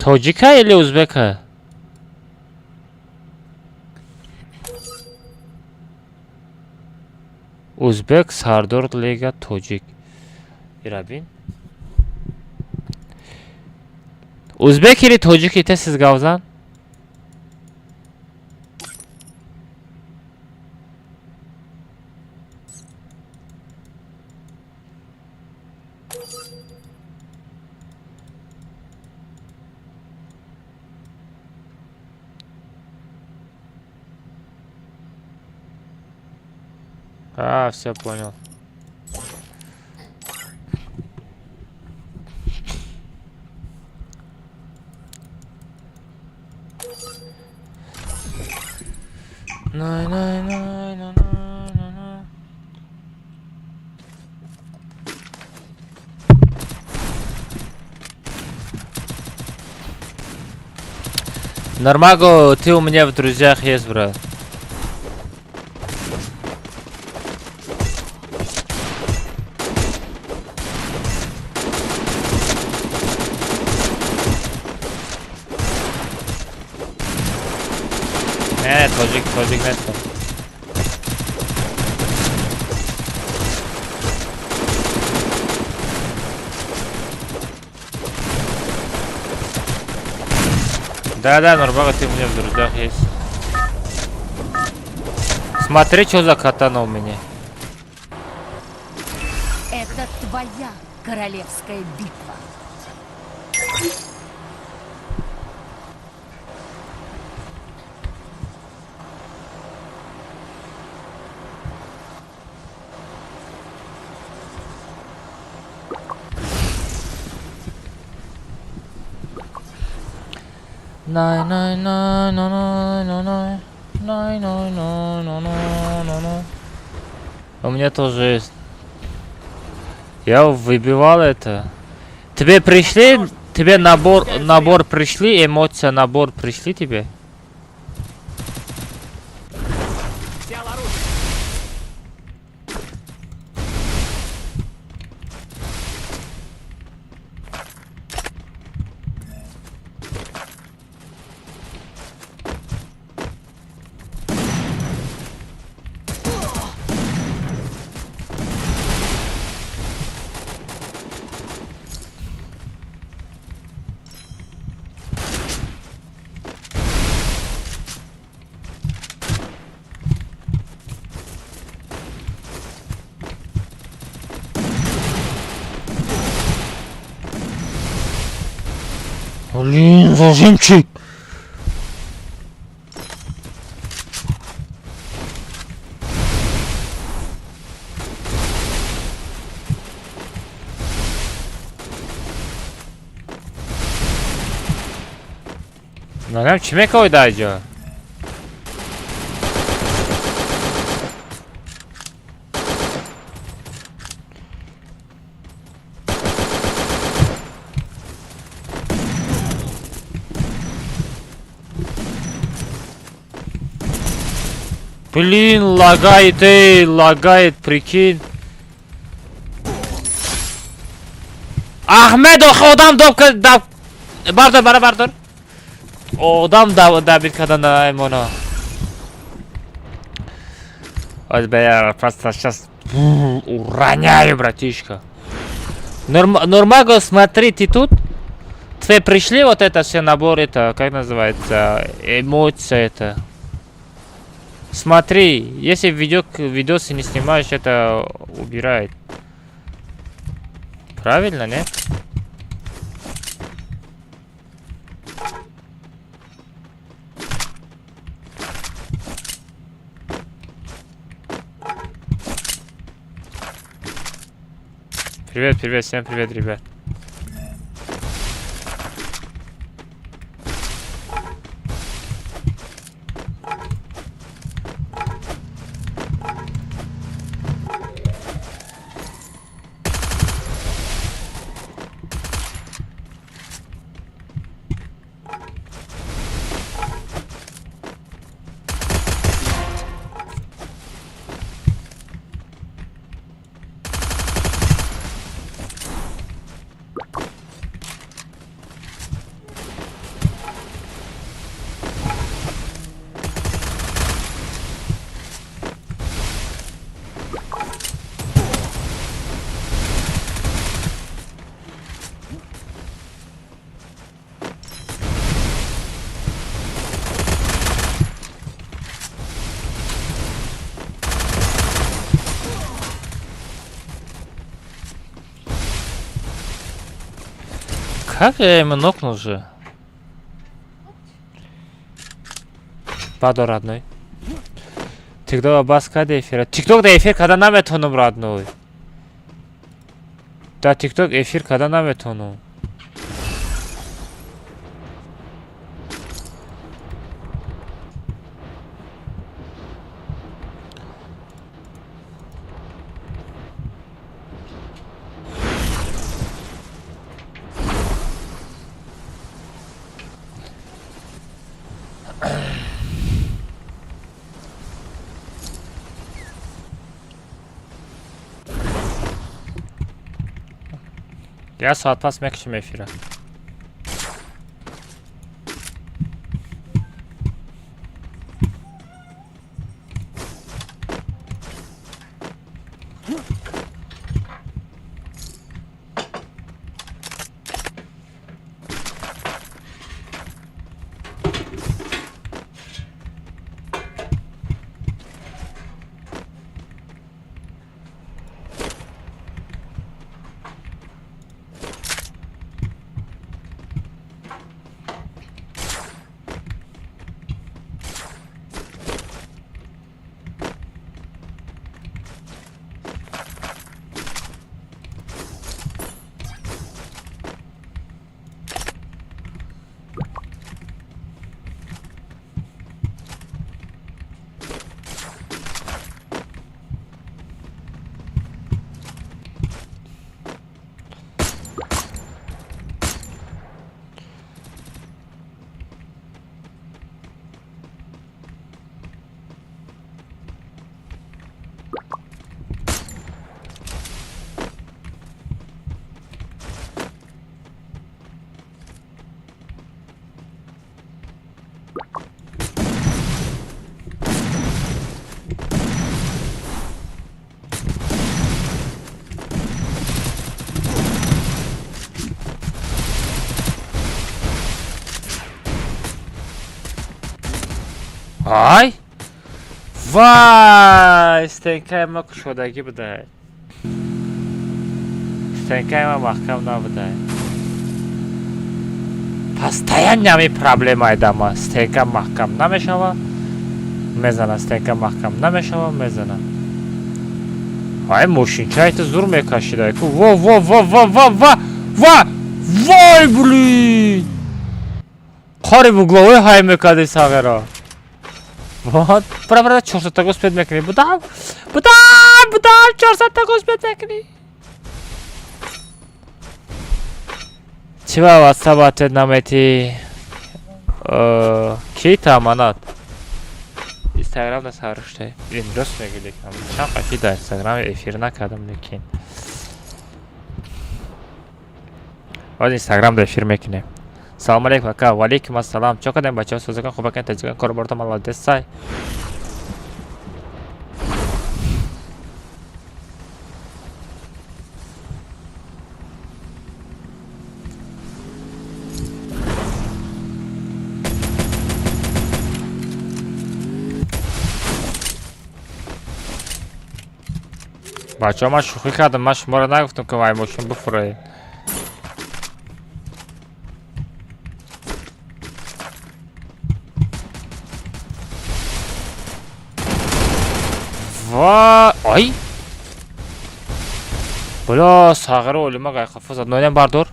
Тоҷика или узбека? Узбек Сардор Лига Тоҷик. Ирабин. Узбек или тоҷик ите сиз гавзан? А, все понял. Най най най най най най. Нормаго, ты у меня в друзьях есть, брат. Не, тоҷик, тоҷик нестам. Да-да, Нурбага, ты у меня в друзьях есть. Смотри, что за катана у меня. Это твоя королевская битва. Най най най най най най най най най най най най. У меня тоже есть. Я выбивал это. Тебе пришли? Тебе набор пришли? Эмоция набор пришли тебе? Блин, зажимчик! Наверное, чиме койда? Блин, лагает, эй, лагает, прикинь. Ахмед, одам доб, бардор, бара, бардор. Одам добит кадан аймона. Ой, бля, просто сейчас уроняю, братишка. Нормаго, смотри, ты тут? Тебе пришли вот это все набор, это, как называется, эмоция это. Смотри, если видосы не снимаешь, это убирает. Правильно, нет? Привет, привет, всем привет, ребят. Как я ему нокнул же? Бадо, родной. Тикток бас каде эфира. Тикток да эфир када наметонум, родной. Да тикток эфир када наметонум. Як соат пас мекушем эфира. Ай! Вай! Стенкаи ма кушодагӣ будай. Стенкаи ма маҳкам набудай. Постоянно ҳамин проблемаи дама. Стенка маҳкам намешава, мезана, стенка маҳкам намешава, мезана. Ай, мошинчаи ту зур мекашидай ку. Во, во, во, во, во, во, во! Вой, блин! Қори бугловой ҳай мекади сағеро. Вот, бра, бра, 400 успеть мекунӣ. Будам, будам, будам, 400 успеть мекунӣ. Чӣ ба WhatsApp ответ наметӣ? Ки та аманат? Инстаграм да саруштай. Ин рост мегӣ, лекин чанд қафи дар Инстаграм эфир накардам, лекин. Ҳозир Инстаграм да эфир мекунем. Салом алейкум, ака. Ва алейкум ассалам. Чо кардем, бачаҳо? Созакан, хубакан, таҷикан, корборто молодец сай. Бачаҳо, ман шӯхӣ кардам, ман шуморо нагуфтам, ки вай мошин бифуред. Ва, ай! Бля, сағири олима гайқафо зад. Ноинам бардор.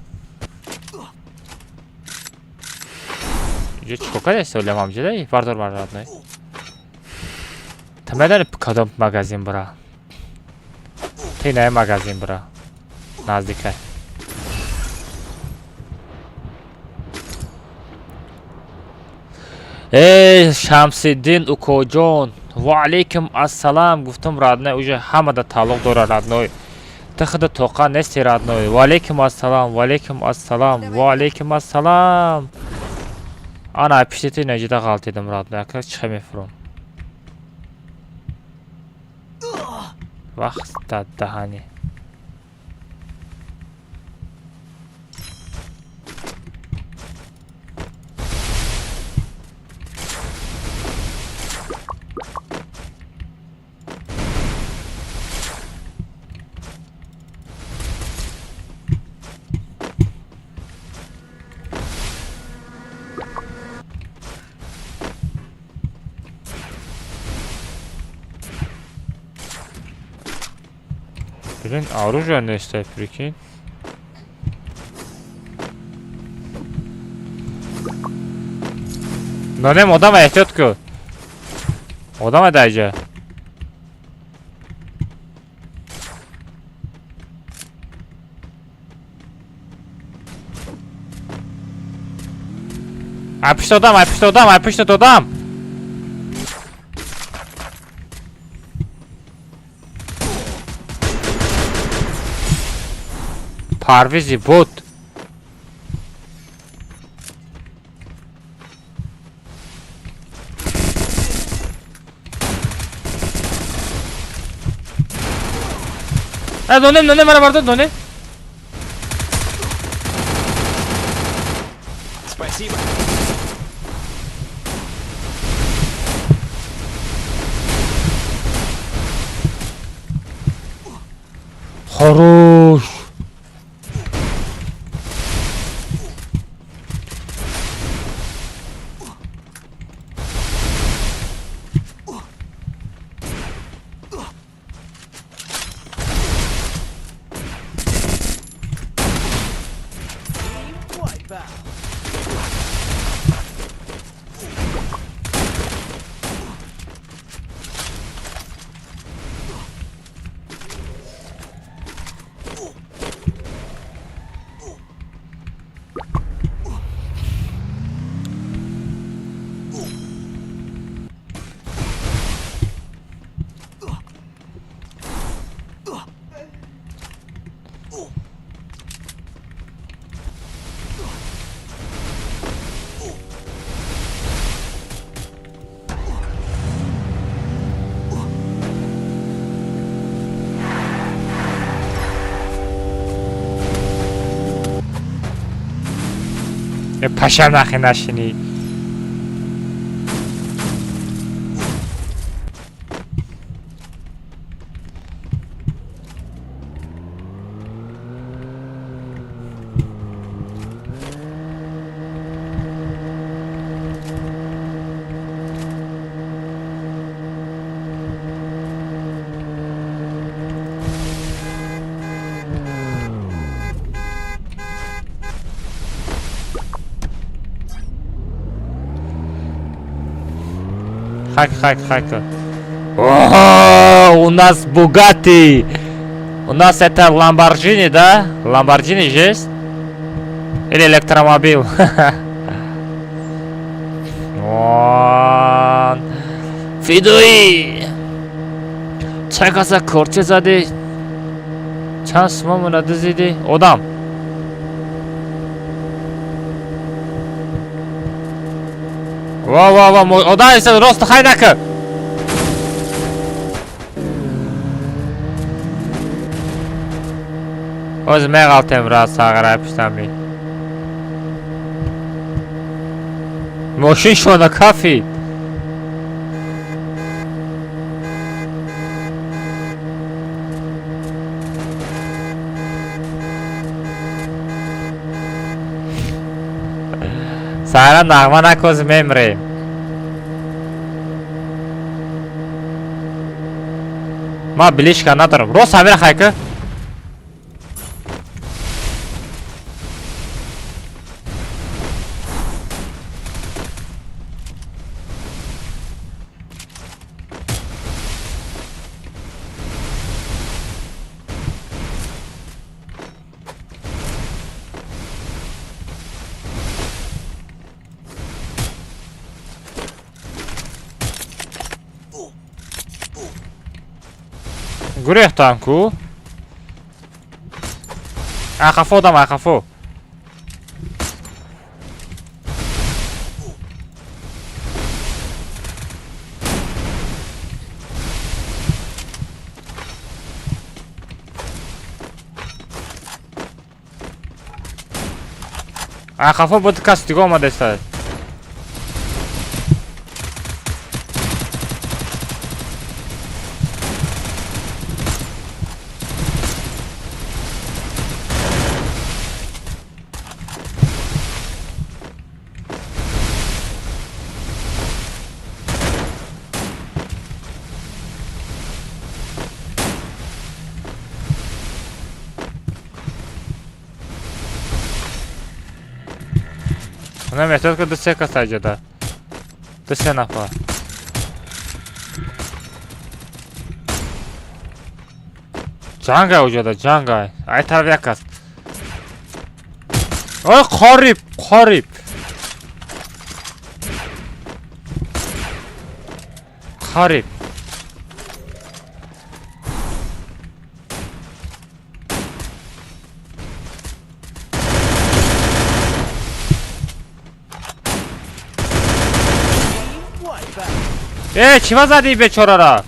Инҷо чӣ кор кардааст олиам ҳамҷода? Бардор, бардор, най. Та медонӣ кадом магазин бира? Ти най магазин бира. Наздика. Эй, Шамсиддин укоҷон, ва алейкум ассалам. Гуфтам, родной, уже ҳамада тааллуқ дора, родной. Ты худа тоқа нести, родной. Ва алейкум ассалам, ва алейкум ассалам, ва алейкум ассалам. Ана пишти ти наҷида ғалтидам, родной. Ака чӣ мефурам? Вақт даҳани. Блин, оружие нестай, прикинь. Нонем одама эҳтиёт кун. Одама даҷа. Ай пушти одам, ай пушти одам, ай пушти одам. Парвизи бот. Донем, донем, мара бардор, донем. Спасибо. Хорош. Пашам нахи нашини. Хак, хак, хак. О, у нас Бугатти. У нас это Ламборджини, да? Ламборджини есть? Или электромобиль? Фидуи! Чакаса корче зади. Чанд сумамуна дузиди? Одам. Ва, ва, ва, одам иста рост хай накун. Оз меғалтем раз сағара пиштами. Мошин шона кафид. Сара нағма накоз мемрем. Ма билишка надорам. Рост ҳамира хайка. Гурехтам ку. Ақафо дам, ақафо. Ақафо буд кас дига омадеста. Унам эҳтиёт кун, ду се кас аҷода. Ду се нафар. Ҷангай уҷода, ҷангай. Ай тараф як кас. Ой, қариб, қариб. Қариб. Э, чӣ зади бечорара?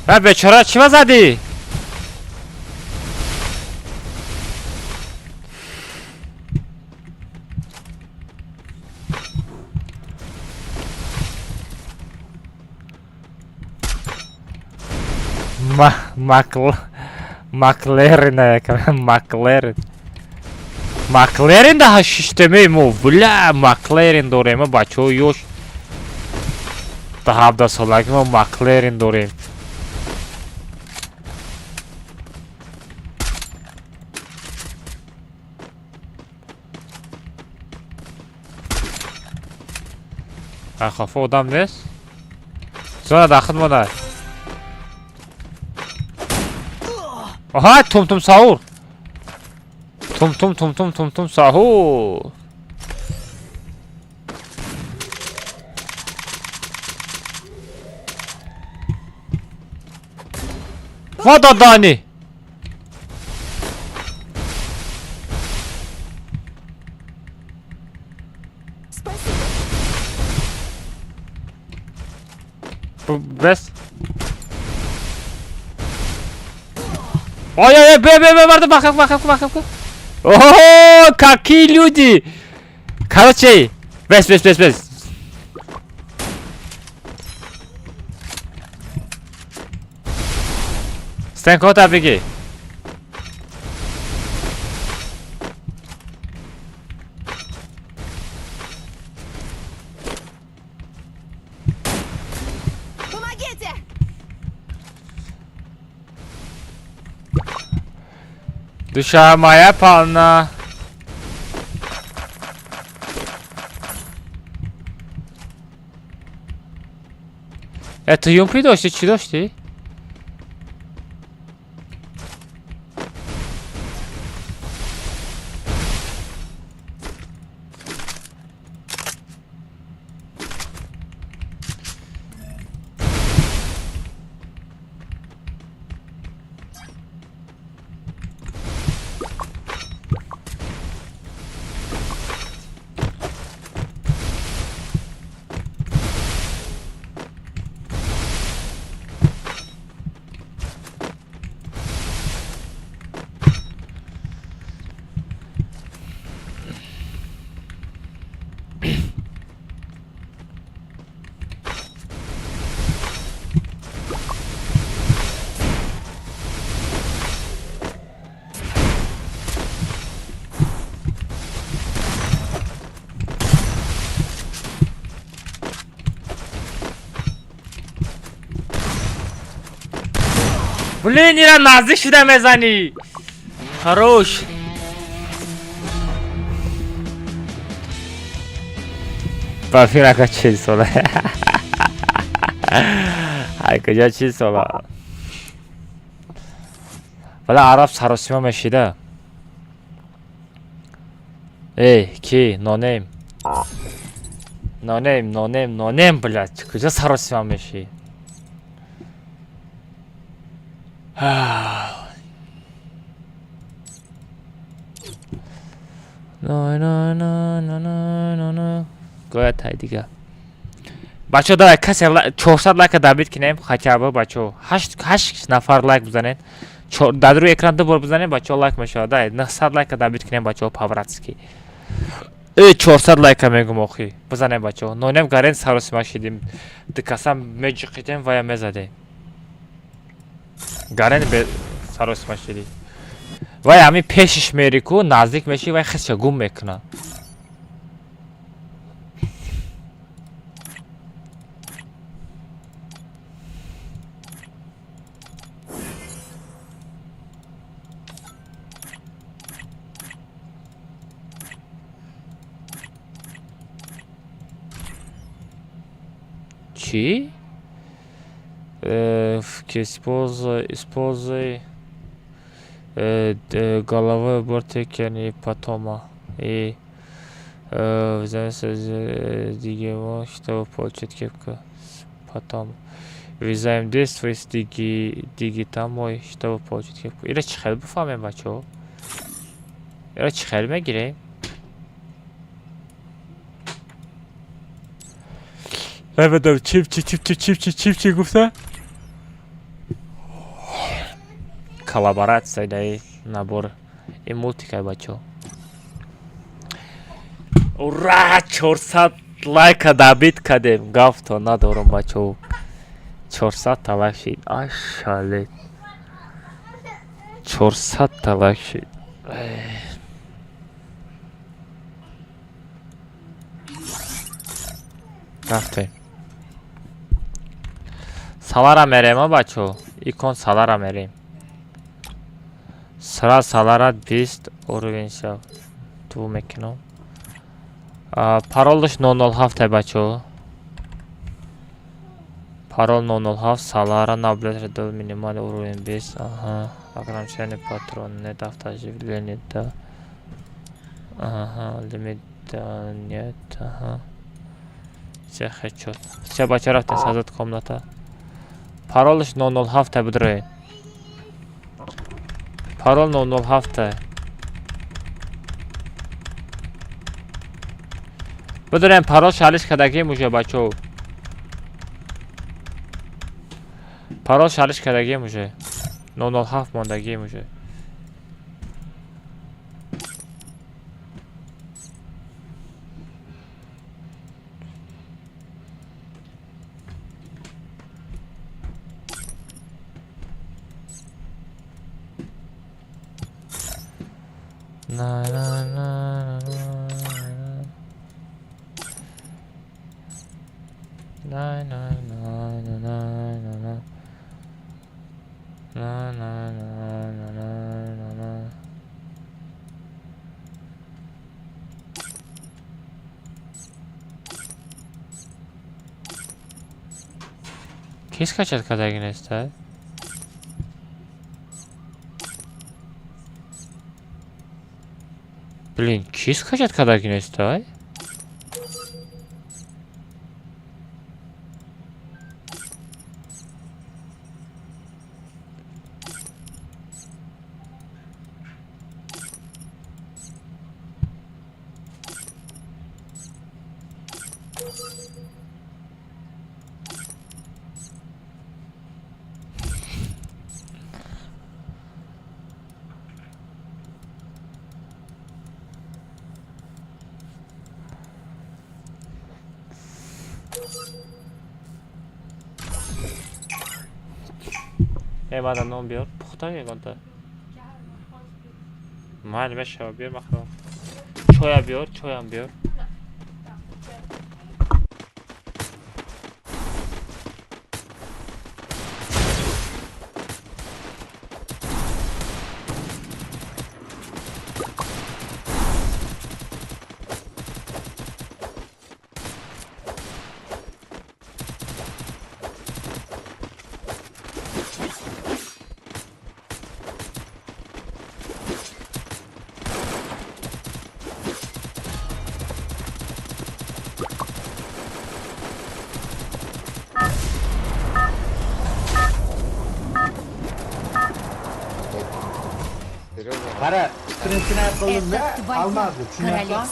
Ва бечора чӣ задӣ? Маклерин, Маклерин. Маклерин да шиштемаи мо, бля, Маклерин дорем, бачаҳо ёш. Да 17 солаги мо Маклерин дорем. Хафа одам нест? Зона дахил монад. Аҳа, тум-тум саур. Тум-тум тум-тум тум-тум сахур. Вода дани. Бес. Ой-ой-ой, бе, бе, бе, барды, бахап, бахап, бахап. О, какие люди! Короче, бес, бес, бес, бес. Стенкота, беги. Помогите! Душа моя полна. Ту юмпи дошти, чӣ дошти? Блин, ира наздик шуда мезанӣ. Хорош. Ба фикр ака 40 сола. Ай куҷо 40 сола? Вала араб саросима мешида. Эй, ки, нонейм. Нонейм, нонейм, нонейм, блядь. Куҷо саросима мешӣ? На. Гоя тай дига. Бачо, давай касе 400 лайка добить кинем, хотя бы, бачо. 8 нафар лайк бизанед. Дар рӯи экран ду бор бизанем, бачо лайк мешавад. Дай 900 лайка добить кинем, бачо, по-братски. 400 лайка мегум охи. Бизанем, бачо. Нонем гарен саросима шидим. Ду каса меҷиқидем ва я мезадем. Гарен бе саросима шидим. Вай ҳамин пешиш мери ку, наздик мешӣ, вай хисша гум мекуна. Чӣ? Используй головой бортикани потома и Дигимон, чтобы получить кепку потом. Взаимодействуй с Дигитамой, чтобы получить кепку. Ира чӣ хел бифаҳмем, бачаҳо? Ира чӣ хел мегирем? Намедонам, чим чи чим чи чим чи чим чи гуфта? Коллаборация даи набор. Ин мультикай, бачаҳо. Ура! 400 лайка добить кардем. Гафто надорам, бачаҳо. 400 та лайк шид. Ашалет. 400 та лайк шид. Рафтем. Салара мерем, а бачаҳо. Икон салара мерем. Сара салара 20 уровень шав. Ту мекунам. Паролаш 007 бачаҳо. Парол 007 салара наблюдатель до минимальный уровень 20. Ага. Ограничение патрон нет, автооживление да. Ага, лимит да, нет. Ага. Все хечот. Все, бача, рафтем создать комната. Паролаш 007 бидроед. Парол 007. Бидроем, парол шалиш кардагим уже, бачаҳо. Парол шалиш кардагим уже. 007 мондагим уже. На на на на на на на на на на на на на на на на. Ки скачать кардаги неста? Блин, ки скачать кардаги неста? Эй, мада нон биёр. Пухта ягонта. Майли мешава, биёр махрам. Чоя биёр, чоям биёр. Qara, stream snipe qildimda, almazdi, tushunyapsan?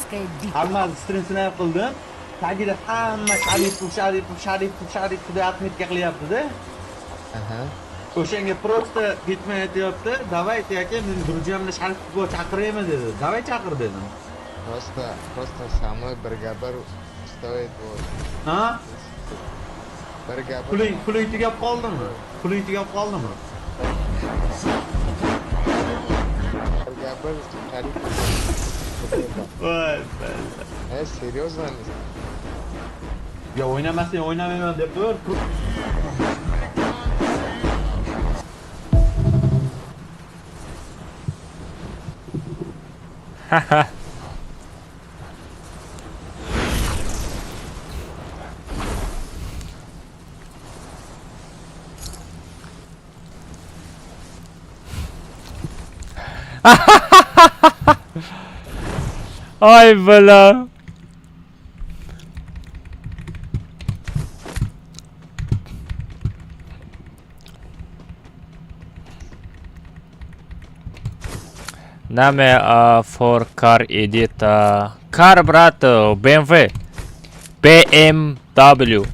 Almazdi stream snipe qildim. Tagida hamma Sharipov, Sharipov, Sharipov, Sharipov deb отметка qilyapti-da. O'shanga просто getmay aytyapti, "Давайте aka, men друзьямni Sharipovga chaqiraymi" dedi. "Давай chaqir" dedim. Просто со мной birga bir стоит вот. Ha? Birga bir. Puling tugab qoldimi? Puling tugab qoldimi? Бригабар Шарипов. Voy. Серьезно? Ya o'ynamasang o'ynamayman deb tur. Ай, бля. Наме for car edit car, брат, BMW, BMW.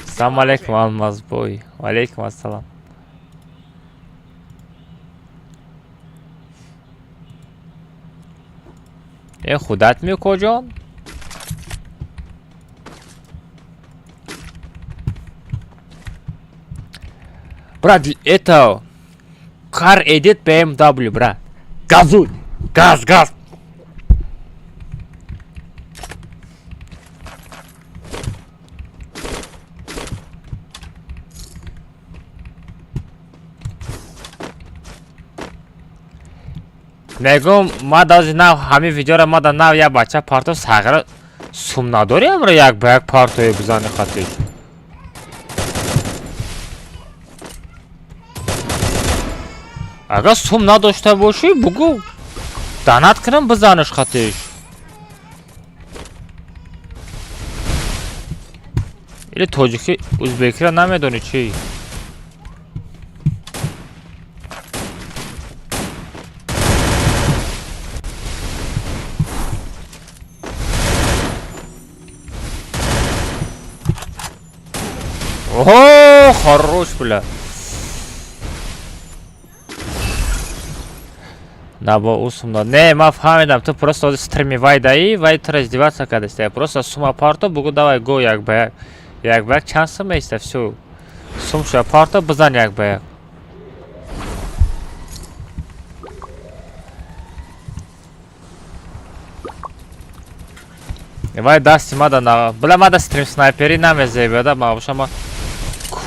Салам алейкум, Алмазбой. Алейкум ассалам. Э, худат мекоҷон? Брат, это Car Edit BMW, брат. Газуй! Газ, газ! Мегум, ма даже нав ҳамин видеоро ма да нав як бача парто сағира сум надори амро як ба як партое бизани хатиш. Агар сум надошта бошӣ, бугӯ данат кунам бизаниш хатиш. Или тоҷики узбекиро намедонӣ чӣ? Ого, хорош, бля. На бо ӯ сум дод. Не, ман фаҳмидам, ту просто ҳозир стрими вай даӣ, вай тура издеваться кардааст. Просто сума парто, бугӯ давай го як ба як. Як ба як чанд сум меиста, всё. Сум шуда парто, бизан як ба як. Вай дасти мада на... Бля, мада стрим снайпери намезебеда, ма боша ма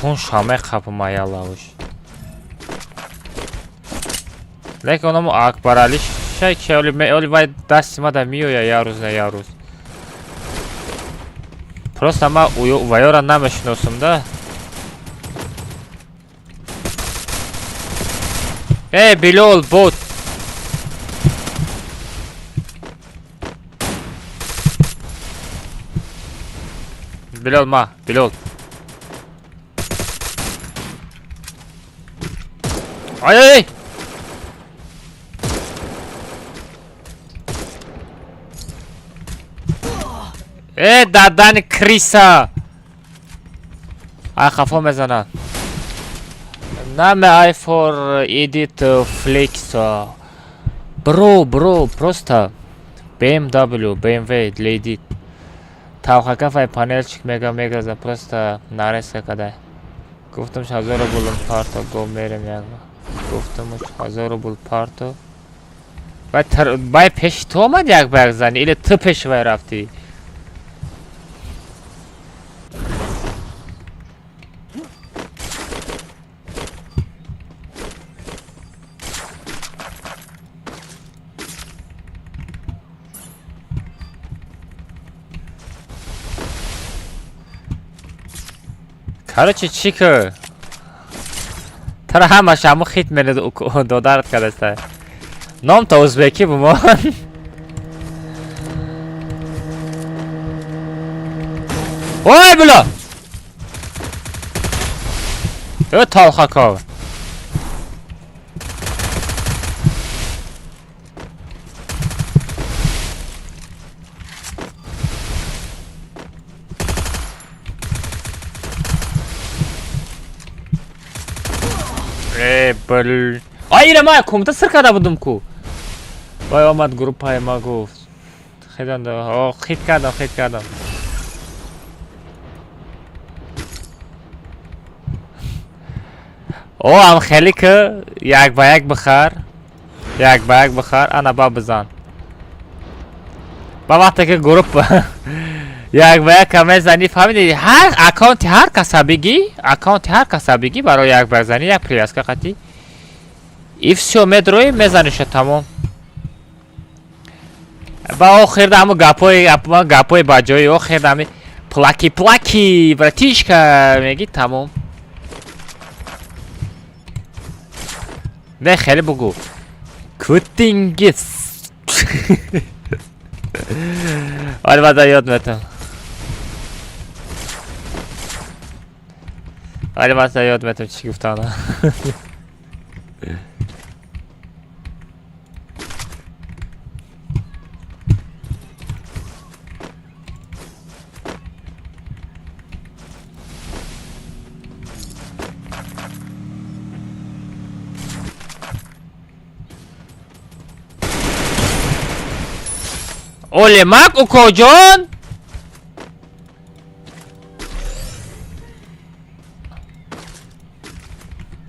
кун шаме қапма ялавуш. Лекин онамо Акбарали шай чи оли оли вай дасти мада миоя я рӯз на я рӯз. Просто ма вайора намешиносам да. Эй, Билол, бот. Билол ма, Билол. Ай ай ай! Э, дадани криса! Ай, хафо мезанад. Наме ай for edit flex. Бро, бро, просто BMW, BMW для edit. Талхака вай панелчик мега мегаза, просто нарезка кадай. Гуфтам 1000 рубль парто, го мерем як. Гуфтам 1000 рубль парто. Вай вай пеши ту омад як ба як зани или ту пеши вай рафтӣ? Короче, чӣ ки? Тара ҳамаш ҳаму хит меред додарат кардаста. Ном то узбекӣ бумон. Ой, бля! Э, талхаков. Э, бл. Ай, ира ма комта сир карда будум ку. Вай омад группаи ма гуфт. Хидан да, о, хит кардам, хит кардам. О ам хеле ки як ба як бихар. Як ба як бихар, ана ба бизан. Ба вақте ки групп як ба як мезанӣ, фаҳмидӣ, ҳар аккаунти ҳар каса бигӣ, аккаунти ҳар каса бигӣ барои як ба як занӣ, як привязка қатӣ. И всё медрои, мезаниша тамом. Ба охирда ҳамун гапҳои ба ҷои охирда ҳами плаки плаки братишка мегӣ тамом. Не хеле бугу. Кутингис. Оре баъда ёд метам. Оре баъда ёд метам чӣ гуфтана. Оле мак укоҷон.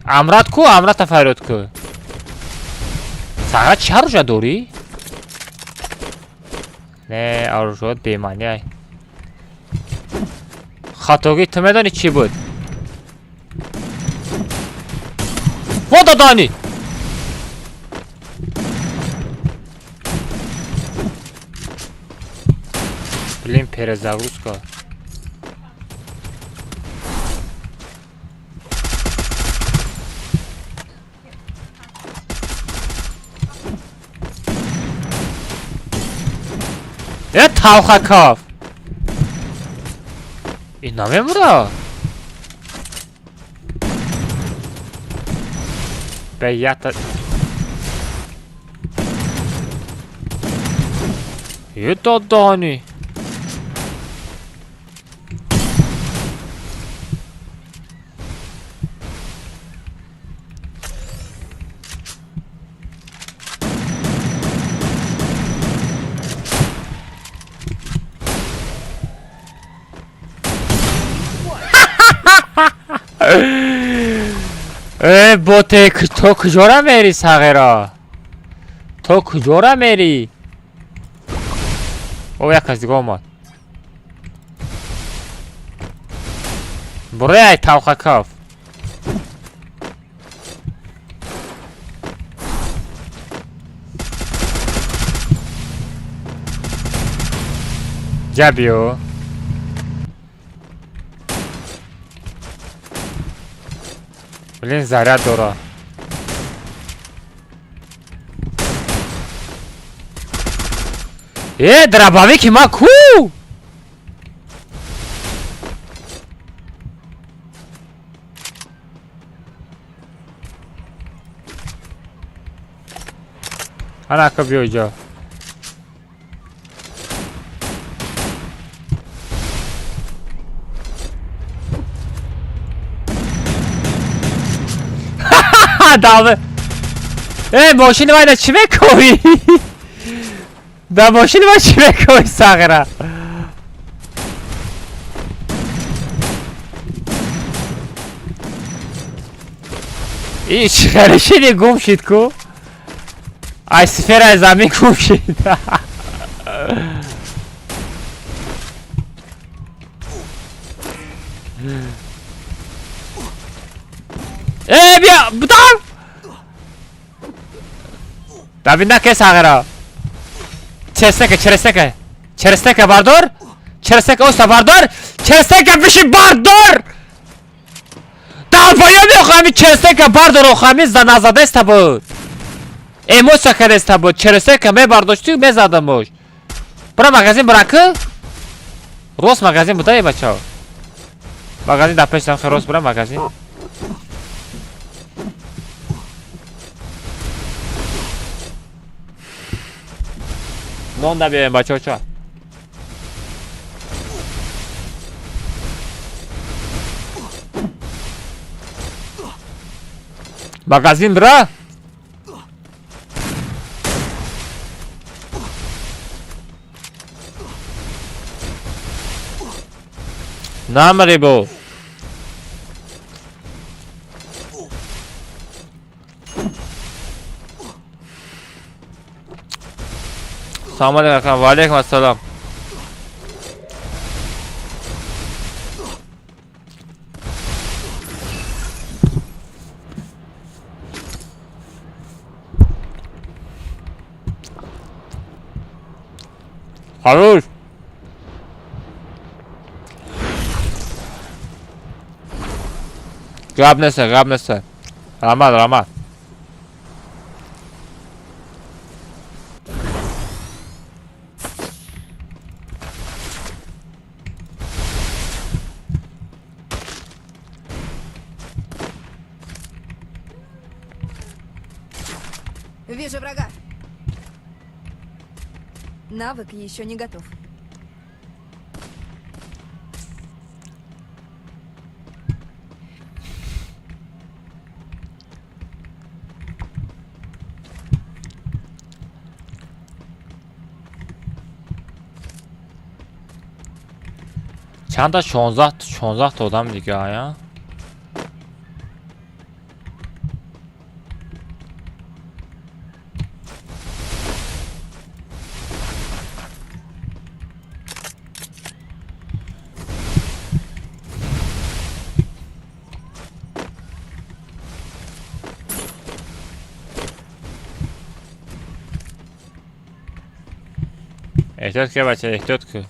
Амрат ку, Амрата фарёд ку. Сағра чӣ аружа дорӣ? Не, аружаот бемаъни ай. Хатогӣ ту медонӣ чӣ буд? Во додани! Блин, перезагрузка. Талхаков! Ин намемура? Бе ята... Е додани! Э боте, то куҷора мери сағира? То куҷора мери? О, як кас дига омад. Бурай ай талхакав. Ҷа биё. Блин, заряд дора. Э, дробовики ма ку? Ана ака биё иҷо. Даве. Э, мошини вайна чӣ мекоӣ? Да мошини вай чӣ мекоӣ сағира? И чӣ хеле гум шид ку? Ай сфераи замин гум шид. Э, биё, будам! Давид наке сағира. Черестека, черестека. Черестека бардор. Черестека оста бардор. Черестека биши бардор. Долбоёб охами черестека бардор охами назадаста буд. Эмоция кадаста буд. Черестека мебардошту мезадамуш. Бара магазин бара ку? Рост магазин буда е бачао. Магазин дар пешам хе рост бара магазин. Нон да биёем бачао чо. Магазин бира? Намари бо. Салом алейкум, ва алейкум ассалом. Хорош. Гап неста, гап неста. Раҳмат, раҳмат. Вижу врага. Навык еще не готов. Чанда 16 16 та одам дига ая? Эҳтиёт ки, бача, эҳтиёт ки.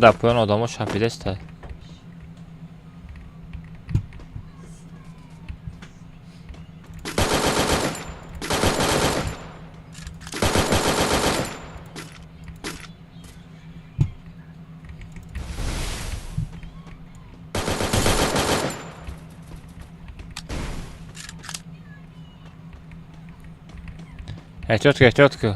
Дар поён одамо шапидеста. Эҳтиёт ки, эҳтиёт ки.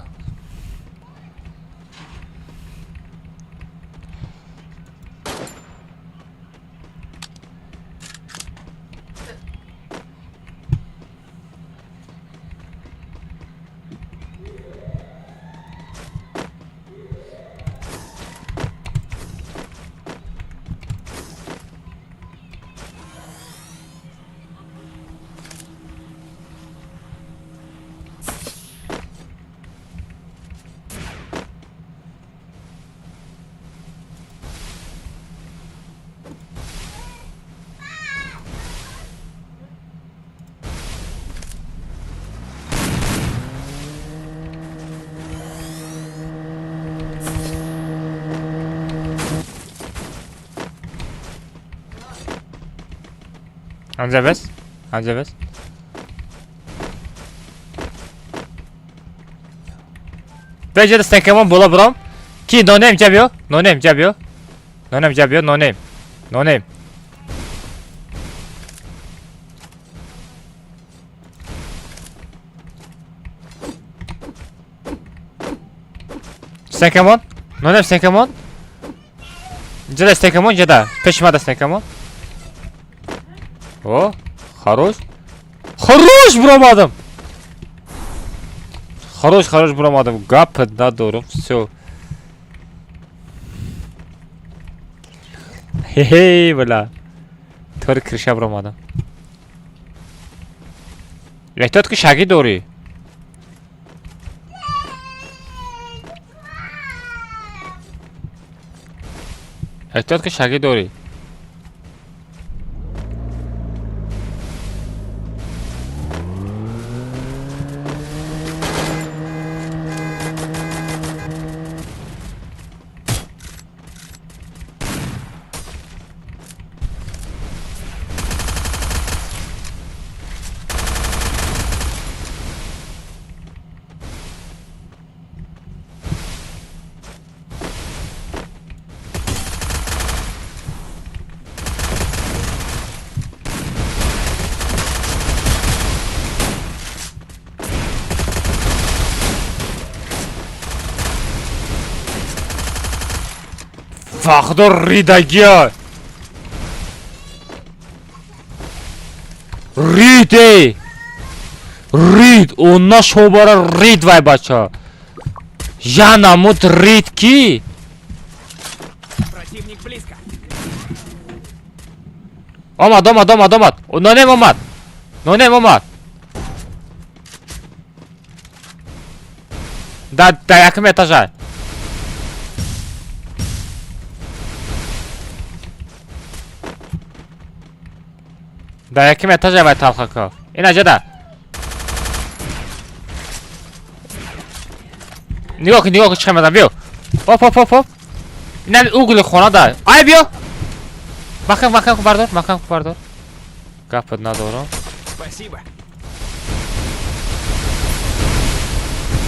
Анҷа бес, анҷа бес. Беҷа стенкамон бола буром. Ки нонем ҷа биё, нонем ҷа биё. Нонем ҷа биё, нонем. Нонем. Стенкамон, нонем стенкамон. Ҷада стенкамон, ҷада. Пеши мада стенкамон. О, хорош. Хорош буромадам. Хорош, хорош буромадам. Гап надорам. Всё. Хе-хе, бля. Тори криша буромадам. Эҳтиёт ки шагӣ дорӣ. Эҳтиёт ки шагӣ дорӣ. Фахдо ридагия. Рид эй. Рид, она шобара рид вай бача. Я намуд рид ки? Противник близко. Омад, омад, омад, омад. Нонем омад. Нонем омад. Да, да, якум этажа. Да, якум этажа вай талхако. Ина ҷада. Нигоҳ кун, нигоҳ кун, чӣ мезанам, биё. Оп, оп, оп, оп. Ина угли хона да. Ай, биё. Маҳкам, маҳкам кун, бардор, маҳкам кун, бардор. Гапат надорам. Спасибо.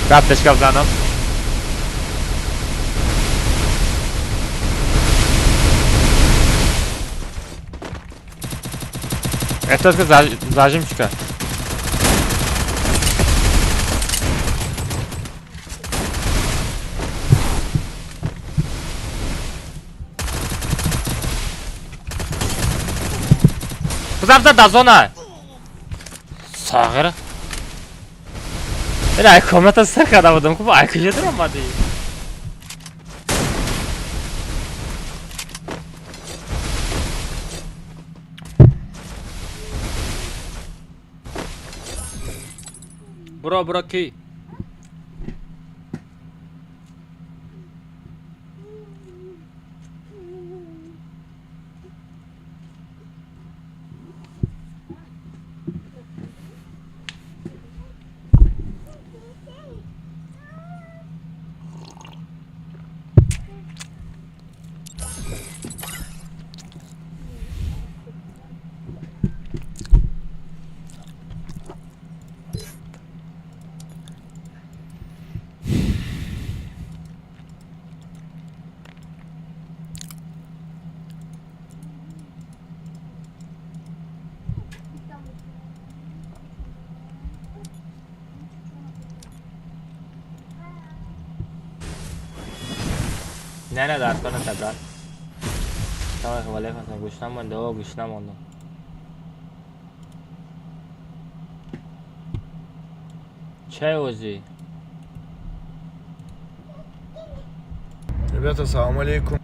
Гаптеш гап занам. Эҳтиёт кун, зажим чика. Бизан, бизан, дар зона. Сағир. Ина ай комната сар карда будам, ку ай куҷо даромадӣ? Буро, буро ки? Не, не, дар кона табрат. Салом алейкум, гӯш намонда, о, гӯш намондам. Чай озӣ? Ребята, салам алейкум.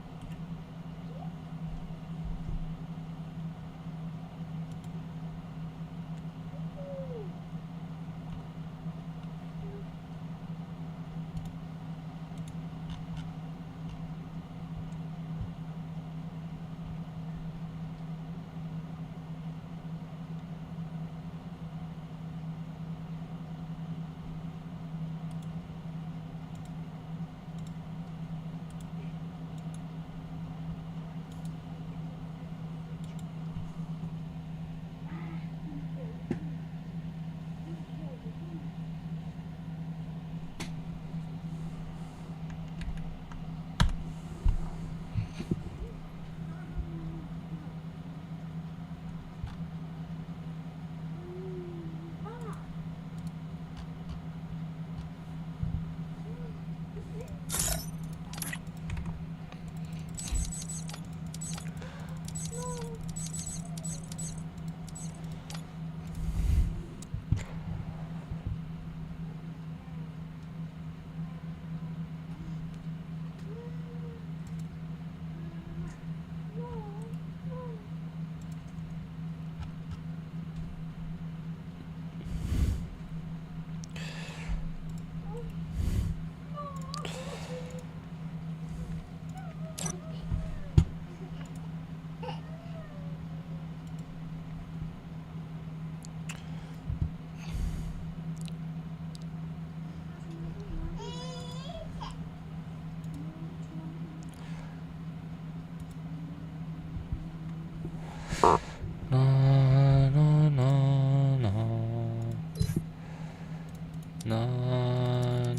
На,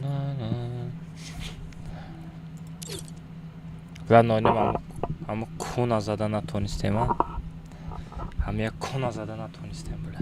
на, на. Ладно, нема. Ҳама куна зада натонистем, а? Ҳама як куна зада натонистем, бля.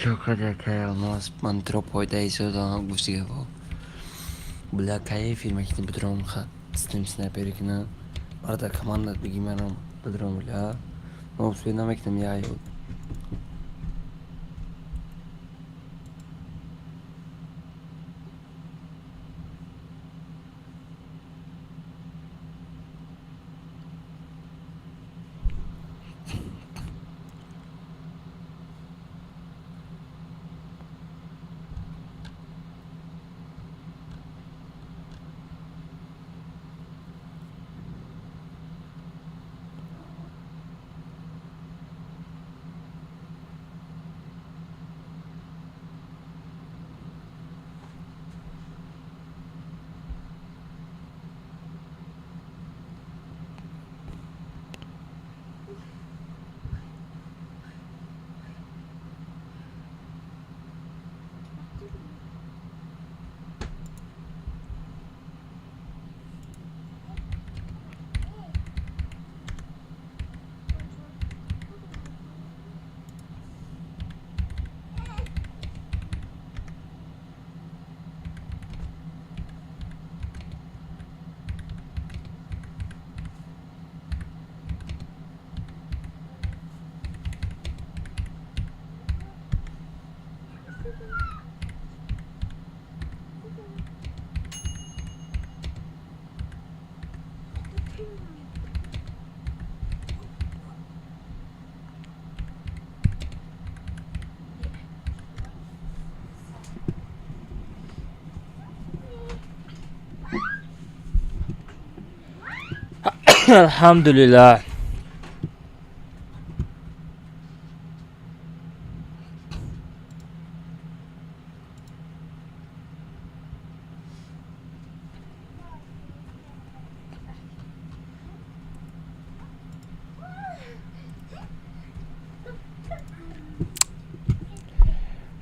Чо кади Алмаз, ман туро пойда истодам, гуфти гапо. Бля, кай эфир мекунӣ, бидром стрим снайпери кунам. Мара дар командат бигӣ, манам бидром, бля. Ман успел намекунам я ёд. Алҳамдулиллаҳ.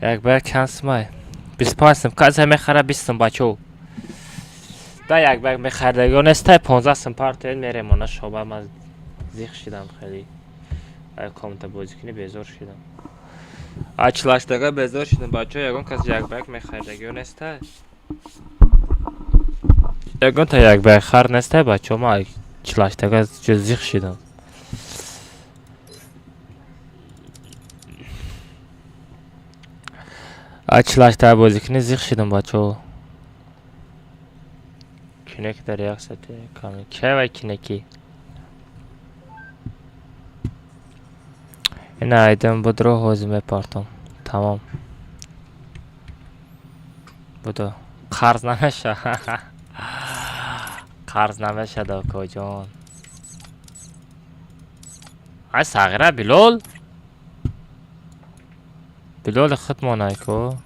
Як ба як чанд сумай? 25 сум. Касе мехара, 20 сум, бачо. Да як ба як мехардагиҳо нестай, 15 сум партоед, мерем она шоба. Ман зиқ шидам хеле. Ай комната бозӣ кунӣ, безор шидам. А чилаштага безор шидам, бачо. Ягон кас як ба як мехардагиҳо нестай? Ягон та як ба як хар нестай, бачо? Ман чилаштага зиқ шидам. А чилаштага бозӣ кунӣ, зиқ шидам, бачо. Кинек дар як сати ками. Кай вай кинеки? Ина айдам будро, ҳозир мепартом. Тамом. Будо. Қарз намеша. Қарз намешад, акоҷон. Ай сағира Билол? Билоли худмон айко.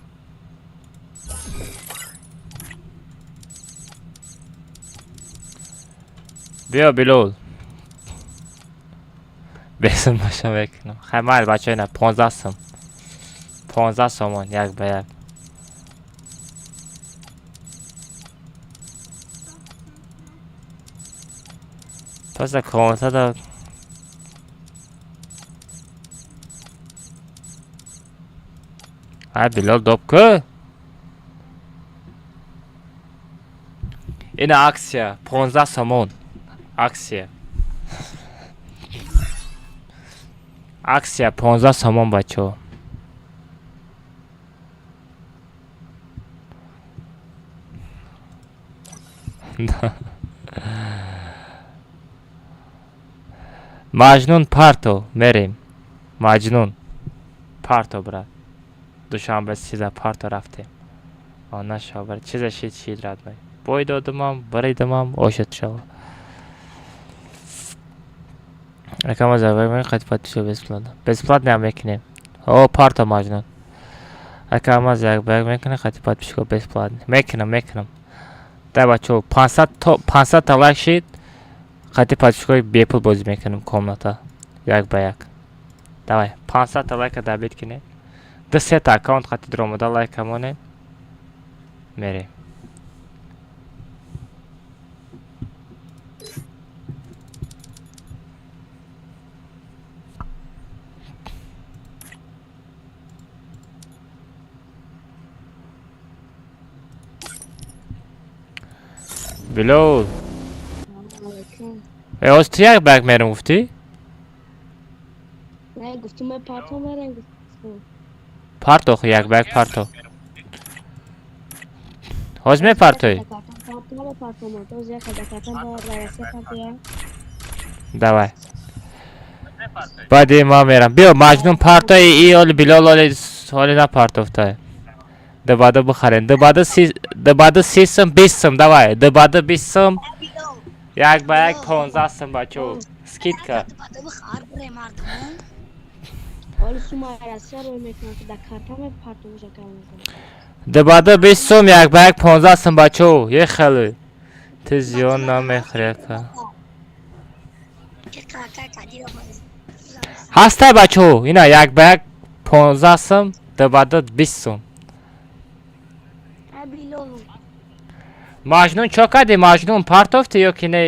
Биё, Билол. Бесум боша мекунам. Хай майли, бачаҳо, ина 15 сум. 15 сомон як ба як. Просто комната. Ай Билол доб ку? Ина акция 15 сомон. Акция. Акция 15 сомон, бачаҳо. Маҷнун парто мерем. Маҷнун. Парто, брат. Душанбе сиза парто рафтем. Она шабар чиза шид шид, родной. Бой додумам, баридумам, ошад шава. Рекама завай қад подписка бесплатно. Бесплатно мекунем. О, парто Маҷнун. Акама як ба як мекунем қад подписка бесплатно. Мекунам, мекунам. Дай, бачаҳо, 500 то 500 та лайк шид, қати подпискаи бепул бозӣ мекунем комната. Як ба як. Давай, 500 та лайка добить кунед. Ду сета аккаунт қати дуромада лайка монед. Мерем. Билол. Э, ҳоз ту як ба як мерем гуфтӣ? Не, гуфтум ме парто мерем гуфтум. Парто ху як ба як парто. Ҳоз мепартоӣ? Давай. Баъди ман мерам. Биё Маҷнун партои и оли Билол оли оли напартофтай. Дубада бихарем. Дубада 30 сум 20 сум давай. Дубада 20 сум. Як ба як 15 сум бачо. Скидка. Дубада 20 сум як ба як 15 сум бачо. Е хеле. Ти зиён намехӯри ака. Ҳастай бачо. Ина як ба як 15 сум, дубада 20 сум. Маҷнун чо кардӣ? Маҷнун партофтӣ ё ки не?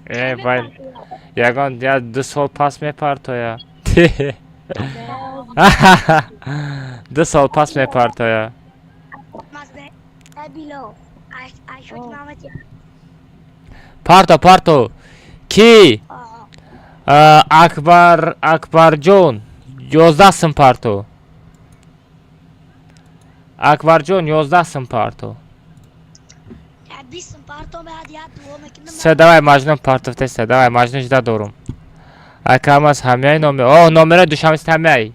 Э, вай ягон я 2 сол пас мепартоя. 2 сол пас мепартоя. Парто, парто. Ки? Акбар, Акбарҷон 11 сум парто. Акбарҷон 11 сум парто. Се давай Маҷнун партофтеста. Давай Маҷнун жида дорум. Акамас ҳамяй номер. О, номера душанбе ҳамяй.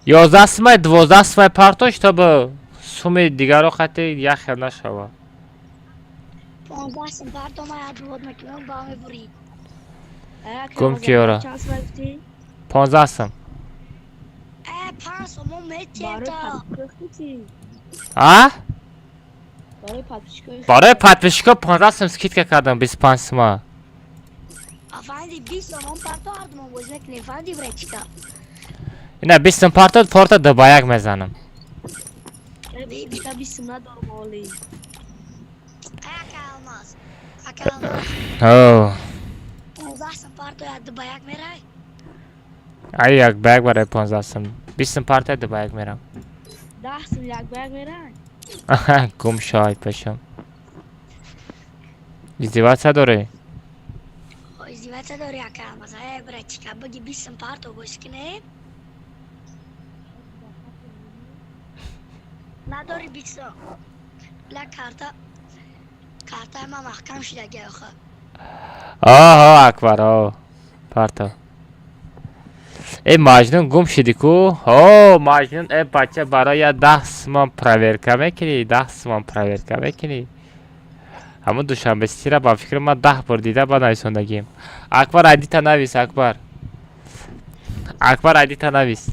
11 сумай 12 сумай парто, чтобы суми дигаро хати як хел нашава. 15 сум парто ма дуо мекунам ба мебурӣ. Гум киёра. 15 сум. Э, 5 сум метита. А? Барои Барои подписчико 15 сум скидка кардам 25 сума. Афанди 20 сум парто ардумон боз мекунем, фанди бречка. Ина 20 сум парто порта ду ба як мезанам. Бика 20 сум надорам оли. О. 15 сум парто я ду ба як мерай. Ай як ба як барои 15 сум. 20 сум парто ду ба як мерам. 10 сум як ба як мерай. Гум шой пешам. Издеваться дорӣ? Издеваться дорӣ ака Алмаз. Э, бречка, буги 20 сум парто боз кине. Надори 20 сум. Ла карта карта ма маҳкам шуда охе. Оҳо, Акбар, о. Парто. Э, Маҷнун гум шидӣ ку? О, Маҷнун, э бача барои я 10 сумон проверка мекунӣ, 10 сумон проверка мекунӣ. Ҳамун душанбе ситира ба фикри ман 10 бор дида ба нависондагием. Акбар айдита навис, Акбар. Акбар айдита навис.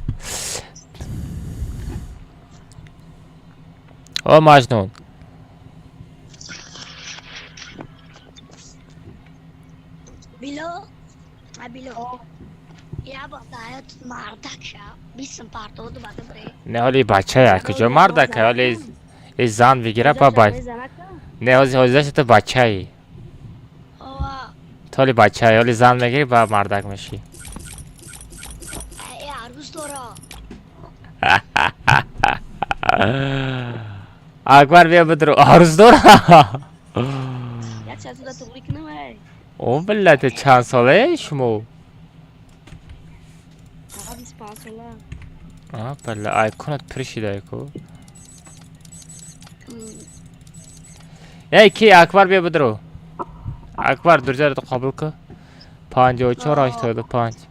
О, Маҷнун. Било, а било. Я ба даят мардак ша. 20 сум парто ду бада бре. Не ҳоли бачая, куҷо мардака? Ҳоли э зан бигира ба ба. Не ҳози ҳозира ту бачаи. Ту ҳоли бачаи, ҳоли зан мегирӣ ба мардак мешӣ. Э, арбуз дора. Акбар бия бидро. Арӯз дора? Я чазуда туғри кунам ай. О, билла, ту чанд солае шумо? 25 сола. А, билла, ай кунат пир шидай ку. Эй, ки Акбар бия бидро. Акбар дурҷаро қабул ку. 54 85.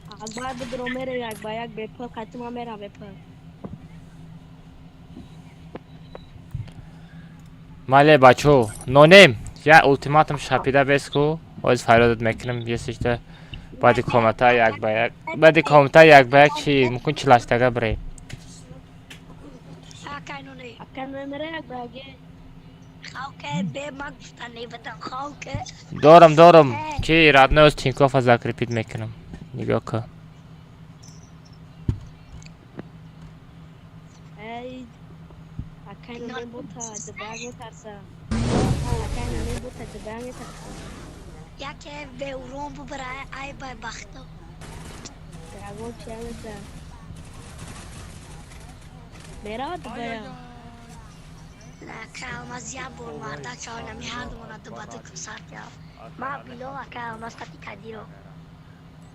Акбар бидро мере як ба як бепул қатима мерам бепул. Мале бачо, нонем. Я ултиматум шапида бес ку. Оз файродат мекунам есишта. Баъди комната як ба як. Баъди комната як ба як чи мумкин чилаштага бирем. Дорам, дорам. Ки родной оз Тинькоффа закрепить мекунам. Нигоҳ кун. Эй, акай намебута, дубай метарса. Акай намебута, дубай метарса. Яке бе урон бубара, ай бай бахто. Ягон чия мета. Меравад Дубая. Ака Алмаз як бор мардак шава нами ҳардумона дубаду сар киям. Ма Билол ака Алмаз қати Кадиро.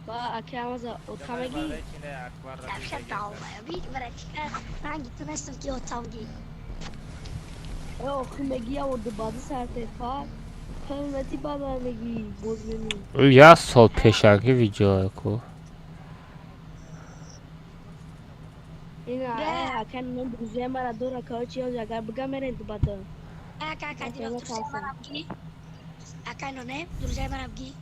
Ба ака Алмаз отқа мегӣ? Вообще долбоёб. Братика, ранги ту нестам ки отам ги. Охи мегӣ я бор дубаду сар тефа. Пелнати бада мегӣ боз менӣ. Як сол пешаки видео ку. Ина ака нон друзья мара дора короче я агар бигам мерем дубаду. Ака Кадиро друзья марам ги. Ака ноне друзья марам ги.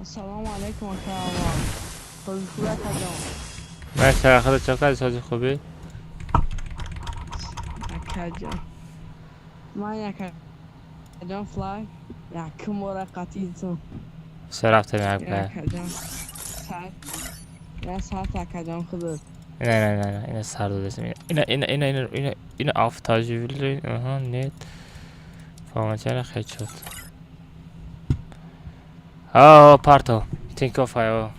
Ассалому алайкум ака Алмаз. Сози хуб ака ҷон. Мерси худо чӣ сози хубӣ? Ака ҷон. Ман ака ҷон флай якум бора қатъитон. Се рафтем як ба. Ака ҷон. Сар. Я сар ака ҷон худат. Не не не не, ина сар додесем. Ина ина ина ина ина ина автоживли. Аҳа, нет. Фаҳмачара хел шуд. О, парто. Тинькофф ай.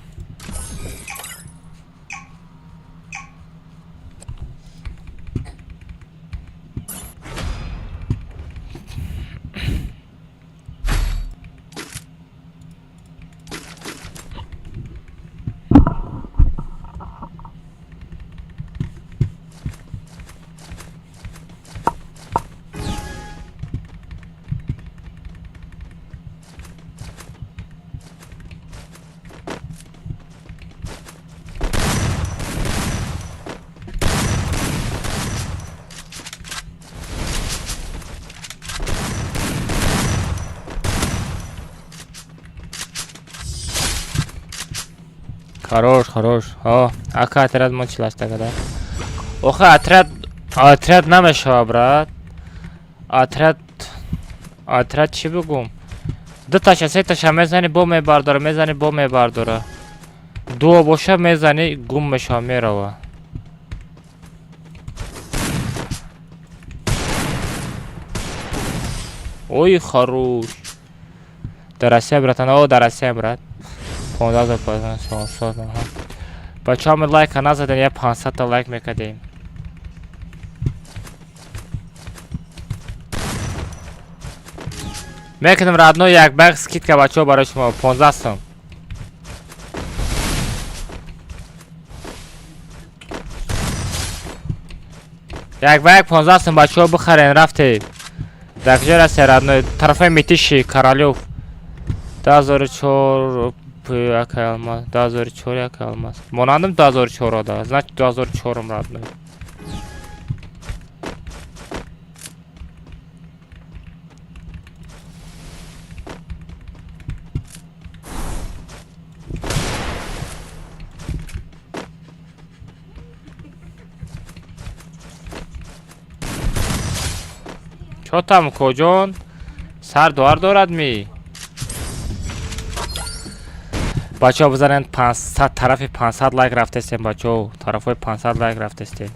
Хорош, хорош. О, ака отряд мо чилашта када. Охе отряд, отряд намешава, брат. Отряд, отряд чӣ бигум? Ду таша, се таша мезани, бо мебардора, мезани, бо мебардора. Дуо боша мезани, гум мешава, мерава. Ой, хорош. Дар Россия, братан, о, дар Россия, брат. 15 500. Бачаҳо ме лайка назадем, я 500 та лайк мекардем. Мекунем родной як бак скидка бачаҳо барои шумо 15 сом. Як ба як 15 сом бачаҳо бихарен рафтем. Дар куҷо расия родной? Тарафаи Митиши, Королёв. 2004 яка алмаз, 2004 яка алмаз. Монандам 2004 да, значит 2004 родной. Чо там коҷон? Сар дуар дорад ми? Бачаҳо бизанед 500 тарафи 500 лайк рафтестем бачаҳо, тарафҳои 500 лайк рафтестем.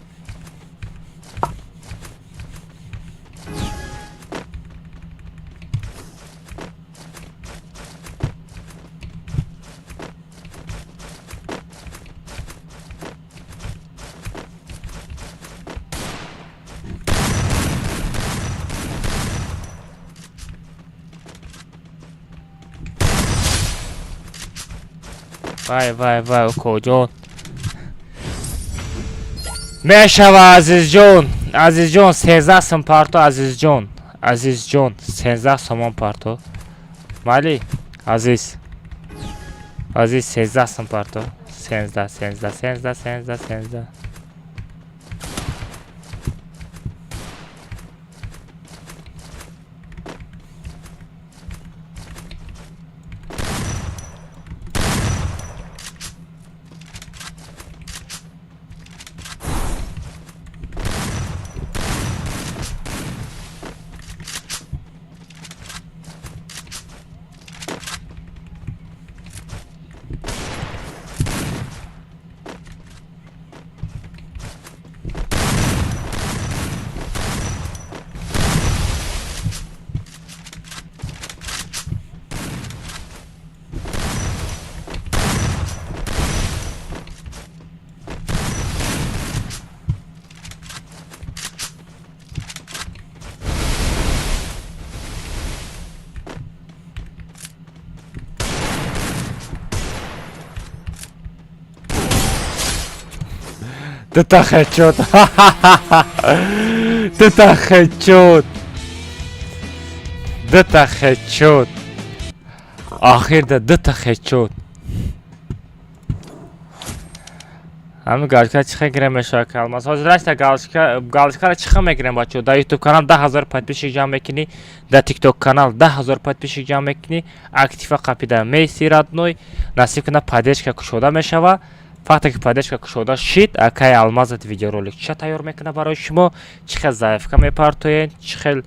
Вай вай вай укоҷон. Мешава Азизҷон, Азизҷон 13 сом парто Азизҷон, Азизҷон 13 сомон парто. Майли Азиз. Азиз 13 сом парто. 13 13 13 13 13. Дута хедшот. Дута хедшот. Дута хедшот. Охирда дута хедшот. Ҳамин галочка чӣ хел гирем мешавад калмаз? Ҳозирашта галочка галочкаро чӣ хел мегирем бачаҳо? Дар YouTube канал 10 000 подписчик ҷамъ мекунӣ, дар TikTok канал 10 000 подписчик ҷамъ мекунӣ, актива қапида меисти родной, насиб кунад, поддержка кушода мешава. Вақте ки поддержка кушода шид, акай Алмазат видеоролик ча тайёр мекунад барои шумо, чӣ хел заявка мепартоед, чӣ хел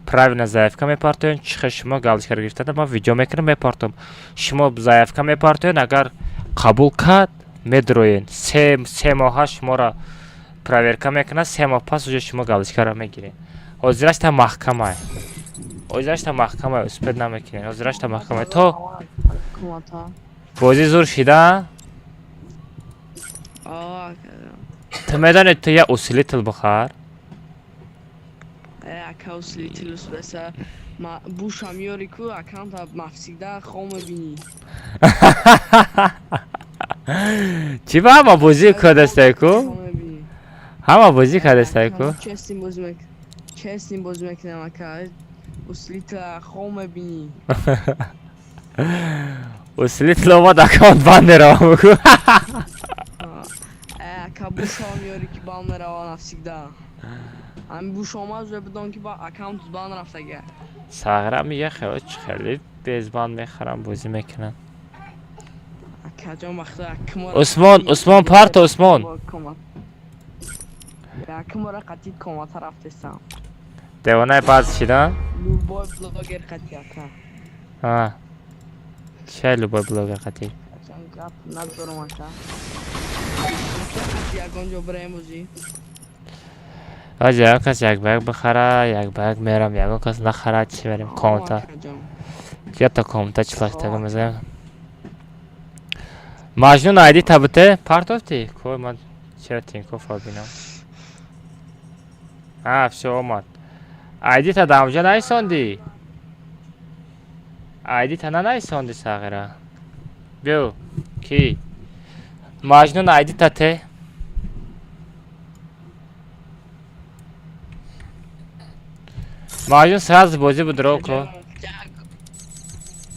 правильно заявка мепартоед, чӣ хел шумо галочкаро гирифтада, ман видео мекунам, мепартом. Шумо заявка мепартоед, агар қабул кард, медроед. 3 моҳа шуморо проверка мекунад, 3 моҳ пас уже шумо галочкаро мегиред. Ҳозирашта маҳкамай. Ҳозирашта маҳкамай, успеть намекунед. Ҳозирашта маҳкамай. То бозӣ зур шида? Ту медонӣ, ту я усилитель бихар. Ака, усилитель успеса буша миёри ку аккаунта навсегда хом мебинӣ. Чӣ ба ҳама бозӣ кардастай ку? Ҳама бозӣ кардастай ку? Честный бозӣ мек, честный бозӣ мекунам, ака, усилитель хом мебинӣ. Усилитель омад, аккаунт бан меравам ку. Ака, буша миёри ки бан мерава навсегда. Ҳами буш омад, уже бидон ки ба аккаунт бан рафтага. Сағра мига хеле хеле безбанд мехарам, бозӣ мекунам. Акаҷон, вақта Усмон, Усмон, парта, Усмон. Якмора қатид комата рафтесам. Девонаи баъз шида? Любой блогер қати, ака. А. Чай любой блогер қати? Гап надорам, ака. Ягон ҷо бираем бозӣ. Аз ягон кас як ба як бихара, як ба як мерам, ягон кас нахара, чӣ берем? Комната. Ята комната чилактага мезанем. Маҷнун, айди табите партофти? Кой, ман чера Тинькофф бинам? А, всё, омад. Айди та дамҷа найсонди? Айди та нанайсонди, сағира? Бё, ки? Маҷнун, айди та те? Маҷнун, сразу бозӣ будро ко.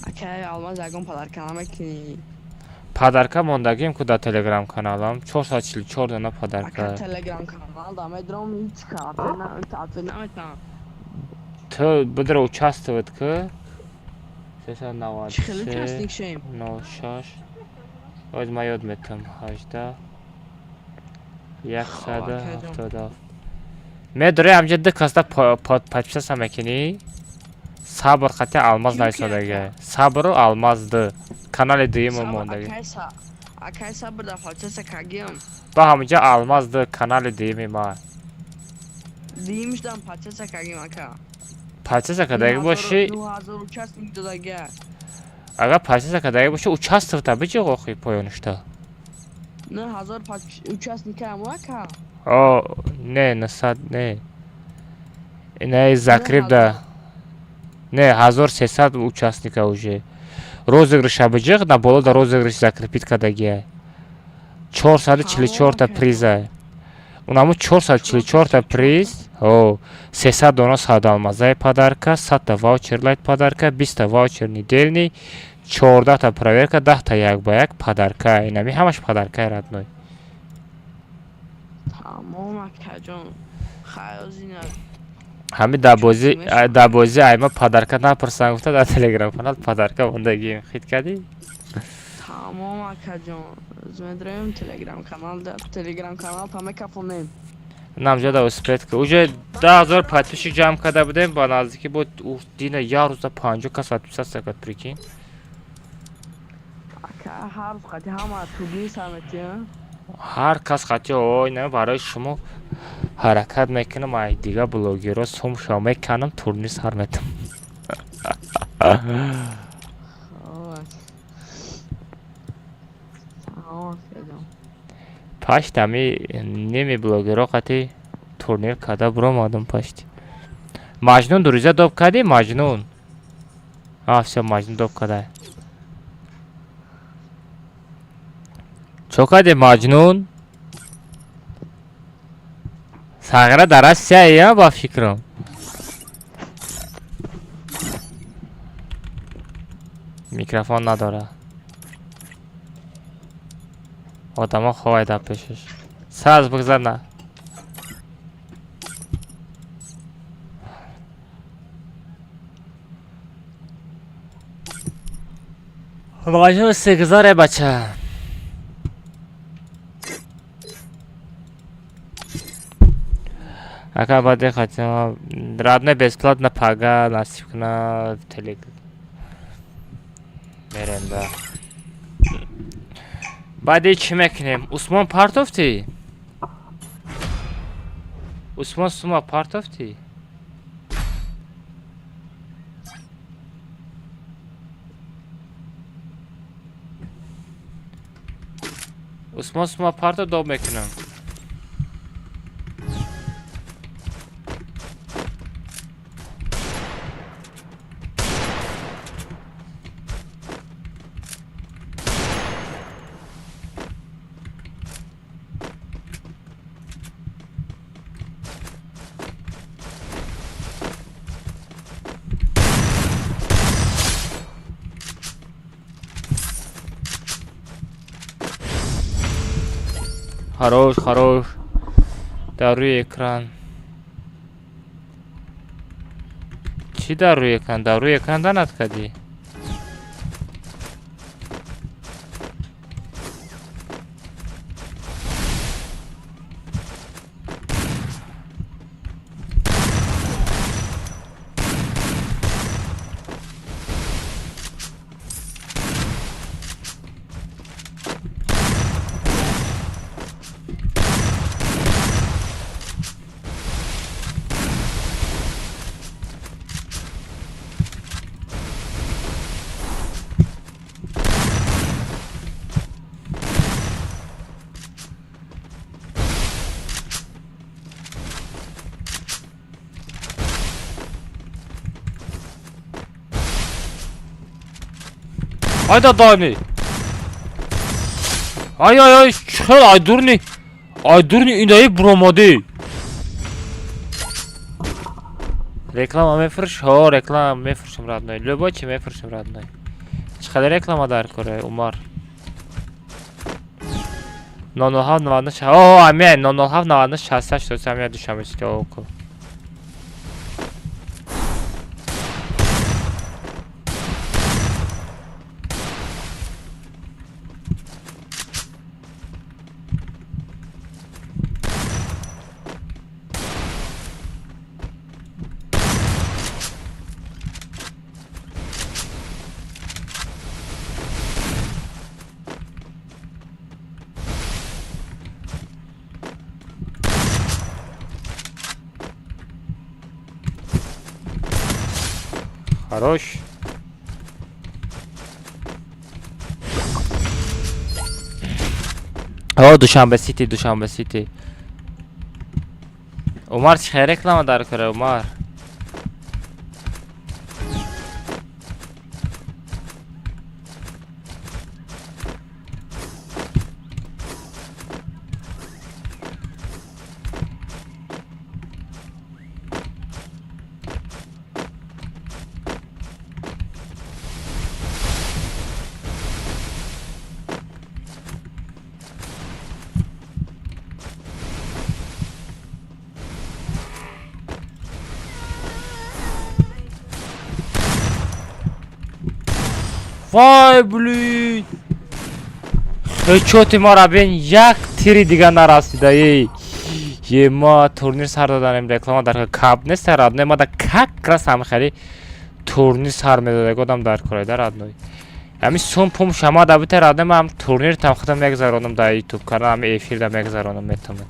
Акай Алмаз, ягон подарка намекунӣ? Подарка мондагим ку дар телеграм каналам 444 дона подарка. Телеграм канал да медром, ҳеч ответ наметам. Ту бидро участвовать ку. Чӣ хеле участник шем? 06. Оз ма ёд метам. 18 177. Медори ҳамҷа ду каста подписаться мекунӣ. Сабр қати Алмаз нависодага. Сабру Алмаз д. Канали дуюмо мондаги. Акай Сабр да подписаться кагиам. Ба ҳамҷа Алмаз д канали дуюми ма. Дуюмиш дам подписаться кагиам, ака. Подписаться кадаги боши. 2000 участник додага. Агар подписаться кадаги боши, участвовать биҷиғ охи поёништа. 9000 участника ам, ака. О, не, насад не. Не, закреп да. Не, 1300 участника уже. Розыгрыша биҷиғ, на боло да розыгрыш закрепить кардагия. 444 та приза. Унаму 444 та приз, о, 300 дона садалмазаи подарка, 100 та ваучер лайт подарка, 20 та ваучер недельный, 14 та проверка, 10 та як ба як подарка. Инами ҳамаш подаркаи, родной. Тамом, акаҷон. Хайозина. Ҳами дар бозӣ айма подарка напурсан гуфта, дар телеграм канал подарка мондагием, хит кардӣ? Тамом, акаҷон. Медроем телеграм канал, телеграм канал та мекафонем. Намҷада успеть ка. Уже 10 000 подписчик ҷамъ карда будем, ба наздикӣ буд дина як рӯза 50 кас подписаться кард, прикинь. Ака, ҳар рӯз қати ҳама турнир сар метиҳам. Ҳар кас қати ой, на, барои шумо ҳаракат мекунам, ай дига блогерро сумшо меканам, турнир сар метам. Хоб. Тамом, акаҷон. Пашт ами ними блогерро қати турнир карда буромадам пашти. Маҷнун, друзья доб кардӣ, Маҷнун? А, всё, Маҷнун доб карда. Чо кардӣ, Маҷнун? Сағира дар Россия ба фикрам. Микрофон надора. Одамо ховай дар пешаш. Саз бигзар на. Важно сегзаре бача. Ака баде хотим родной бесплатно пага насиб кна телег. Мерем да. Баъди чӣ мекунем? Усмон партофтӣ? Усмон сума партофтӣ? Усмон сума парто доб мекунам. Хорош, хорош. Дар рӯи экран. Чӣ дар рӯи экран? Дар рӯи экран данат кардӣ? Айда дани. Ай ай ай, хел айдурни. Айдурни инаи буромадӣ. Реклама мефурӯш? Ҳо, реклама мефурӯшам родной. Любой чи мефурӯшам родной. Чӣ қадар реклама дар кора, Умар? 007 99. О, амия 007 99 68 амия Душанбе Сити оку. Хорош. О, Душанбе Сити, Душанбе Сити. Умар чӣ реклама дар кора, Умар? Вай, блин! Хечоти мара бин як тири дига нарасида, ей. Е, ма турнир сар доданем, реклама дар кап нест, родной, ма да как раз ҳам хели турнир сар медода, одам дар кора, да родной. Ҳами сум пум шама да бите родной, ма ҳам турнир там худам мегзаронам да YouTube канал, ҳами эфир да мегзаронам метавонам.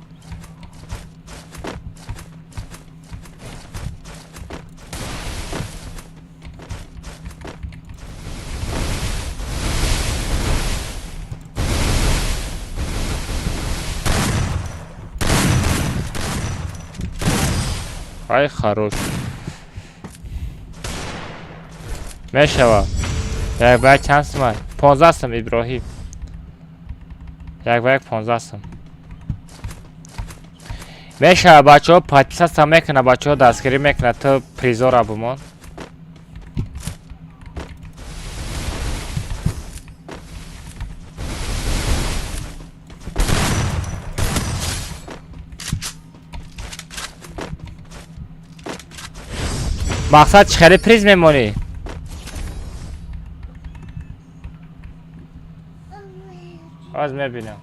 Ай, хорош. Мешава. Як ба як чанд сум? 15 сум, Иброҳим. Як ба як 15 сум. Мешава, бачаҳо подписаться мекунад, бачаҳо дастгирӣ мекунад, ту призора бумон. Мақсад чӣ хеле приз мемонӣ? Ҳоз мебинам.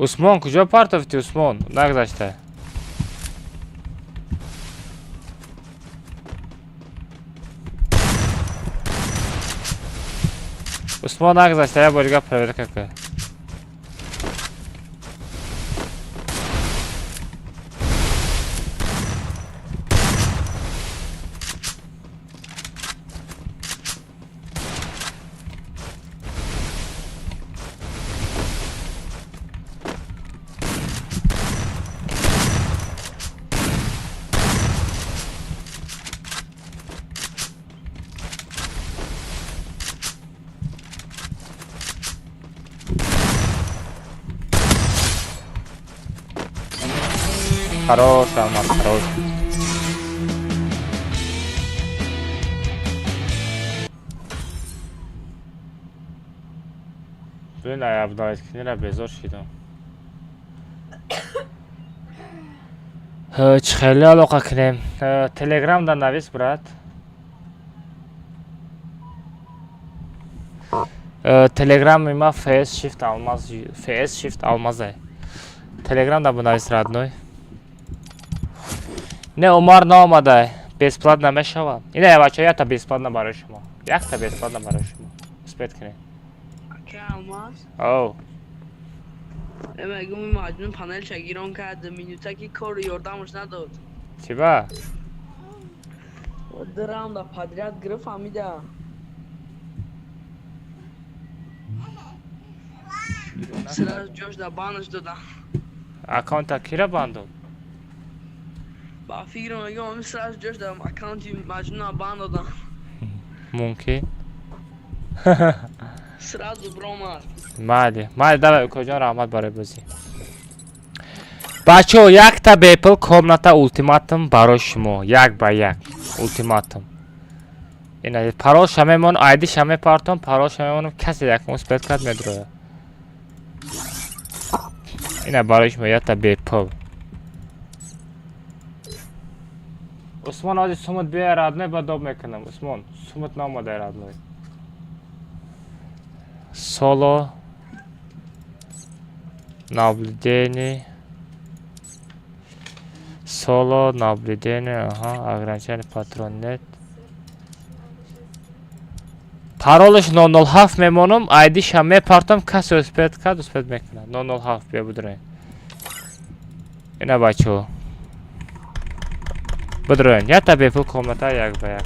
Усмон, куҷо партофтӣ, Усмон? Нагзашта. Усмон нагзашта, як бор дига проверка кун. Хорош, Алмаз, хорош. Блин, ай обновить книра безор шидам. Чӣ хеле алоқа кунем? Телеграм да навис, брат. Телеграми ма FS Shift Алмаз, FS Shift Алмазе. Телеграм да бинавис, родной. Не, Умар наомадай. Бесплатно мешавад. Ина, бачаҳо, якта бесплатно барои шумо. Якта бесплатно барои шумо. Успеть кунед. Ака Алмаз. Оу. Мегум, Маҷнун панелша гирон кард, минутаки кор ёрдамаш надод. Чӣ ба? Ду раунда подряд гирифт, фаҳмида. Сразу ҷош да банаш додам. Аккаунта кира бан дод? Ба фикрам, мегум, сразу ҷош да аккаунти Маҷнуна бан додам. Мумкин. Сразу бромад. Майли, майли, давай, укоҷон, раҳмат барои бозӣ. Бачаҳо, якта бепул комната ултиматум барои шумо, як ба як ултиматум. Ина паролша мемон, айдиша мепартом, паролша мемонам, касе якум успеть кард медрояд. Ина барои шумо якта бепул. Усмон, ози сумут биёя, родной, ба доб мекунам. Усмон, сумут наомадай, родной. Соло наблюдение, соло наблюдение, ага, ограничение патрон нет. Паролаш 007 мемонам, айдиша мепартам, касе успеть кард, успеть мекунад. 007 бия будроен. Ина бачаҳо. Будроен. Якта бепул комната як ба як.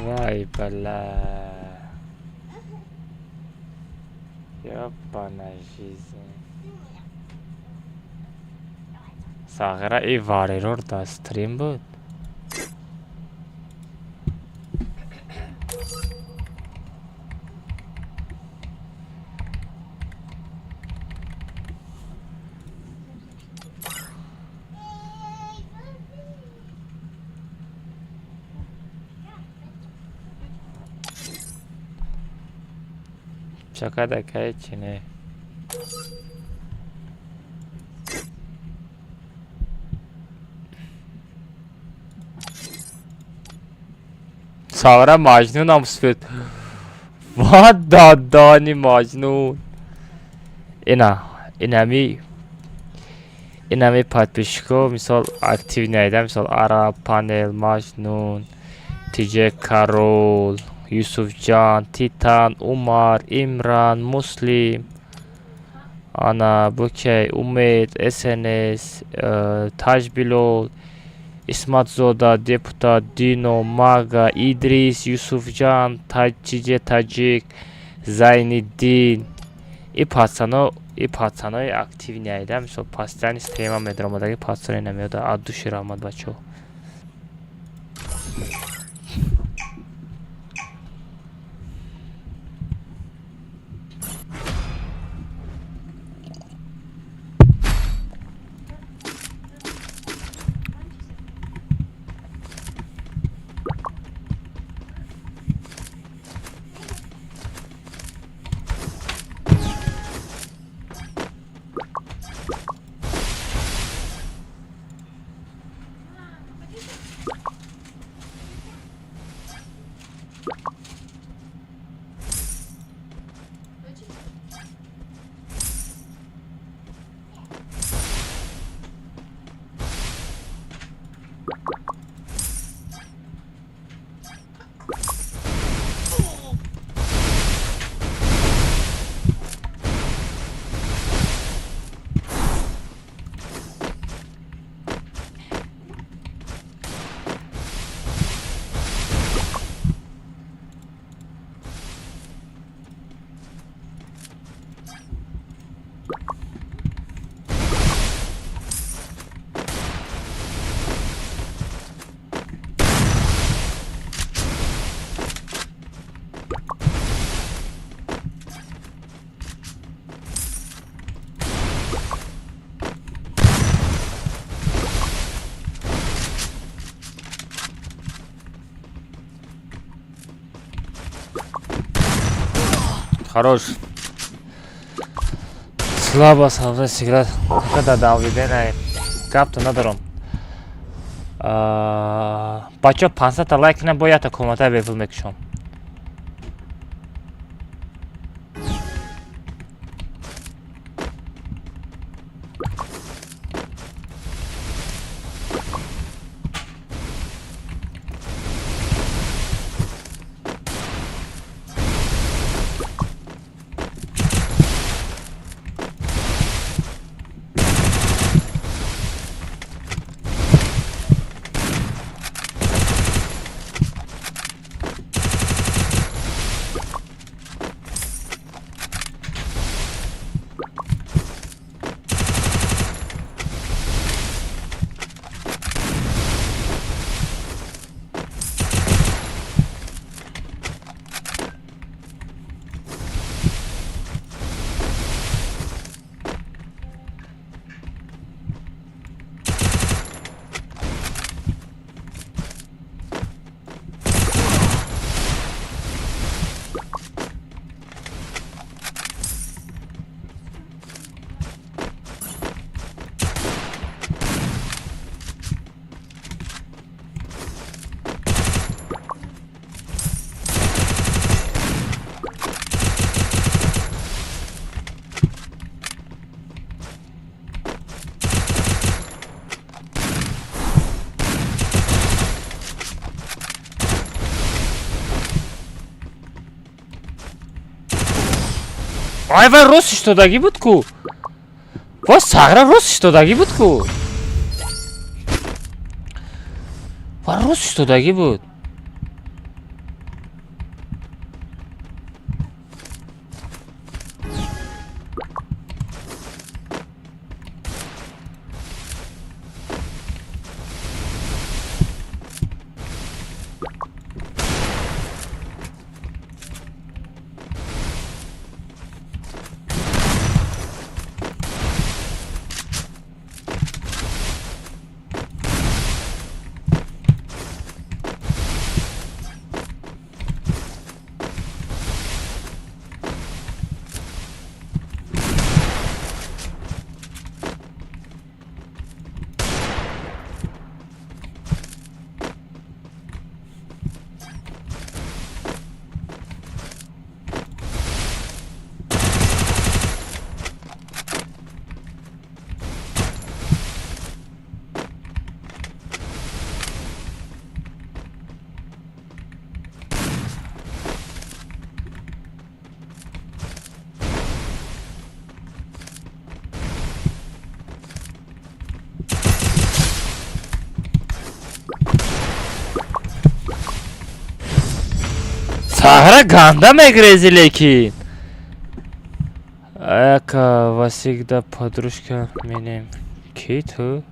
Вай бала. Ёбана жизнь. Сағира и варерор да стрим буд. Чакада кай чине. Сағира Маҷнунам успеть. Ва дадани Маҷнун. Ина, инами подписчико, мисол актив найда, мисол Араб, Панел, Маҷнун, ТЖ Карол, Юсуфҷан, Титан, Умар, Имран, Муслим, ана Букей, Умед, СНС, Таҷбилол, Исматзода, депутат, Дино, Мага, Идрис, Юсуфҷан, ТЖ Таҷик, Зайниддин. И пацано, и пацанои активный айда, мисол, постоянно стрима медаромадаги пацане намеода. От души раҳмат, бачаҳо. Хорош. Слабо савда сыграть. Когда дал видена, гапто надором. Бачо, 500 лайк на боята комната бепул мекушам. Ай, вай рост иштодагӣ буд ку. Ва сағра рост иштодагӣ буд ку. Ва рост иштодагӣ буд. Саҳра ганда мегрези, лекин. Ака васигда подружка менем. Ки ту?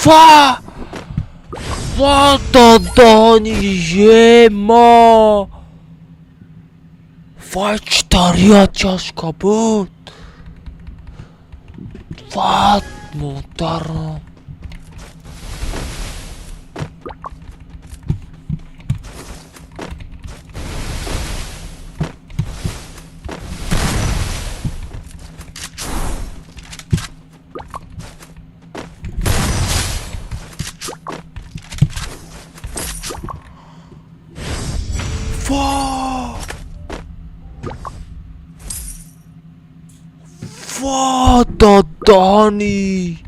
Фа! Ва додани ема! Вай читария чашка буд! Ва модарам! Ва додани!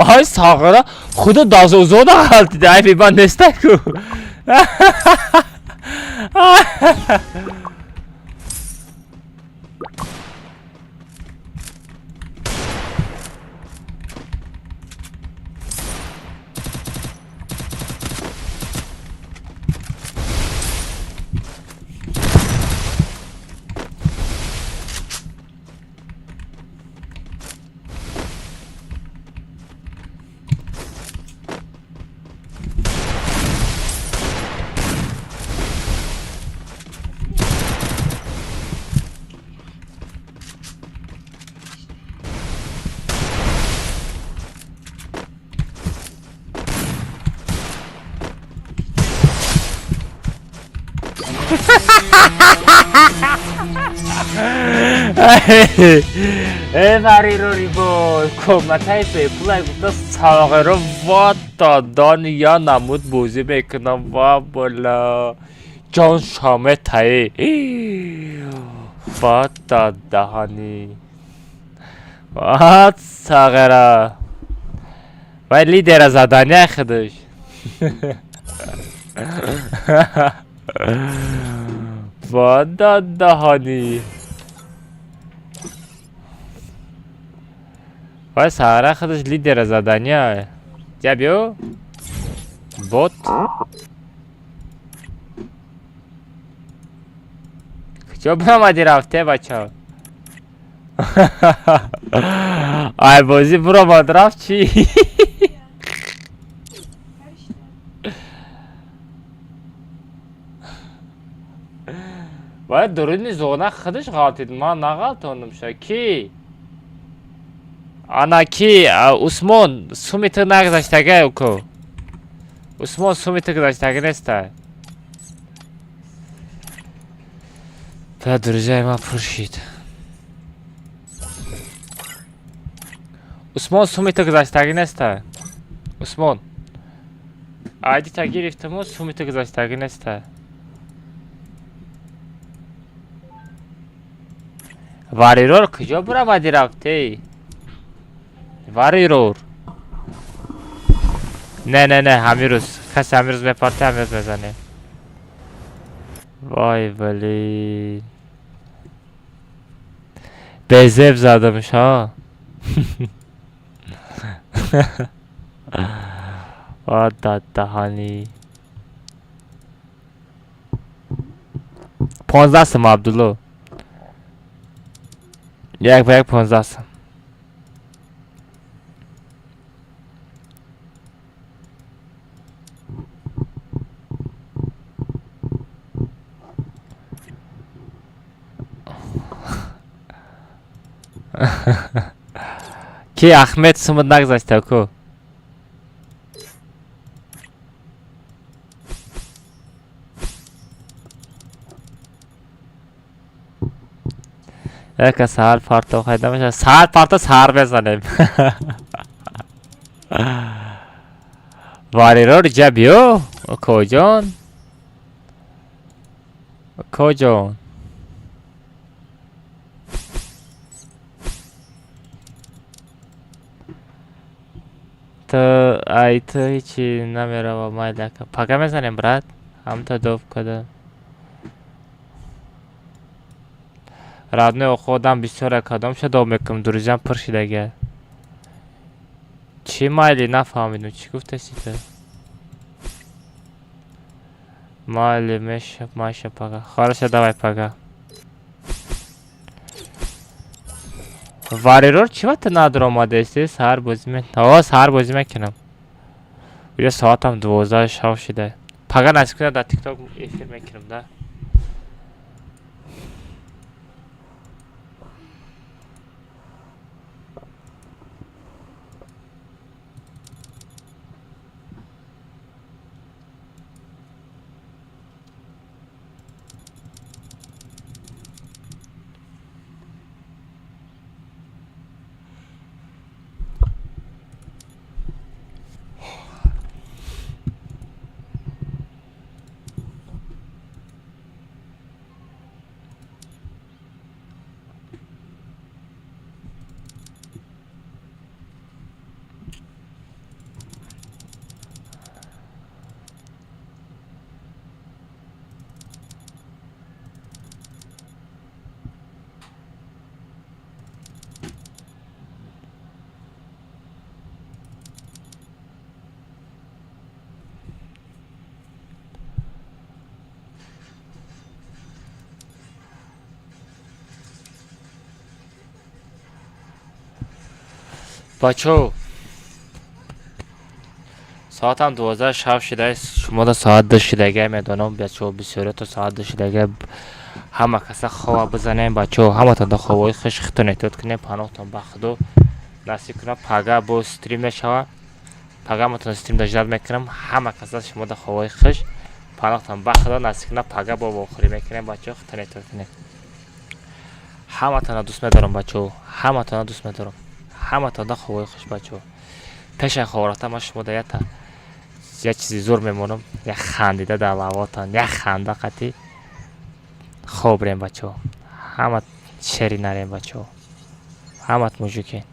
Ай сағыра худо дазозода ғалтида ай бибан нестаку. Э вариро комнатаи бепулай гуфта сағиро ва додани я намуд бозӣ мекунам ва бола. Ҷон шометаи бата даҳанӣ ват сағира вай лидера задания худаш бада даҳанӣ вай сағира худаш лидера задания ҷа биё бот. Куҷо биромадӣ рафте, бача? Ай бозӣ биромад рафт чӣ? Вай дуруни зона худаш ғалтид, ман нағалтондум ша. Ки? Ана ки? Усмон, суми ту нагузаштага уко. Усмон, суми ту гузаштага неста. Да, друзья, ма пур шид. Усмон, суми ту гузаштагӣ неста. Усмон. Айди та гирифтаму суми ту гузаштагӣ неста. Варирор куҷо бурамадӣ рафтей? Варирор. Не, не, не, ҳамин рӯз. Касе ҳамин рӯз мепарте, ҳамин рӯз мезанем. Вай, блин. Безеб задамш, ҳа? Ва даҳани. 15 сум, Абдулло. Як ба як 15 сум. Ки Ахмед сумуд нагузашта ку? Яка саҳар парто хайда мешавад. Саҳар парто саҳар мезанем. Варирор ҷа биё, коҷон. Коҷон. Ту ай ту ҳечи намерава майли ака. Пага мезанем, брат? Ҳамта доб када. Родной охо одам бисёра кадомша доб мекунам, друзьям пур шидага. Чӣ майли нафаҳмидум, чӣ гуфтаси ту? Майли меша, маша пага. Хорошо, давай пага. Варирор чӣ вақте надор омадаисти? Саҳар бозӣ ме. О, саҳар бозӣ мекунам. Уҷа соатам 12 шав шида. Пага насиб кунад дар TikTok эфир мекунам, да? Бачо, соатам 12 шаб шуда, шумо соат 2 шудага медонам, бачо, бисёрето соат 2 шудага. Ҳама каса хова бизанем, бачо, ҳаматон ховои хеш хитон эҳтиёт кунем, паноҳтон ба худо. Насиб кунам, пага бо стрим мешава. Пага ҳаматон стрим даждат мекунам. Ҳама каса шумо да ховои хеш, паноҳтон ба худо. Насиб кунам, пага бо вохӯрӣ мекунем, бачо, хитон эҳтиёт кунем. Ҳаматонро дӯст медорам, бачо, ҳаматонро дӯст медорам. Ҳаматон да ховои хуш, бачо. Пешай хов рафта ман шумо да ята Як чизи зур мемонам, як хандида дар лавотан, як ханда қатӣ хобрем, бачаҳо. Ҳама шери нарем, бачаҳо, ҳамат мужикен.